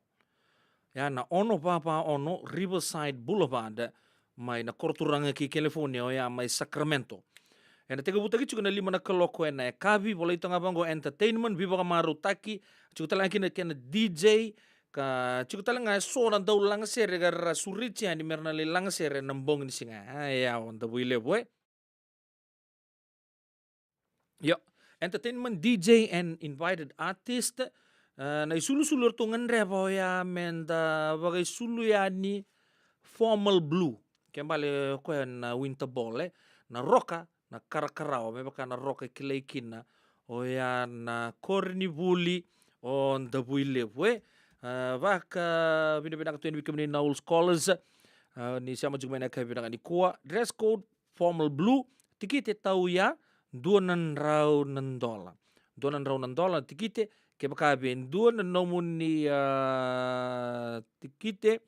Ya na ono va va ono Riverside Boulevard, mai na koroturaga kei California, oya mai Sacramento. Ena tekivutaki tiko ena lima na kaloko ena yakavi, volai toka ga vaqo entertainment, veivakamarautaki, tiko tale ga kina kena D J, ka tiko tale ga eso na dau lagasere ka ra sureti yani mera na lai lagasere ena bogi ni siga. A, yawa, Davuilevu, e. Io, entertainment, D J and invited artist. E, na isulusulu eratou gadreva oya meda vakaisulu yani Formal Blue. Ke bale o koya na winter ball, e. Na roka, na karakarawa, me vaka na roka e kilai kina oya na koronivuli o Davuilevu, e. E, vakavinavinaka tu yani vei kemuni na Old Scholars, e, ni sema tiko mai ena yakavi vinaka nikua. Dress code, Formal Blue, tikite tauya, dua na drau na dola. Dua na drau na dola na tikite, kevaka vei dua na nomuni, a, tikite.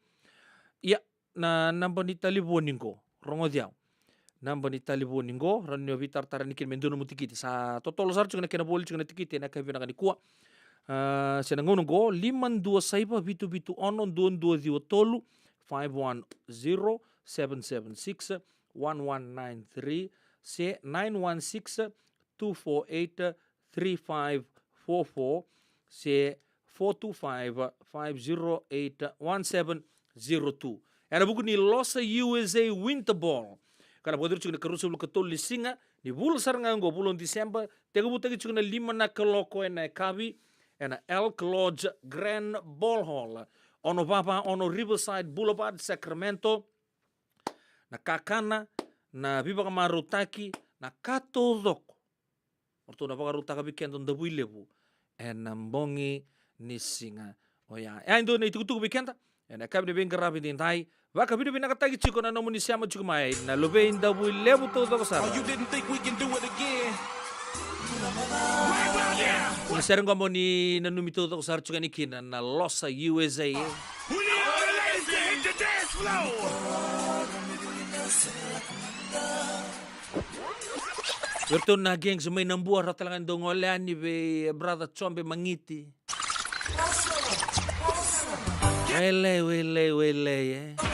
Ia, na naba ni talevoni qo, rogoci au. Naba ni talevoni qo, rawa ni o veitaratara yani kina me dua nomu tikite. Sa totolo sara tiko na kena voli tiko na tikite ena yakavi vinaka nikua. A, se na gauna qo, lima dua saiva vitu vitu ono dua dua ciwa tolu, five one zero, seven seven six, one one nine three, se nine one six, two four eight, three five four four, se four two five, five zero eight, one seven zero two. Ena vuku ni Losa U S A Winter Ball. Ka na vakayacori tiko na ikaruasagavulu ka tolu ni siga ni vula sara ga oqo, vula o December, tekivutaki tiko na lima na kaloko ena yakavi, ena Elk Lodge Grand Ball Hall, ono va va ono Riverside Boulevard, Sacramento. Na kakana, na veivakamarautaki, na ka taucoko o ratou na vakarautaka vei keda o Davuilevu ena bogi ni siga oya. E a dua na itukutuku vei keda ena yakavi ni veiqaravi edaidai. Vakavinavinakataki tiko na nomuni sema tiko mai, na luvei Davuilevu taucoko sara. Oh, you didn't think we can do it again? Well, well, yeah. Ni sere qo mo ni nanumi taucoko sara tiko yani kina na Losa U S A. We need all the ladies to hit the dance floor. Vei iratou na gangs mai Nabua, rau tale ga ni dau gole yani vei brother Jobe Magiti. Wailei, wailei, wailei, e.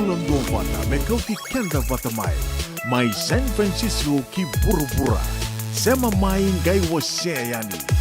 Duavata me kauti keda vata mai, mai San Francisco ki vuravura. Sema mai, qai wasea yani.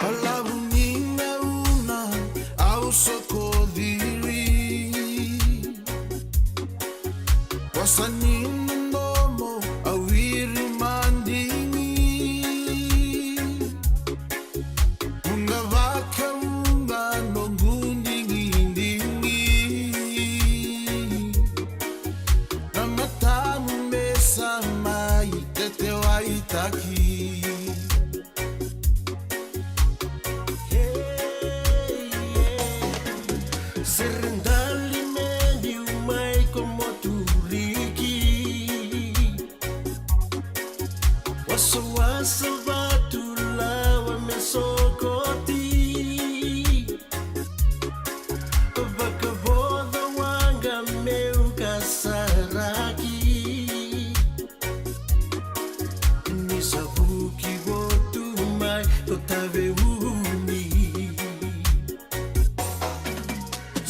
Balavu ni gauna au soko ciri, wasa ni domo au iri madigi. Vuqa vakavuqa noqu digidigi, na matamu me sa mai tetewaitaki. Hey, yeah. Sere dali me biu mai ko moturiki. Wasawasa vatu lawa me sokoti. Vakavoca waqa meu kasaraki. Ni sa vuki votu mai ko Taveuni.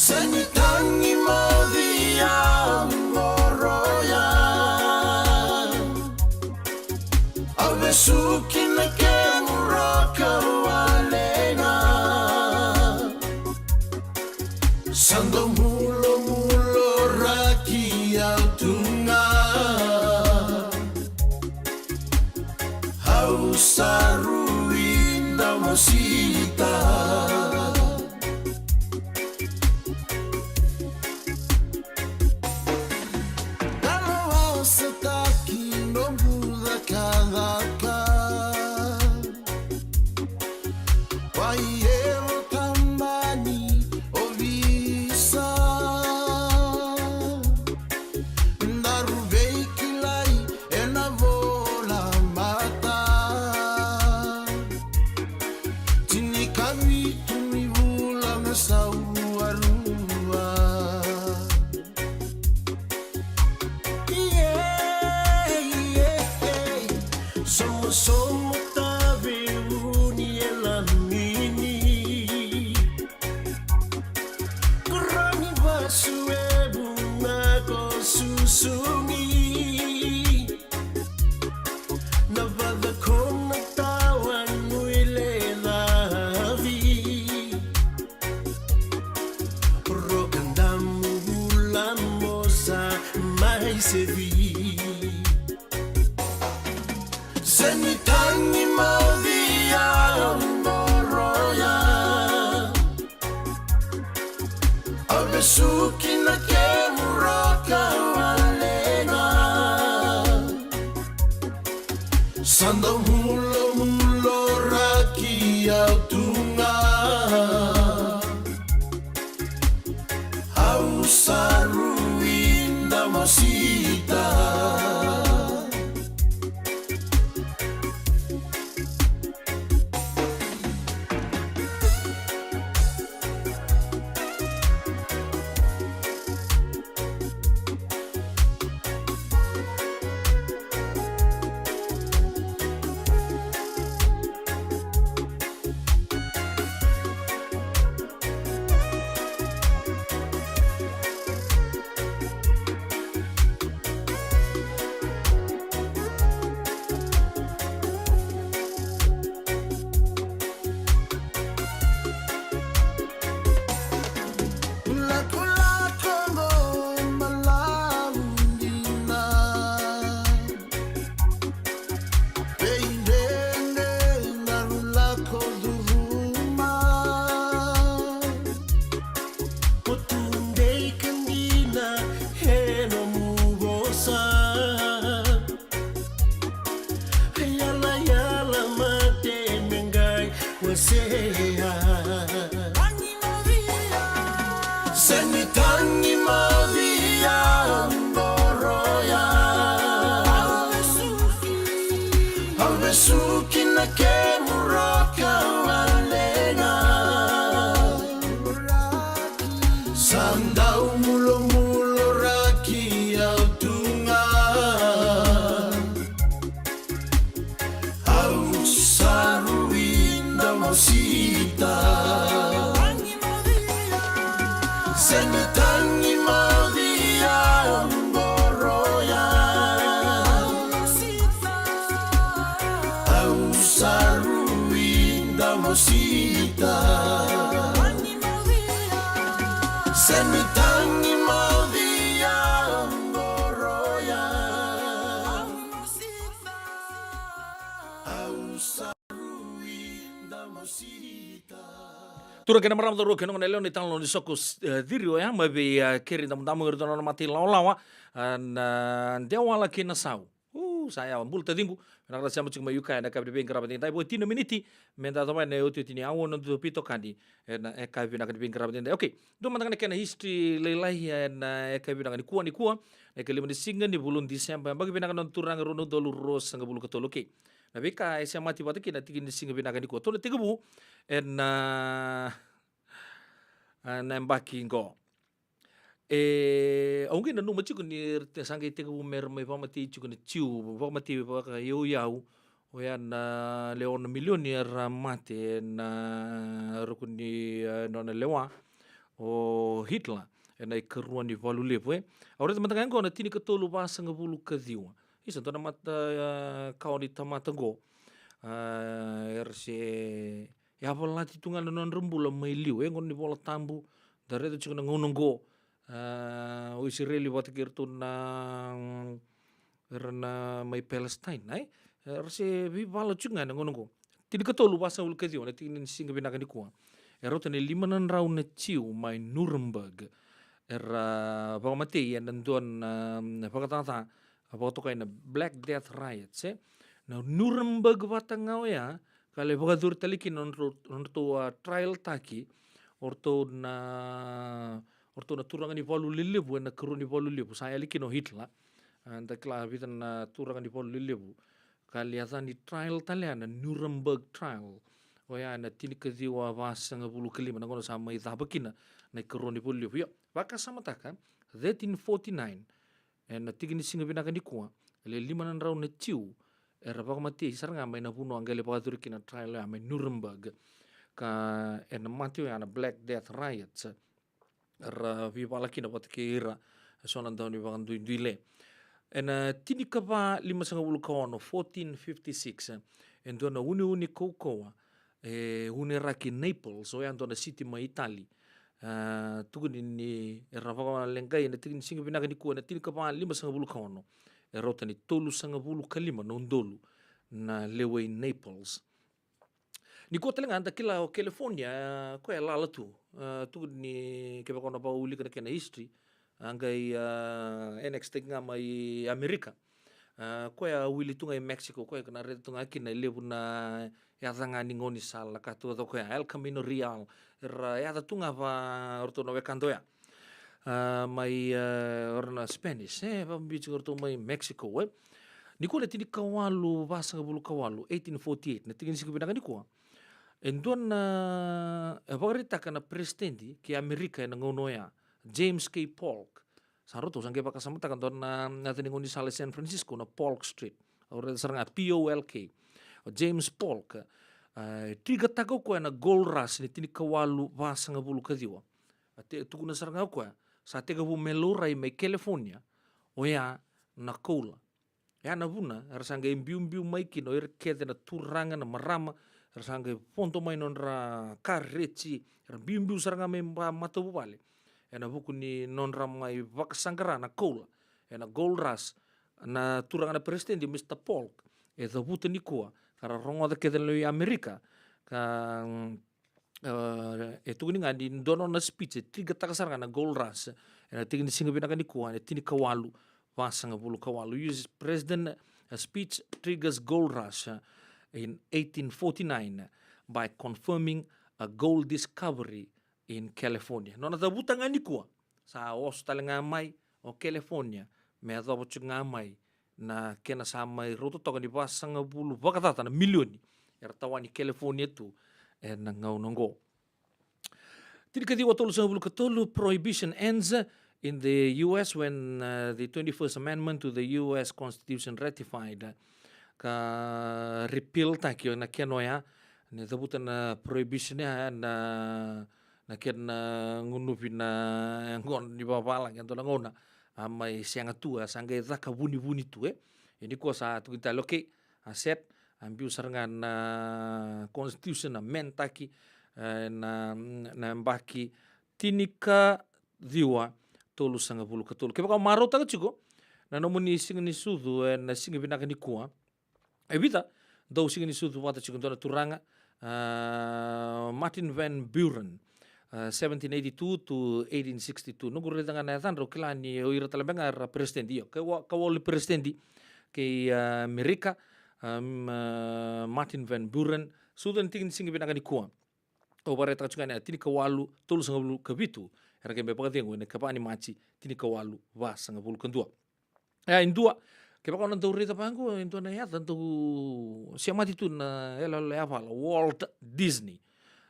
Sa ni tagi moci au qoroya. Au vesuki na kemu roka wale ga. Sa dau mulomulo raki au tu ga. Au sa rui da mosita. Kaloa sa taki noqu cakacaka. Wai evo tabani ovisa. Daru veikilai ena vola mata. Tinikavitu ni vula me sau arua. Yeah, yeah, yeah. Somosomo Taveuni e lamini. Koroni vasu e vuna ko susugi. Na vaca ko na tawa nui le lavi. Roka damu vula mo sa mai sevi. Se ni tagi moci au qoroya. Au vesuki na kemu roka wale ga. Sa dau mulomulo raki au tu ga. Au sa rui da mosita. Semi tangi maudia goroya. Au sa rui da mosita. Semi tangi maudia goroya. Au sa rui da mosita. Turaga kei na marama, cauravou kei na goneyalewa, na italanoa ni Soko, eh, Ciri oya mai vei, eh, Keri Damudamu, iratou na nona mata ilawalawa, eh, na Dewala kei na Sau. U, sa yawa, bula taciqu. Vinaka na sema tiko mai Uka ena yakavi ni veiqaravi edaidai. Vo tini na miniti me da yacova na iotioti ni aua na noda veitokani ena yakavi vinaka ni veiqaravi edaidai. Okay, dua mada ga na kena history lailai ena yakavi vinaka nikua, nikua na ikalima ni siga ni vula o December. Yabaki vinaka na noda turaga, rua na udolu ruasagavulu ka tolu. Okay. Na veika e semati vata kina na tiki ni siga vinaka nikua. Tou na tekivu ena, ah, na yabaki qo. E, au qai nanuma tiko ni ra te-, sa qai tekivu me ra mai vakamatei tiko na Jiu, vakamatei vakayauyau, oya na lewe ono na milioni era mate ena ruku ni, eh, nona lewa o Hitler ena ikarua ni valu levu, e. Au raica mada ga qo na tinikatolu vasagavulu ka ciwa. Isa, dua na mata, eh, kawa ni tamata qo. Ah, era se yavalati tu ga na nodra bula mai liu, e, gauna ni Vola Tabu, da raica tiko na gauna qo, ah, o Isireli vata kei iratou na, mm, era na mai Palestine, ai? Era se veivala tiko ga na gauna qo. Tinikatolu vasagavulu ka ciwa na tiki ni siga vinaka nikua. E rauta ni lima na drau na Jiu mai Nuremberg era vakamatei ena dua na, mm, vakacaca vakatokai na Black Death Riots, e. Na Nuremberg vata ga oya ka lai vakacuri tale kina na nodratou, nodratou, ah, trial taki o ratou na, o ratou na turaga ni valu lelevu ena ikarua ni valu levu, sa yali kina o Hitler. Ah, da kila vica na turaga ni valu lelevu ka lai yaca ni trial tale ya na Nuremberg trial. Oya na tinikaciwa vasagavulu ka lima na gauna sa mai cava kina na ikarua ni valu levu. Io, vakasamataka, thirteen forty-nine, ena tiki ni siga vinaka nikua, e le lima na drau na Jiu era vakamatei sara ga mai na vanua qai lai vakacuri kina na trial oya mai Nuremberg. Ka ena mate oya na Black Death Riots, era veivala kina vata kei ira eso na daunivakaduiduile. Ena tinikava limasagavulu ka ono, fourteen fifty-six, e dua na uneune kaukauwa e uneraki Naples, oya dua na siti mai Itali. Ah, tukuni ni era vakaleqai ena tiki ni siga vinaka nikua ena tinikava limasagavulu ka ono, e rauta ni tolusagavulu ka lima na udolu na lewe i Naples. Nikua tale ga da kila o California, ah, koya e lala tu. Ah, tukuni ni kevaka o na vakaulika na kena history, a qai, ah, annex taki ga mai Amerika. Ah, koya wili tu ga i Mexico, koya ka na raica tu ga kina e levu na yaca ga ni gaunisala ka tu, a, koya El Camino Real, era yaca tu ga va o ratou na wekada oya. Ah, mai, ah, o ira na Spanish, e, vakabibi tiko o ratou mai Mexico, e. Nikua na tinikawalu vasagavulu ka walu, eighteen forty-eight, na tiki ni siga vinaka nikua, e dua na, e vakaraitaka na peresitedi kei Amerika ena gauna oya, James K. Polk. Sa ratou sa qai vakasamataka dua na, na yaca ni gaunisala e San Francisco, na Polk Street. Au raica sara ga P O L K. O James Polk, ah, e trigger-taka o koya na gold rush ni tinikawalu vasagavulu ka ciwa. A te, tukuna sara ga o koya, sa tekivu me laurai mai California oya na koula. Ya na vuna era sa qai biubiu mai kina o ira kece na turaga, na marama, era sa qai vodo mai nodra kareti, era biubiu sara ga mai ba matavuvale. Ena vuku ni nodra mai vakasaqara na koula, ena gold rush, na turaga na peresitedi, Mister Polk, e cavuta nikua, ka ra rogoca kece na lewe i Amerika, ka, mm, ah, e tukuni ga ni dua na nona speech e trigger-taka sara ga na gold rush. Ena tiki ni siga vinaka nikua, ena tinikawalu vasagavulu ka walu. U S President, uh, speech triggers gold rush, uh, in eighteen forty-nine by confirming a gold discovery in California. Nona cavuta ga nikua, sa oso tale ga mai o California, me yacova tiko ga mai na kena sa mai rauta toka ni vasagavulu vakacaca na milioni era tawani California tu ena gauna oqo. Tinikaciwa tolusagavulu ka tolu, prohibition ends in the U S when, uh, the twenty-first Amendment to the U S Constitution ratified. Ka repeal-taki na kena oya, ni cavuta na prohibition ya na na kena gunuvi na yaqona ni vavalagi, e dua na gauna a mai sega tu, a sa qai caka vunivuni tu, e. Ia nikua sa tukuni tale, okay, a set, a biu sara ga na constitution, a amend-taki, e, na, na yabaki tinikaciwa tolusagavulu ka tolu. Kevaka o marautaka tiko na nomuni siga ni sucu ena siga vinaka nikua, e vica dau siga ni sucu vata tiko, dua na turaga, a, Martin Van Buren, a, seventeen eighty-two to eighteen sixty-two. Noqu raica ga na yacadra, au kila ni o ira tale beka ga era peresitedi, io, ka wa-, ka wali peresitedi kei, a, Amerika, a, m-, a, Martin Van Buren, sucu ena tiki ni siga vinaka nikua. Au vakaraitaka tiko ga na tinikawalu tolusagavulu ka vitu, era qai mai vakacegu ena ikava ni Maji tinikawalu vasagavulu ka dua. E, e dua, kevaka o na dau raica vaqo, e dua na yaca dau semati tu na yaloyalo yavala, Walt Disney.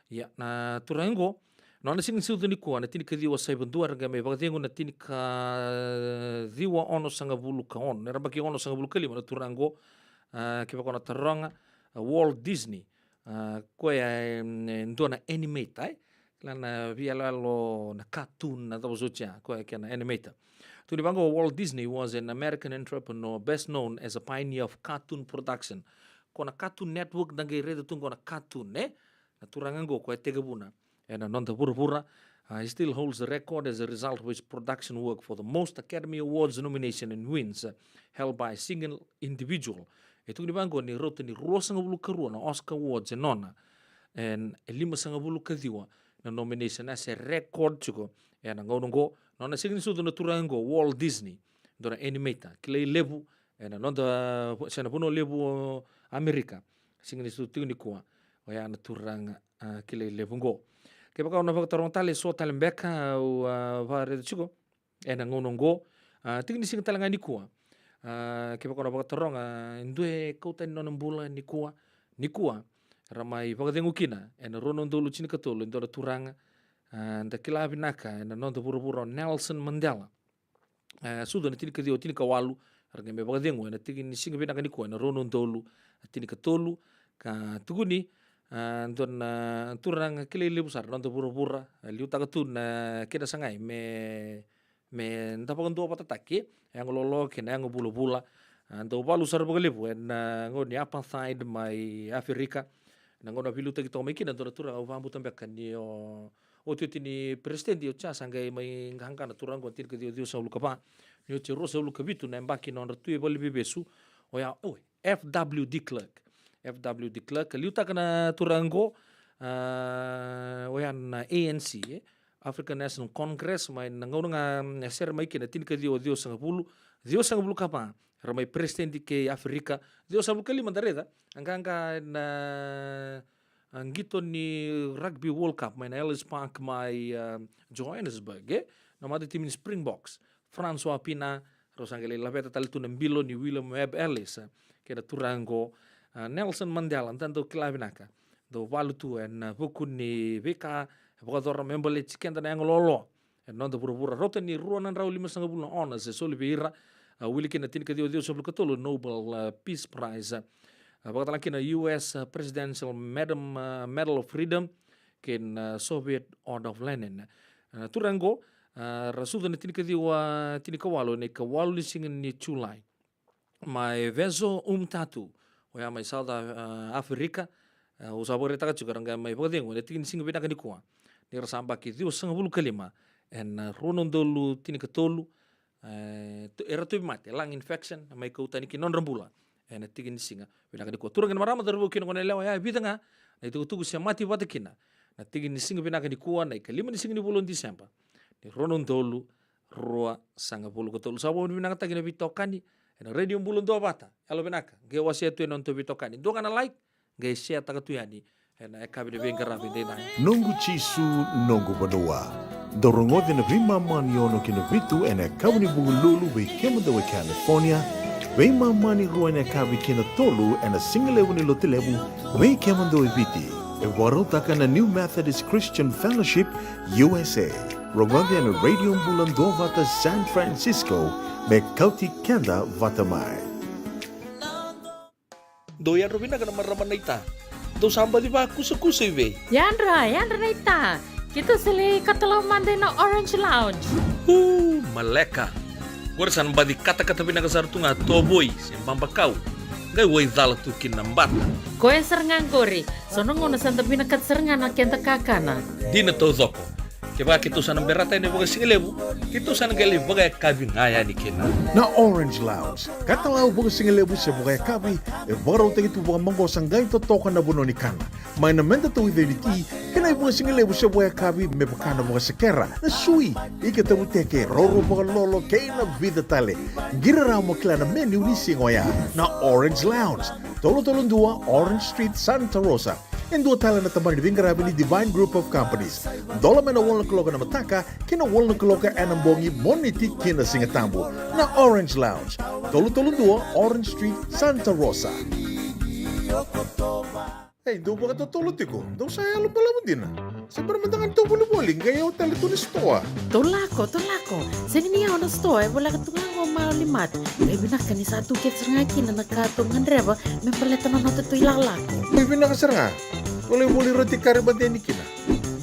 Ia, na turaga qo, nona siga ni sucu nikua na tinikaciwa saiva dua, era qai mai vakacegu na tinikaciwa onosagavulu ka ono, era yabaki onosagavulu ka lima na turaga qo. A, kevaka o na taroga, a, Walt Disney, a, koya e, e dua na animator, e? Kila na veiyaloyalo na cartoon, na cava soti ya, koya e kena animator. Tukuni vaqo, Walt Disney was an American entrepreneur best known as a pioneer of cartoon production. Ko na Cartoon Network, da qai raica tu qo na cartoon, e? Na turaga qo, koya e tekivuna ena noda vuravura. Uh, he still holds the record as a result of his production work for the most Academy Awards nomination and wins, uh, held by a single individual. E tukuni vaqo ni rauta ni ruasagavulu ka rua na Oscar Awards e nona, e, e limasagavulu ka ciwa na nomination, a se record tiko ena gauna qo. Nona siga ni sucu na turaga qo, Walt Disney, dua na animator kilai levu ena noda, se na vanua levu o Amerika. Siga ni sucu tiko nikua, oya na turaga, a, kilai levu qo. Kevaka o na vakataroga tale eso tale beka, au, a, vakaraica tiko ena gauna qo, a, tiki ni siga tale ga nikua. A, kevaka o na vakataroga, e dua e kau tani nona bula nikua, nikua, ra mai vakacegu kina ena rua na udolu tinikatolu, e dua na turaga, a, da kila vinaka ena noda vuravura, o Nelson Mandela. E, sucu ena tinikaciwa tinikawalu, ra qai mai vakacegu ena tiki ni siga vinaka nikua ena rua na udolu tinikatolu, ka tukuni, a, dua na turaga kilai levu sara ena noda vuravura, a, liutaka tu na kena sagai me, me da vakaduavatataki, e, yago lolo kei na yago vulavula, a, dau valu sara vakalevu ena gauna ni apartheid mai Aferika. Na gauna a veiliutaki toka mai kina, dua na turaga, au vakabauta beka ni o, otioti ni peresitedi, oti ya sa qai mai qaqa na turaga qo, tinikaciwa ciwasagavulu ka va. Ni oti e ruasagavulu ka vitu na yabaki na nodra tu e valeniveivesu, oya, o, F W de Klerk. F W de Klerk, liutaka na turaga qo, a, oya na A N C, e, African National Congress, mai na gauna ga, mm, e sere mai kina, tinikaciwa ciwasagavulu, ciwasagavulu ka va, ra mai peresitedi kei Aferika. Ciwasagavulu ka lima da raica, a qaqa na, a, qito ni Rugby World Cup mai na Ellis Park mai, a, Johannesburg, e? Na matatimi ni Springboks, Francois Pienaar, rau sa qai lai laveta tale tu na bilo ni William Webb Ellis, a, kei na turaga qo, a, Nelson Mandela, da dau kila vinaka. Dau valu tu ena vuku ni veika e vakayacora me baleti keda na yago lolo ena noda vuravura. Rauta ni rua na drau limasagavulu na honours e soli vei ira, a, wili kina tinikaciwa ciwasagavulu ka tolu Nobel, a, Peace Prize. A, vakatalega kina U S, a, Presidential Madam, a, Medal of Freedom, kei na, a, Soviet Order of Lenin. A, turaga qo, a, ra sucu ena tinikaciwa tinikawalu ena ikawalu ni siga ni Julai. Mai Vezo Umtatu, oya mai South, a, Africa. A, au sa vakaraitaka tiko, era qai mai vakacegu ena tiki ni siga vinaka nikua, ni ra sa yabaki ciwasagavulu ka lima ena, a, rua na udolu tinikatolu. E, tu-, era tauvimate, lung infection, mai kau tani ki na nodra bula ena tiki ni siga vinaka nikua. Turaga kei na marama, cauravou kei na goneyalewa, oya e vica ga na itukutuku semati vata kina na tiki ni siga vinaka nikua, na ikalima ni siga ni vula o Diseba, ni rua na udolu ruasagavulu ka tolu. Sa vakavinavinakataki na veitokani ena Radio Bula Duavata. Yalovinaka, qai wasea tu ena nodatou veitokani. Dua ga na like, qai share-taka tu yani ena yakavi ni veiqaravi edaidai. Noqu Jisu, noqu vanua. Dou rogoci na veimama ni ono ki na vitu ena yakavi ni Vukelulu vei kemudou e California, veimama ni rua ena yakavi ki na tolu ena sigalevu ni Lotulevu vei kemudou e Viti. E vakarautaka na New Methodist Christian Fellowship U S A. Rogoci ena Radio Bula Duavata San Francisco, me kauti keda vata mai. Dou yadra vinaka na marama naita. Dou sa baci vakusakusa i vei? Yadra, yadra naita. Keitou sa lai katalau mada ina Orange Lounge. Uu, maleka. Qori sa na baci katakata vinaka sara tu ga tovoi se babakau. Qai waicala tu kina na bata. Koya sara ga qori, so na gauna sa da vinakata sara ga na keda kakana. Dina taucoko. Kevaka keitou sa na berata yani vakasigalevu, keitou sa na qai lai vakayakavi ga yani kina. Na Orange Lounge, katalau vakasigalevu se vakayakavi, e vakarautaki tu vakamaqosa qai totoka na vanua ni kana. Mai na meda tauica ni ti, kei na ivakasigalevu se vakayakavi me vaka na vakasekera, na sui, ika tavuteke, roro vakalolo, kei na vica tale. Qiri rawa mo kila na menu ni siga oya. Na Orange Lounge, tolu tolu dua Orange Street, Santa Rosa. E dua tale na tabana ni veiqaravi ni Divine Group of Companies. Dola mai na walu na kaloko ena mataka ki na walu na kaloko ena bogi, Moniti ki na Sigatabu. Na Orange Lounge, tolu tolu dua Orange Street, Santa Rosa. Ei, dou vakatotolo tiko, dou sa yalo balavu dina. Se bera mada ga ni tou volivoli, qai yawa tale tu na sitoa. Tou lako, tou lako. Sega ni yawa na sitoa, e voleka tu ga qo Maoli Mart. E vinaka ni sa tu kece sara ga kina na ka tou gadreva me baleta na noda tou ilakolako. E vinaka sara ga. Tou lai voli roti kari mateni kina.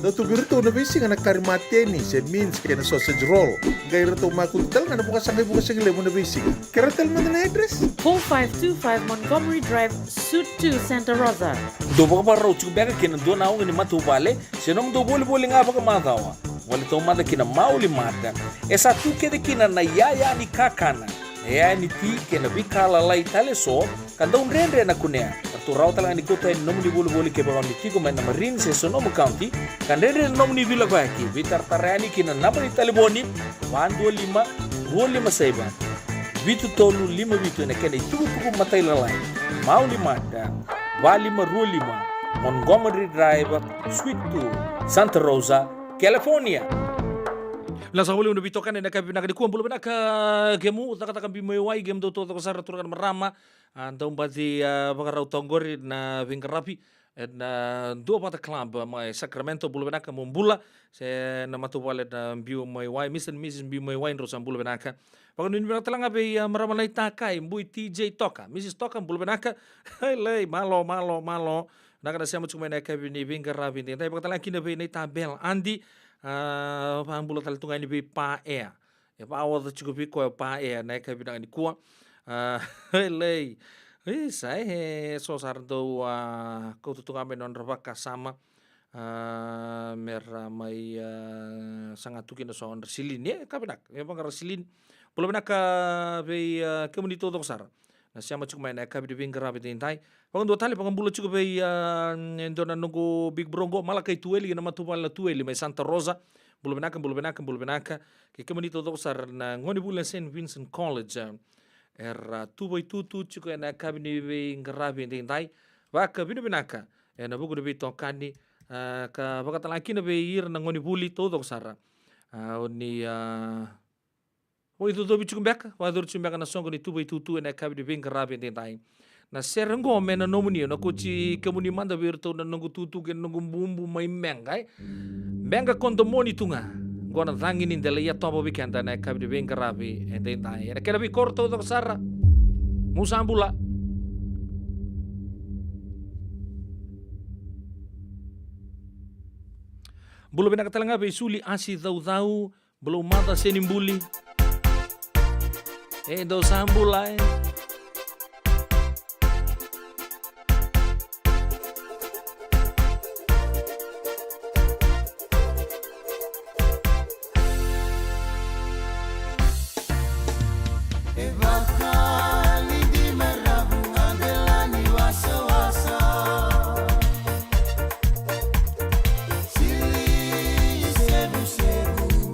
Dau tu vei iratou na veisiga na kari mateni se mince kei na sausage roll. Qai ratou makutu tale ga na vakasaqa ivakasigalevu na veisiga. Kerea tale mada na address. Four five two five Montgomery Drive, Suite two, Santa Rosa. Dou vakavakarau tiko beka kei na dua na oga ni matavuvale se nomudou volivoli ga vakamacawa. Gole taumada ki na Maoli Mart. E sa tu kece kina na iyaya ni kakana, na iyaya ni ti kei na veika lalai tale eso ka dau dredre na kunea. Ratou rawa tale ga ni kauta yani na nomuni volivoli kevaka o ni tiko mai na Marin se Sonoma County, ka dredre na nomuni veilakoyaki. Veitaratara yani ki na naba ni talevoni, va dua lima, rua lima saiva, vitu tolu lima vitu ena kena itukutuku matailalai. Maoli Mart, va lima rua lima Montgomery Drive, Suite two, Santa Rosa, California. Vinaka saka vakalevu na veitokani ena yakavi vinaka nikua. Bula vinaka kemu cakacaka biu mai wai, kemudou taucoko sara turaga na marama. A, dau baci, a, vakarau tu qori na veiqaravi ena Duavata Club mai Sacramento. Bula vinaka mo bula, se na matavuvale na biu mai wai, Mister and Missus biu mai wai, drau sa bula vinaka. Vakanuinui vinaka tale ga vei, a, marama Naita Kai, bui T J Toka, Missus Toka, bula vinaka. Lei, malo, malo, malo. Vinaka na sema tiko mai na yakavi ni veiqaravi edaidai. Vakatale ga kina vei Naita Bel Adi, a, vakabula tale tu ga yani vei Pa Ea. E vakaoca tiko vei koya o Pa Ea na yakavi vinaka nikua. A, lei. Isa, e so sara dau, a, kauta tu ga mai na nodra vakasama. A, mera mai, a, saga tu kina so nodra silini. E ka vinaka, e vaqara silini. Bula vinaka vei, a, kemuni taucoko sara na sema tiko mai na yakavi ni veiqaravi edaidai. Vakadua tale, vakabula tiko vei, a, e dua na noqu big bro qo, Malakai Tueli, kei na matavuvale na Tueli mai Santa Rosa. Bula vinaka, bula vinaka, bula vinaka. Kei kemuni taucoko sara na gonevuli na Saint Vincent College, a, era, a, tuvaitutu tiko ena yakavi ni veiqaravi edaidai. Vakavinavinaka ena vuku ni veitokani, a, ka vakatale ga kina vei ira na gonevuli taucoko sara. A, o ni, a, vakaicocovi tiko beka, vakayacori tiko beka na soqo ni tuvaitutu ena yakavi ni veiqaravi edaidai. Na sere qo me na nomuni, au na kauti kemuni mada vei iratou na noqu tutu kei na noqu bubu mai Mega, e. Mega ko domoni tu ga. Qo na cagi ni dela i yatovo vei keda ena yakavi ni veiqaravi edaidai. Ena kena veikoro taucoko sara. Mu sa bula. Bula vinaka tale ga vei Suli Asi Caucau, Bulou Maca Senibuli. E dou sa bula, e. E vakalidi mai ravu a delani wasawasa. Sili sevusevu.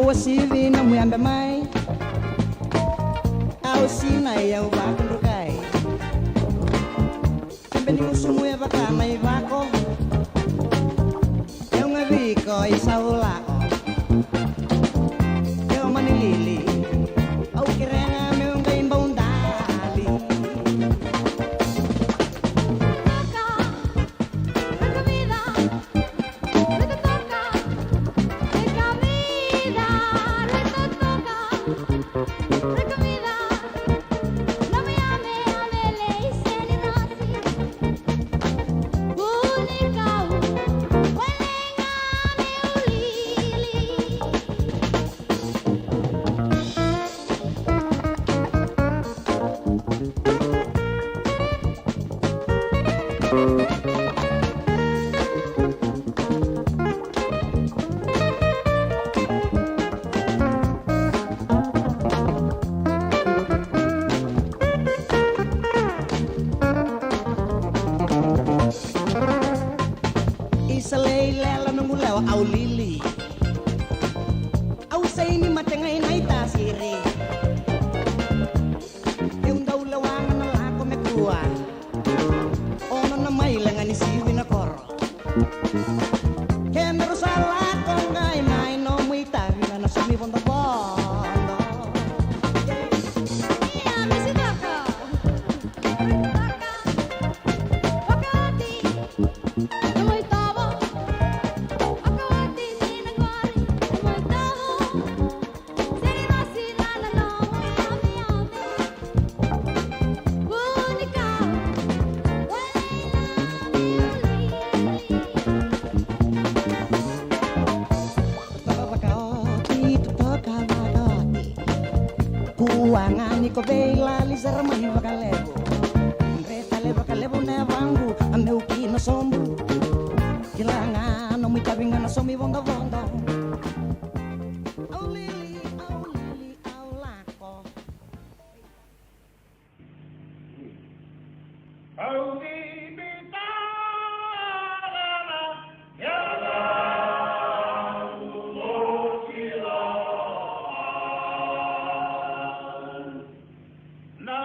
Ua sivi na muyabe mai, au sinai au vakudrukai. Kebe ni gusumu e vaka na ivako, eu ga viko i saulako. Eu mani lili, au kerega meu qai baudali. Isa lei lela noqu lewa au lili. Au saini mate gai na itasiri. Eu dau lewa ga na lako me kua. Ono na maile ga ni sivi na koro. Kena rusa lako qai mai nomu itavi ga na sumi vodovodo. Ia, misi toka. Toka. Toka oti. Kua ga ni ko vei lali sara mai vakalevu. Dre tale vakalevu na yavaqu a meu kina sobu. Kila ga nomu itavi ga na somi vodovodo. Au lili, au lili, au lako. Au bibitaka na yala ulokila. Na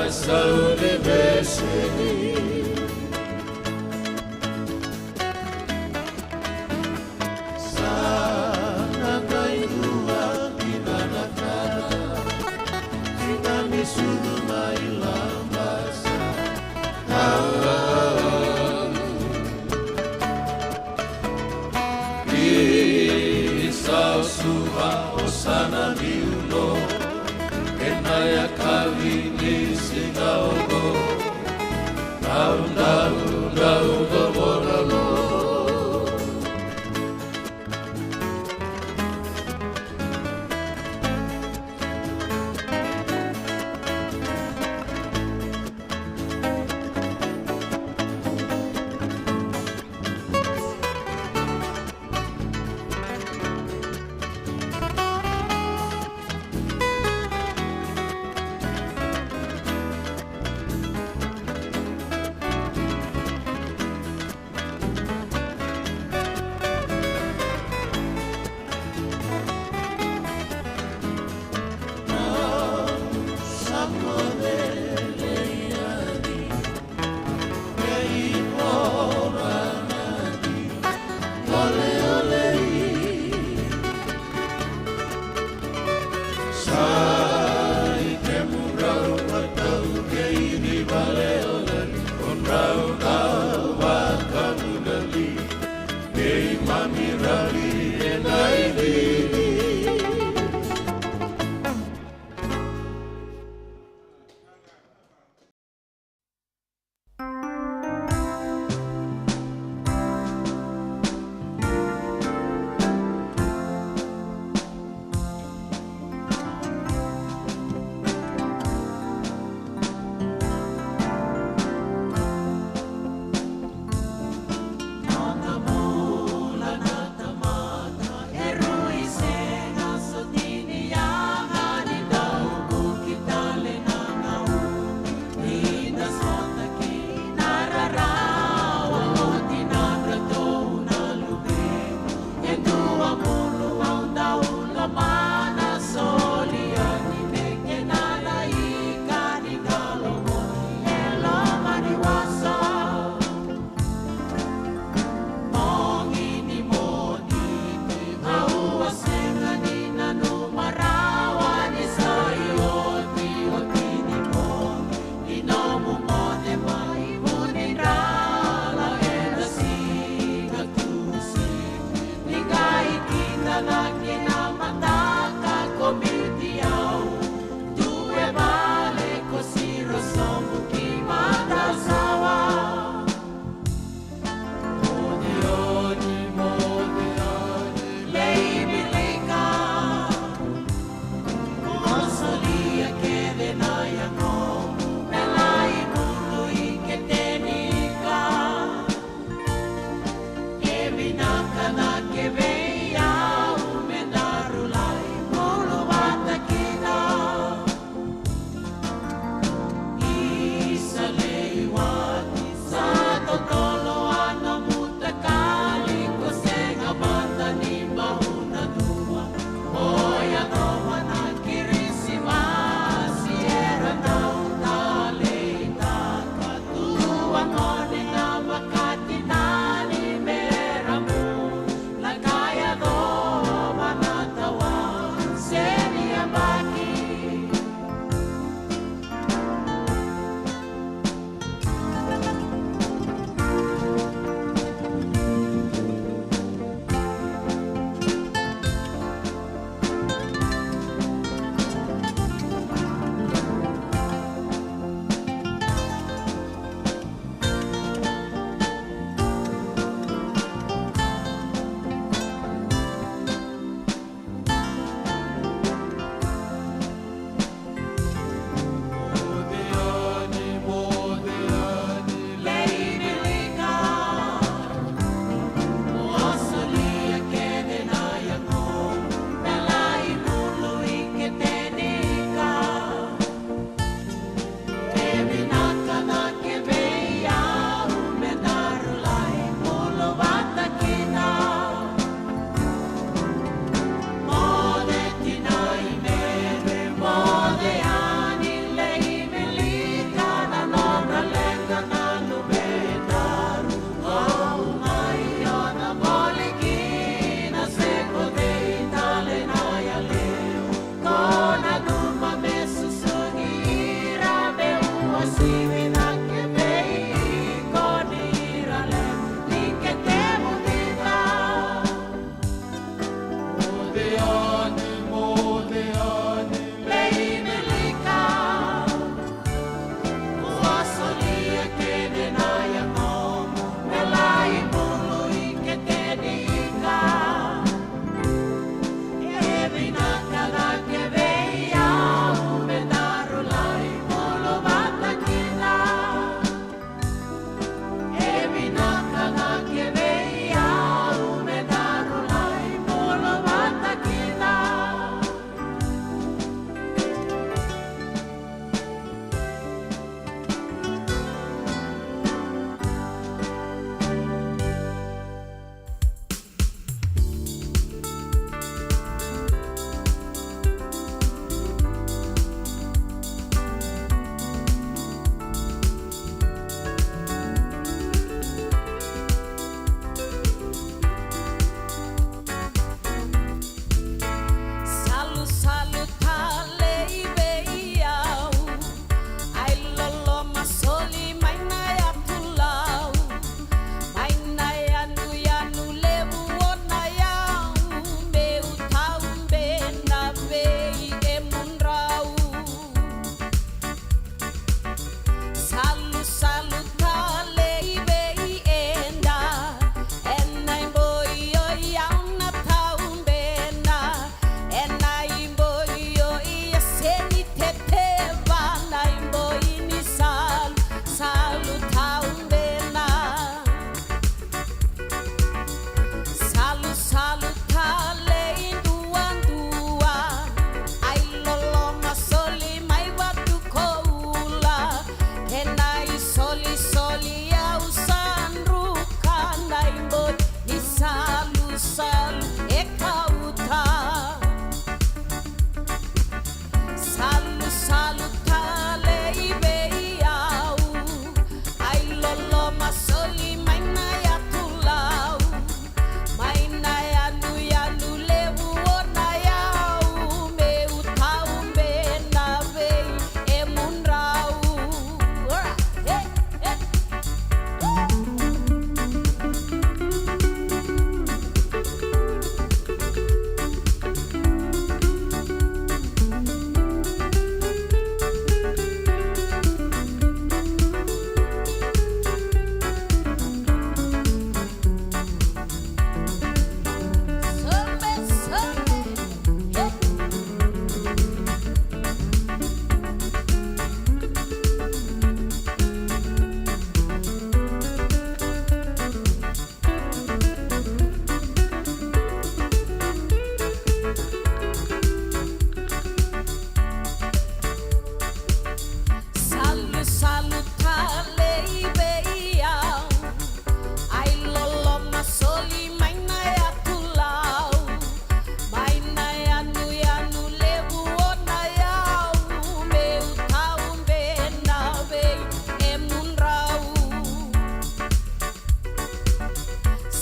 Sauni me seni. Sa na dai dua ki na na kana. Fina ni suru mai lamba sa. Ni sa suva o sana ni ulo. Ena yakavi ni siga oqo. Salusalu talei vei au. Ai loloma soli mai na yatu lau. Mai na yanuyanu levu o na yau. Meu taubena vei e mudrau. Salusalu talei vei eda. Ena iboi o i au na taubena. Ena iboi o i a seni teteva na iboi ni salu, salu taubena. Salusalu talei duadua. Ai loloma soli mai vatu koula. Ena isolisoli au sa druka na iboi ni salusalu e kauta. Salusalu talei vei au. Ai loloma soli mai na yatu lau. Mai na yanuyanu levu o na yau. Meu taubena vei e mudrau. Ora, hey, hey. Salusalu talei vei au. Ai loloma soli mai na yatu lau. Mai na yanuyanu levu o na yau. Meu taubena vei e mudrau.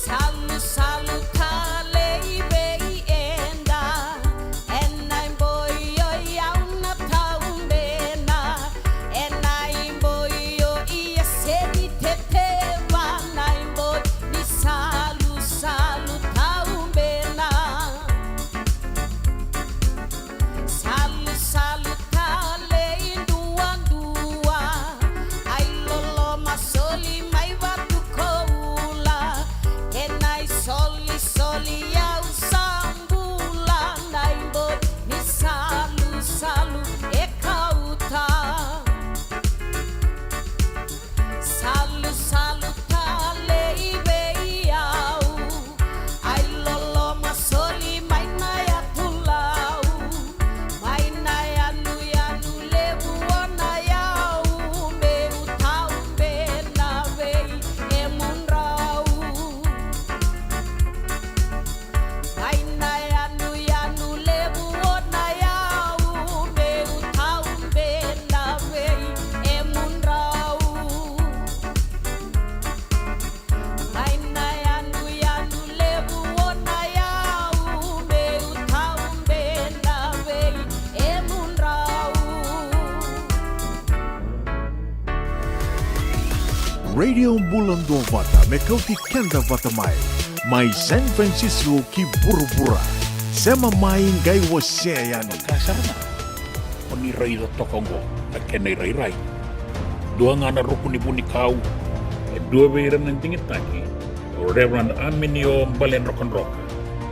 Salusalu talei vei eda. Ena iboi o i au na taubena. Ena iboi o i Radio Bula Duavata me kauti keda vata mai. Mai San Francisco ki vuravura. Sema mai qai wasea yani. Ka sara ga. O ni raica toka oqo na kena irairai. Dua ga na ruku ni vunikau. E dua vei ira na digitaki o Reverend Aminio Baledrokadroka.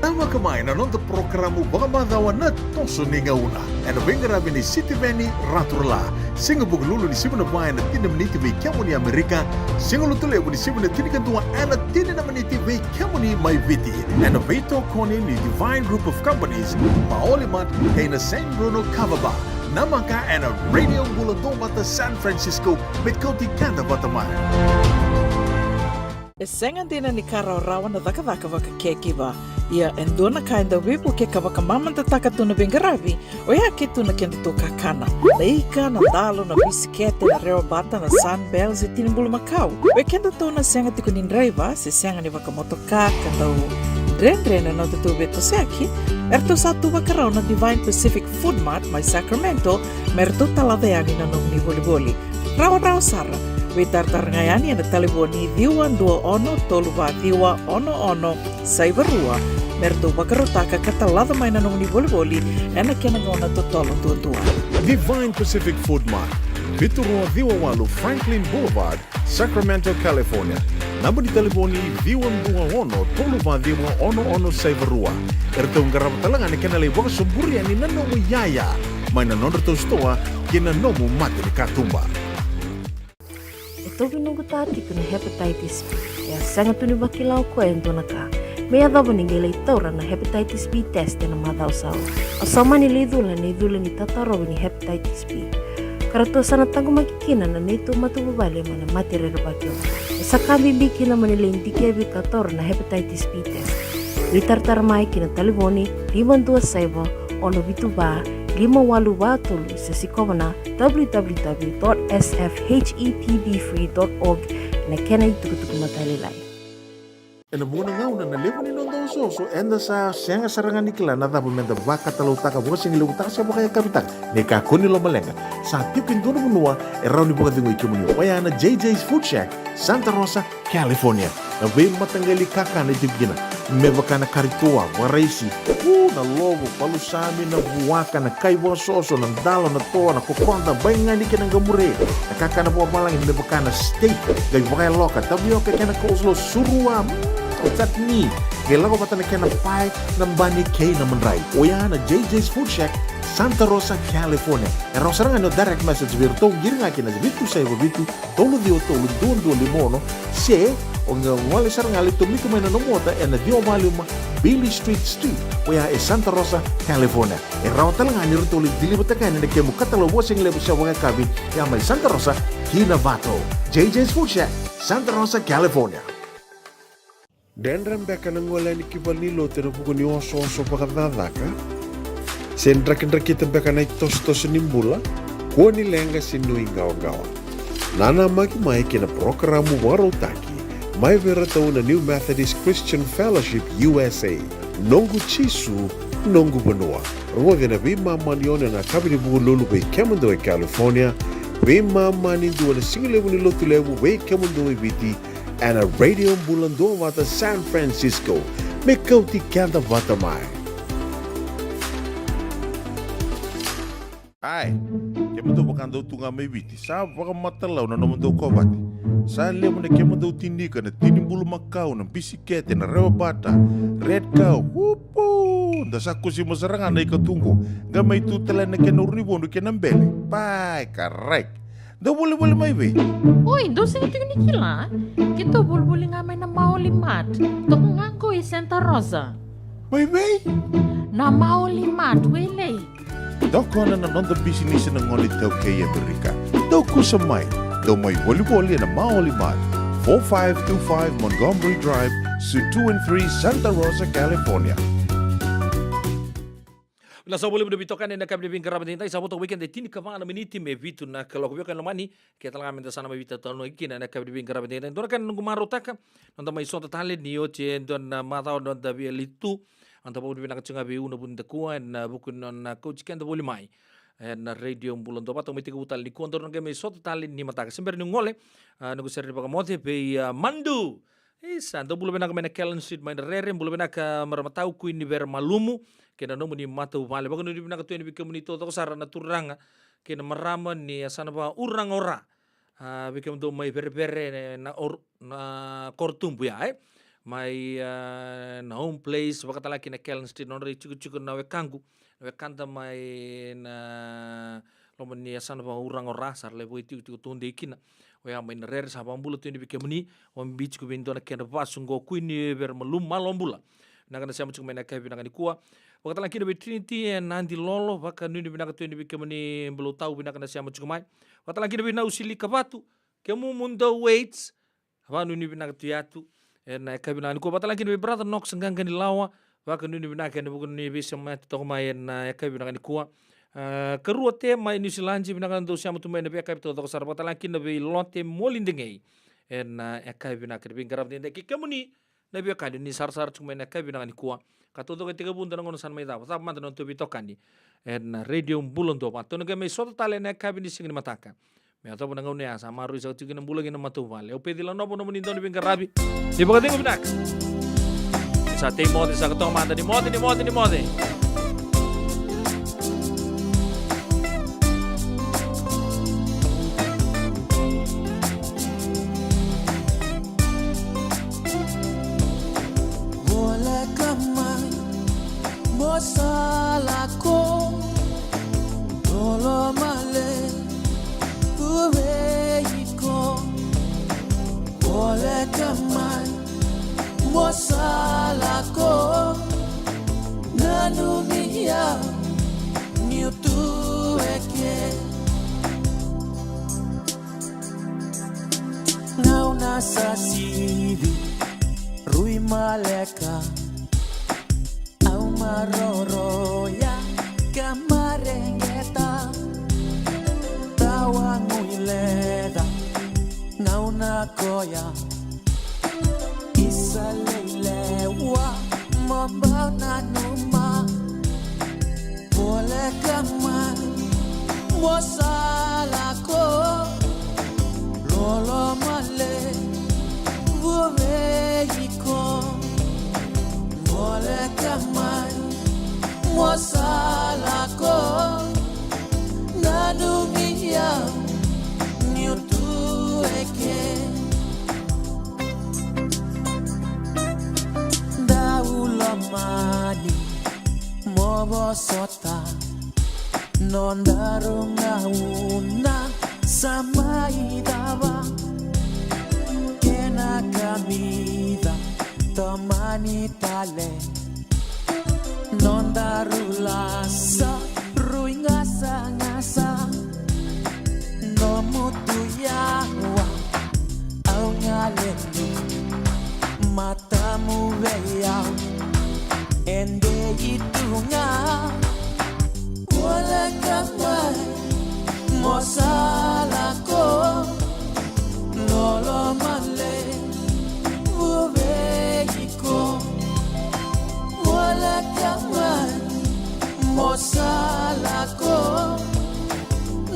Namaka mai na noda porokaramu vakamacawa na Toso ni Gauna ena veiqaravi ni Sitiveni Raturala. Siga Vukelulu ni sivi na va ena tini na miniti vei kemuni Amerika. Siga Lotulevu ni sivi na tinikadua ena tini na miniti vei kemuni mai Viti. Ena veitokoni ni Divine Group of Companies, Maoli Mart kei na San Bruno Kava Bar. Namaka ena Radio Bula Duavata San Francisco me kauti keda vata mai. E sega dina ni ka rawarawa na cakacaka vakacaregiva. Ia e dua na ka e dau veivuke ka vakamamadataka tu na veiqaravi, oya ke tu na kedatou kakana. Na ika, na dalo, na bisikete, na rewabata, na Sunbell se tini bulumakau. Oi kedatou na sega tiko ni draiva se sega ni vakamotoka ka dau dredre na nodatou veitosoyaki, eratou sa tu vakarau na Divine Pacific Food Mart mai Sacramento me ratou talaca yani na nomuni volivoli. Rawarawa sara. Veitaratara ga yani ena talevoni ciwa dua ono tolu va ciwa ono ono saiva rua me ratou vakarautaka ka talaca mai na nomuni volivoli ena kena gauna totolo duadua. Divine Pacific Food Mart, vitu rua ciwa walu Franklin Boulevard, Sacramento, California. Naba ni talevoni ciwa dua ono tolu va ciwa ono ono saiva rua. Eratou qarava tale ga na kena lai vakasoburi yani na nomu iyaya mai na nodratou sitoa kei na nomu mata ni katuba. E tauvi noqu ta tiko na hepatitis B. E a sega tu ni vakila o koya e dua na ka. Me yacova ni qai lai taura na hepatitis B test ena macawa sa oti. A sa mani lai cula na icula ni tatarovi ni hepatitis B. Ka ratou sa na taqomaki kina na neitou matavuvale mai na mate rerevaki oqo. E sa ka bibi kina mo ni lai dikevi ka taura na hepatitis B test. Veitaratara mai ki na talevoni lima dua saiva ono vitu va lima walu va tolu se sikova na w w w dot s f h e p b free dot org ena kena itukutuku matailalai. Ena vuqa na gauna na levu ni noda osooso eda sa sega sara ga ni kila na cava meda vakatalautaka, vakasigalevu taka se vakayakavi taka. Ni kakua ni lomaleqa, sa tiko e dua na vanua e rawa ni vakacegui kemuni, oya na J J's Food Shack, Santa Rosa, California. Na veimataqali kakana e tiko kina, me vaka na kari toa, vakaraisi, u, na lovo, palusami, na vuaka, na kai vakasoso, na dalo, na toa, na kokoda, baigani kei na qamure. Na kakana vakavalagi me vaka na steak, qai vakayaloka, tavioka kei na coleslaw, surua, mm, o chutney. Qai lako vata na kena pae, na bani kei na madrai. Oya na J J's Food Shack, Santa Rosa, California. E rawa sara ga ni o direct message vei iratou, qiri ga kina vitu saiva vitu, tolu ciwa tolu dua dua lima ono, se o qai gole sara ga lai tomika mai na nomu ota ena ciwa va lima Beale Street Suite, oya e Santa Rosa, California. E rawa tale ga ni ratou lai deliver-taka yani na kemu katalau vakasigalevu se vakayakavi, ya mai Santa Rosa ki Novato. J J's Food Shack, Santa Rosa, California. Dredre beka na gole yani ki valenilotu ena vuku ni osooso vakacakacaka? Se drakidrakita beka na itosotoso ni bula? Kua ni leqa se nuiqawaqawa. Nanamaki mai ki na parokaramu vakarautaki mai vei iratou na New Methodist Christian Fellowship U S A, Noqu Jisu, Noqu Vanua. Rogoci ena veimama ni ono ena yakavi ni Vukelulu vei kemudou e California, veimama ni dua ena sigalevu ni Lotulevu vei kemudou e Viti, ena Radio Bula Duavata San Francisco, me kauti keda vata mai. Ai, kemudou vakadau tu ga mai Viti, sa vakamatalau na nomudou kovate. Sa levu na kemudou tinika, na tini bulumakau, na bisikete, na rewabata, red cow, upu! Da sa kusima sara ga na ika tu qo, qai mai tu tale na kena urunivodu kei na bele. Pai, karai. Dou volivoli mai vei? Oi, dou sega tiko ni kila? Keitou volivoli ga mai na Maoli Mart. Toka ga qo i Santa Rosa. Mai vei? Na Maoli Mart, Wailei. Tokona na noda bisinisi na gone iTaukei e Amerika. Dou kusa mai. Dou mai volivoli ena Maoli Mart, four five two five Montgomery Drive, Suite two and three, Santa Rosa, California. Na sa volivu na veitokani ena yakavi ni veiqaravi edaidai, sa voto vei keda e tinikava na miniti me vitu na kaloko. Vei keda lomani, ke tale ga meda sa na mai veitautanaki kina ena yakavi ni veiqaravi edaidai. Dua na ka na noqu marautaka, noda mai soda tale ni oti e dua na macawa noda via litu. Noda vakavinavinaka tiko ga vei Una Vunidakua ena vuku ni nona kauti keda voli mai. E na Radio Bula Dua Vata, mai tekivu tale nikua, daru na qai mai sota tale ni mataka. Se bera niu gole, a, noqu sere ni vakamoce vei, a, Mandu. Isa, dou bula vinaka mai na Callan Street mai na Rere, bula vinaka marama tau Kui ni Vere Malumu, kei na nomuni matavuvale. Vakanuinui vinaka tu yani vei kemuni taucoko sara na turaga kei na marama ni yasana vaka Uraga o Ra. A, vei kemudou mai Verevere, e, na or-, na Korotubu ya, e? Mai, a, na Home Place, vakatalega kina Callan Street, nodra itikotiko na wekaqu, na wekada mai na loma ni yasana vaka Uraga o Ra, sa ra lai vakaitikotiko tudei kina. Oya mai na Rere, sa vakabula tu yani vei kemuni, o biuti tiko vei dua na kedra vasu qo Kui ni Vere Malumu, malo bula. Vinaka na sema tiko mai na yakavi vinaka nikua. Vakatalega kina vei Trinity e Nadilolo, vakanuinui vinaka tu yani vei kemuni, bula tau, vinaka na sema tiko mai. Vakatalega kina vei Nausilika Vatu, kemu mudou Waits, vakanuinui vinaka tu yatu. E na yakavi vinaka nikua, vakatalega kina vei brother Knox Qaqanilawa, vakanuinui vinaka ena vuku ni veisemati toka mai e na yakavi vinaka nikua. A, Karua Te mai Niusiladi, vinaka na dou sema tu mai na veiyakavi taucoko sara, vakatalega kina vei Lote Molidegei. E na yakavi vinaka, na veiqaravi daidai kei kemuni na veiwekani ni sarasara tiko mai na yakavi vinaka nikua. Ka taucoko e tekivu, dua na gauna sa na mai cava, cava mada na nodatou veitokani e na Radio Bula Dua Vata. Tou na qai mai sota tale ena yakavi ni siga ni mataka. Me yacova na gauna ya sa maroroi saka tiko kina na bula kei na matavuvale. Au Peci Lanova, nomuni dau ni veiqaravi. Ni vakacegu vinaka. Sa tei moce saka toka mada, ni moce, ni moce, ni moce. Voleka mai mo sa lako, lolo male, tu vei iko. Voleka mai mo sa lako, nanumi au niu tu eke. Gauna sa sivi, rui maleka, au maroroya ka mareqeta. Tawa gui leca, gauna koya isa lei lewa mo bau nanuma. Voleka mai mo sa lako, lolo male, vua vei iko. Voleka mai mo sa lako, nanumi au niu tu eke. Dau lomani mo vosota, nodaru gauna sa mai cava. Kena kamica tomani tale, nodaru lasa rui gasagasa. Nomu tu yawa au galeni, matamu vei au e dei tu ga. Voleka mai mo sa lako, lolo male, vua vei iko. Voleka mai mo sa lako,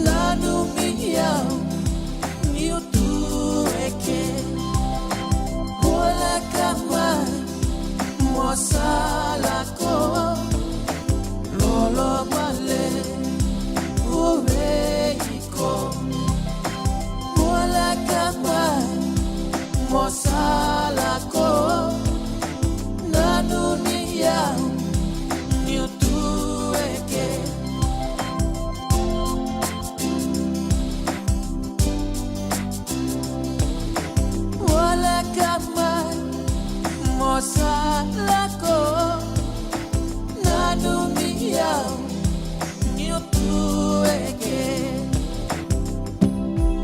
nanumi au niu tu eke. Voleka mai mo sa lako, lolo male, vua vei iko. Voleka mai mo sa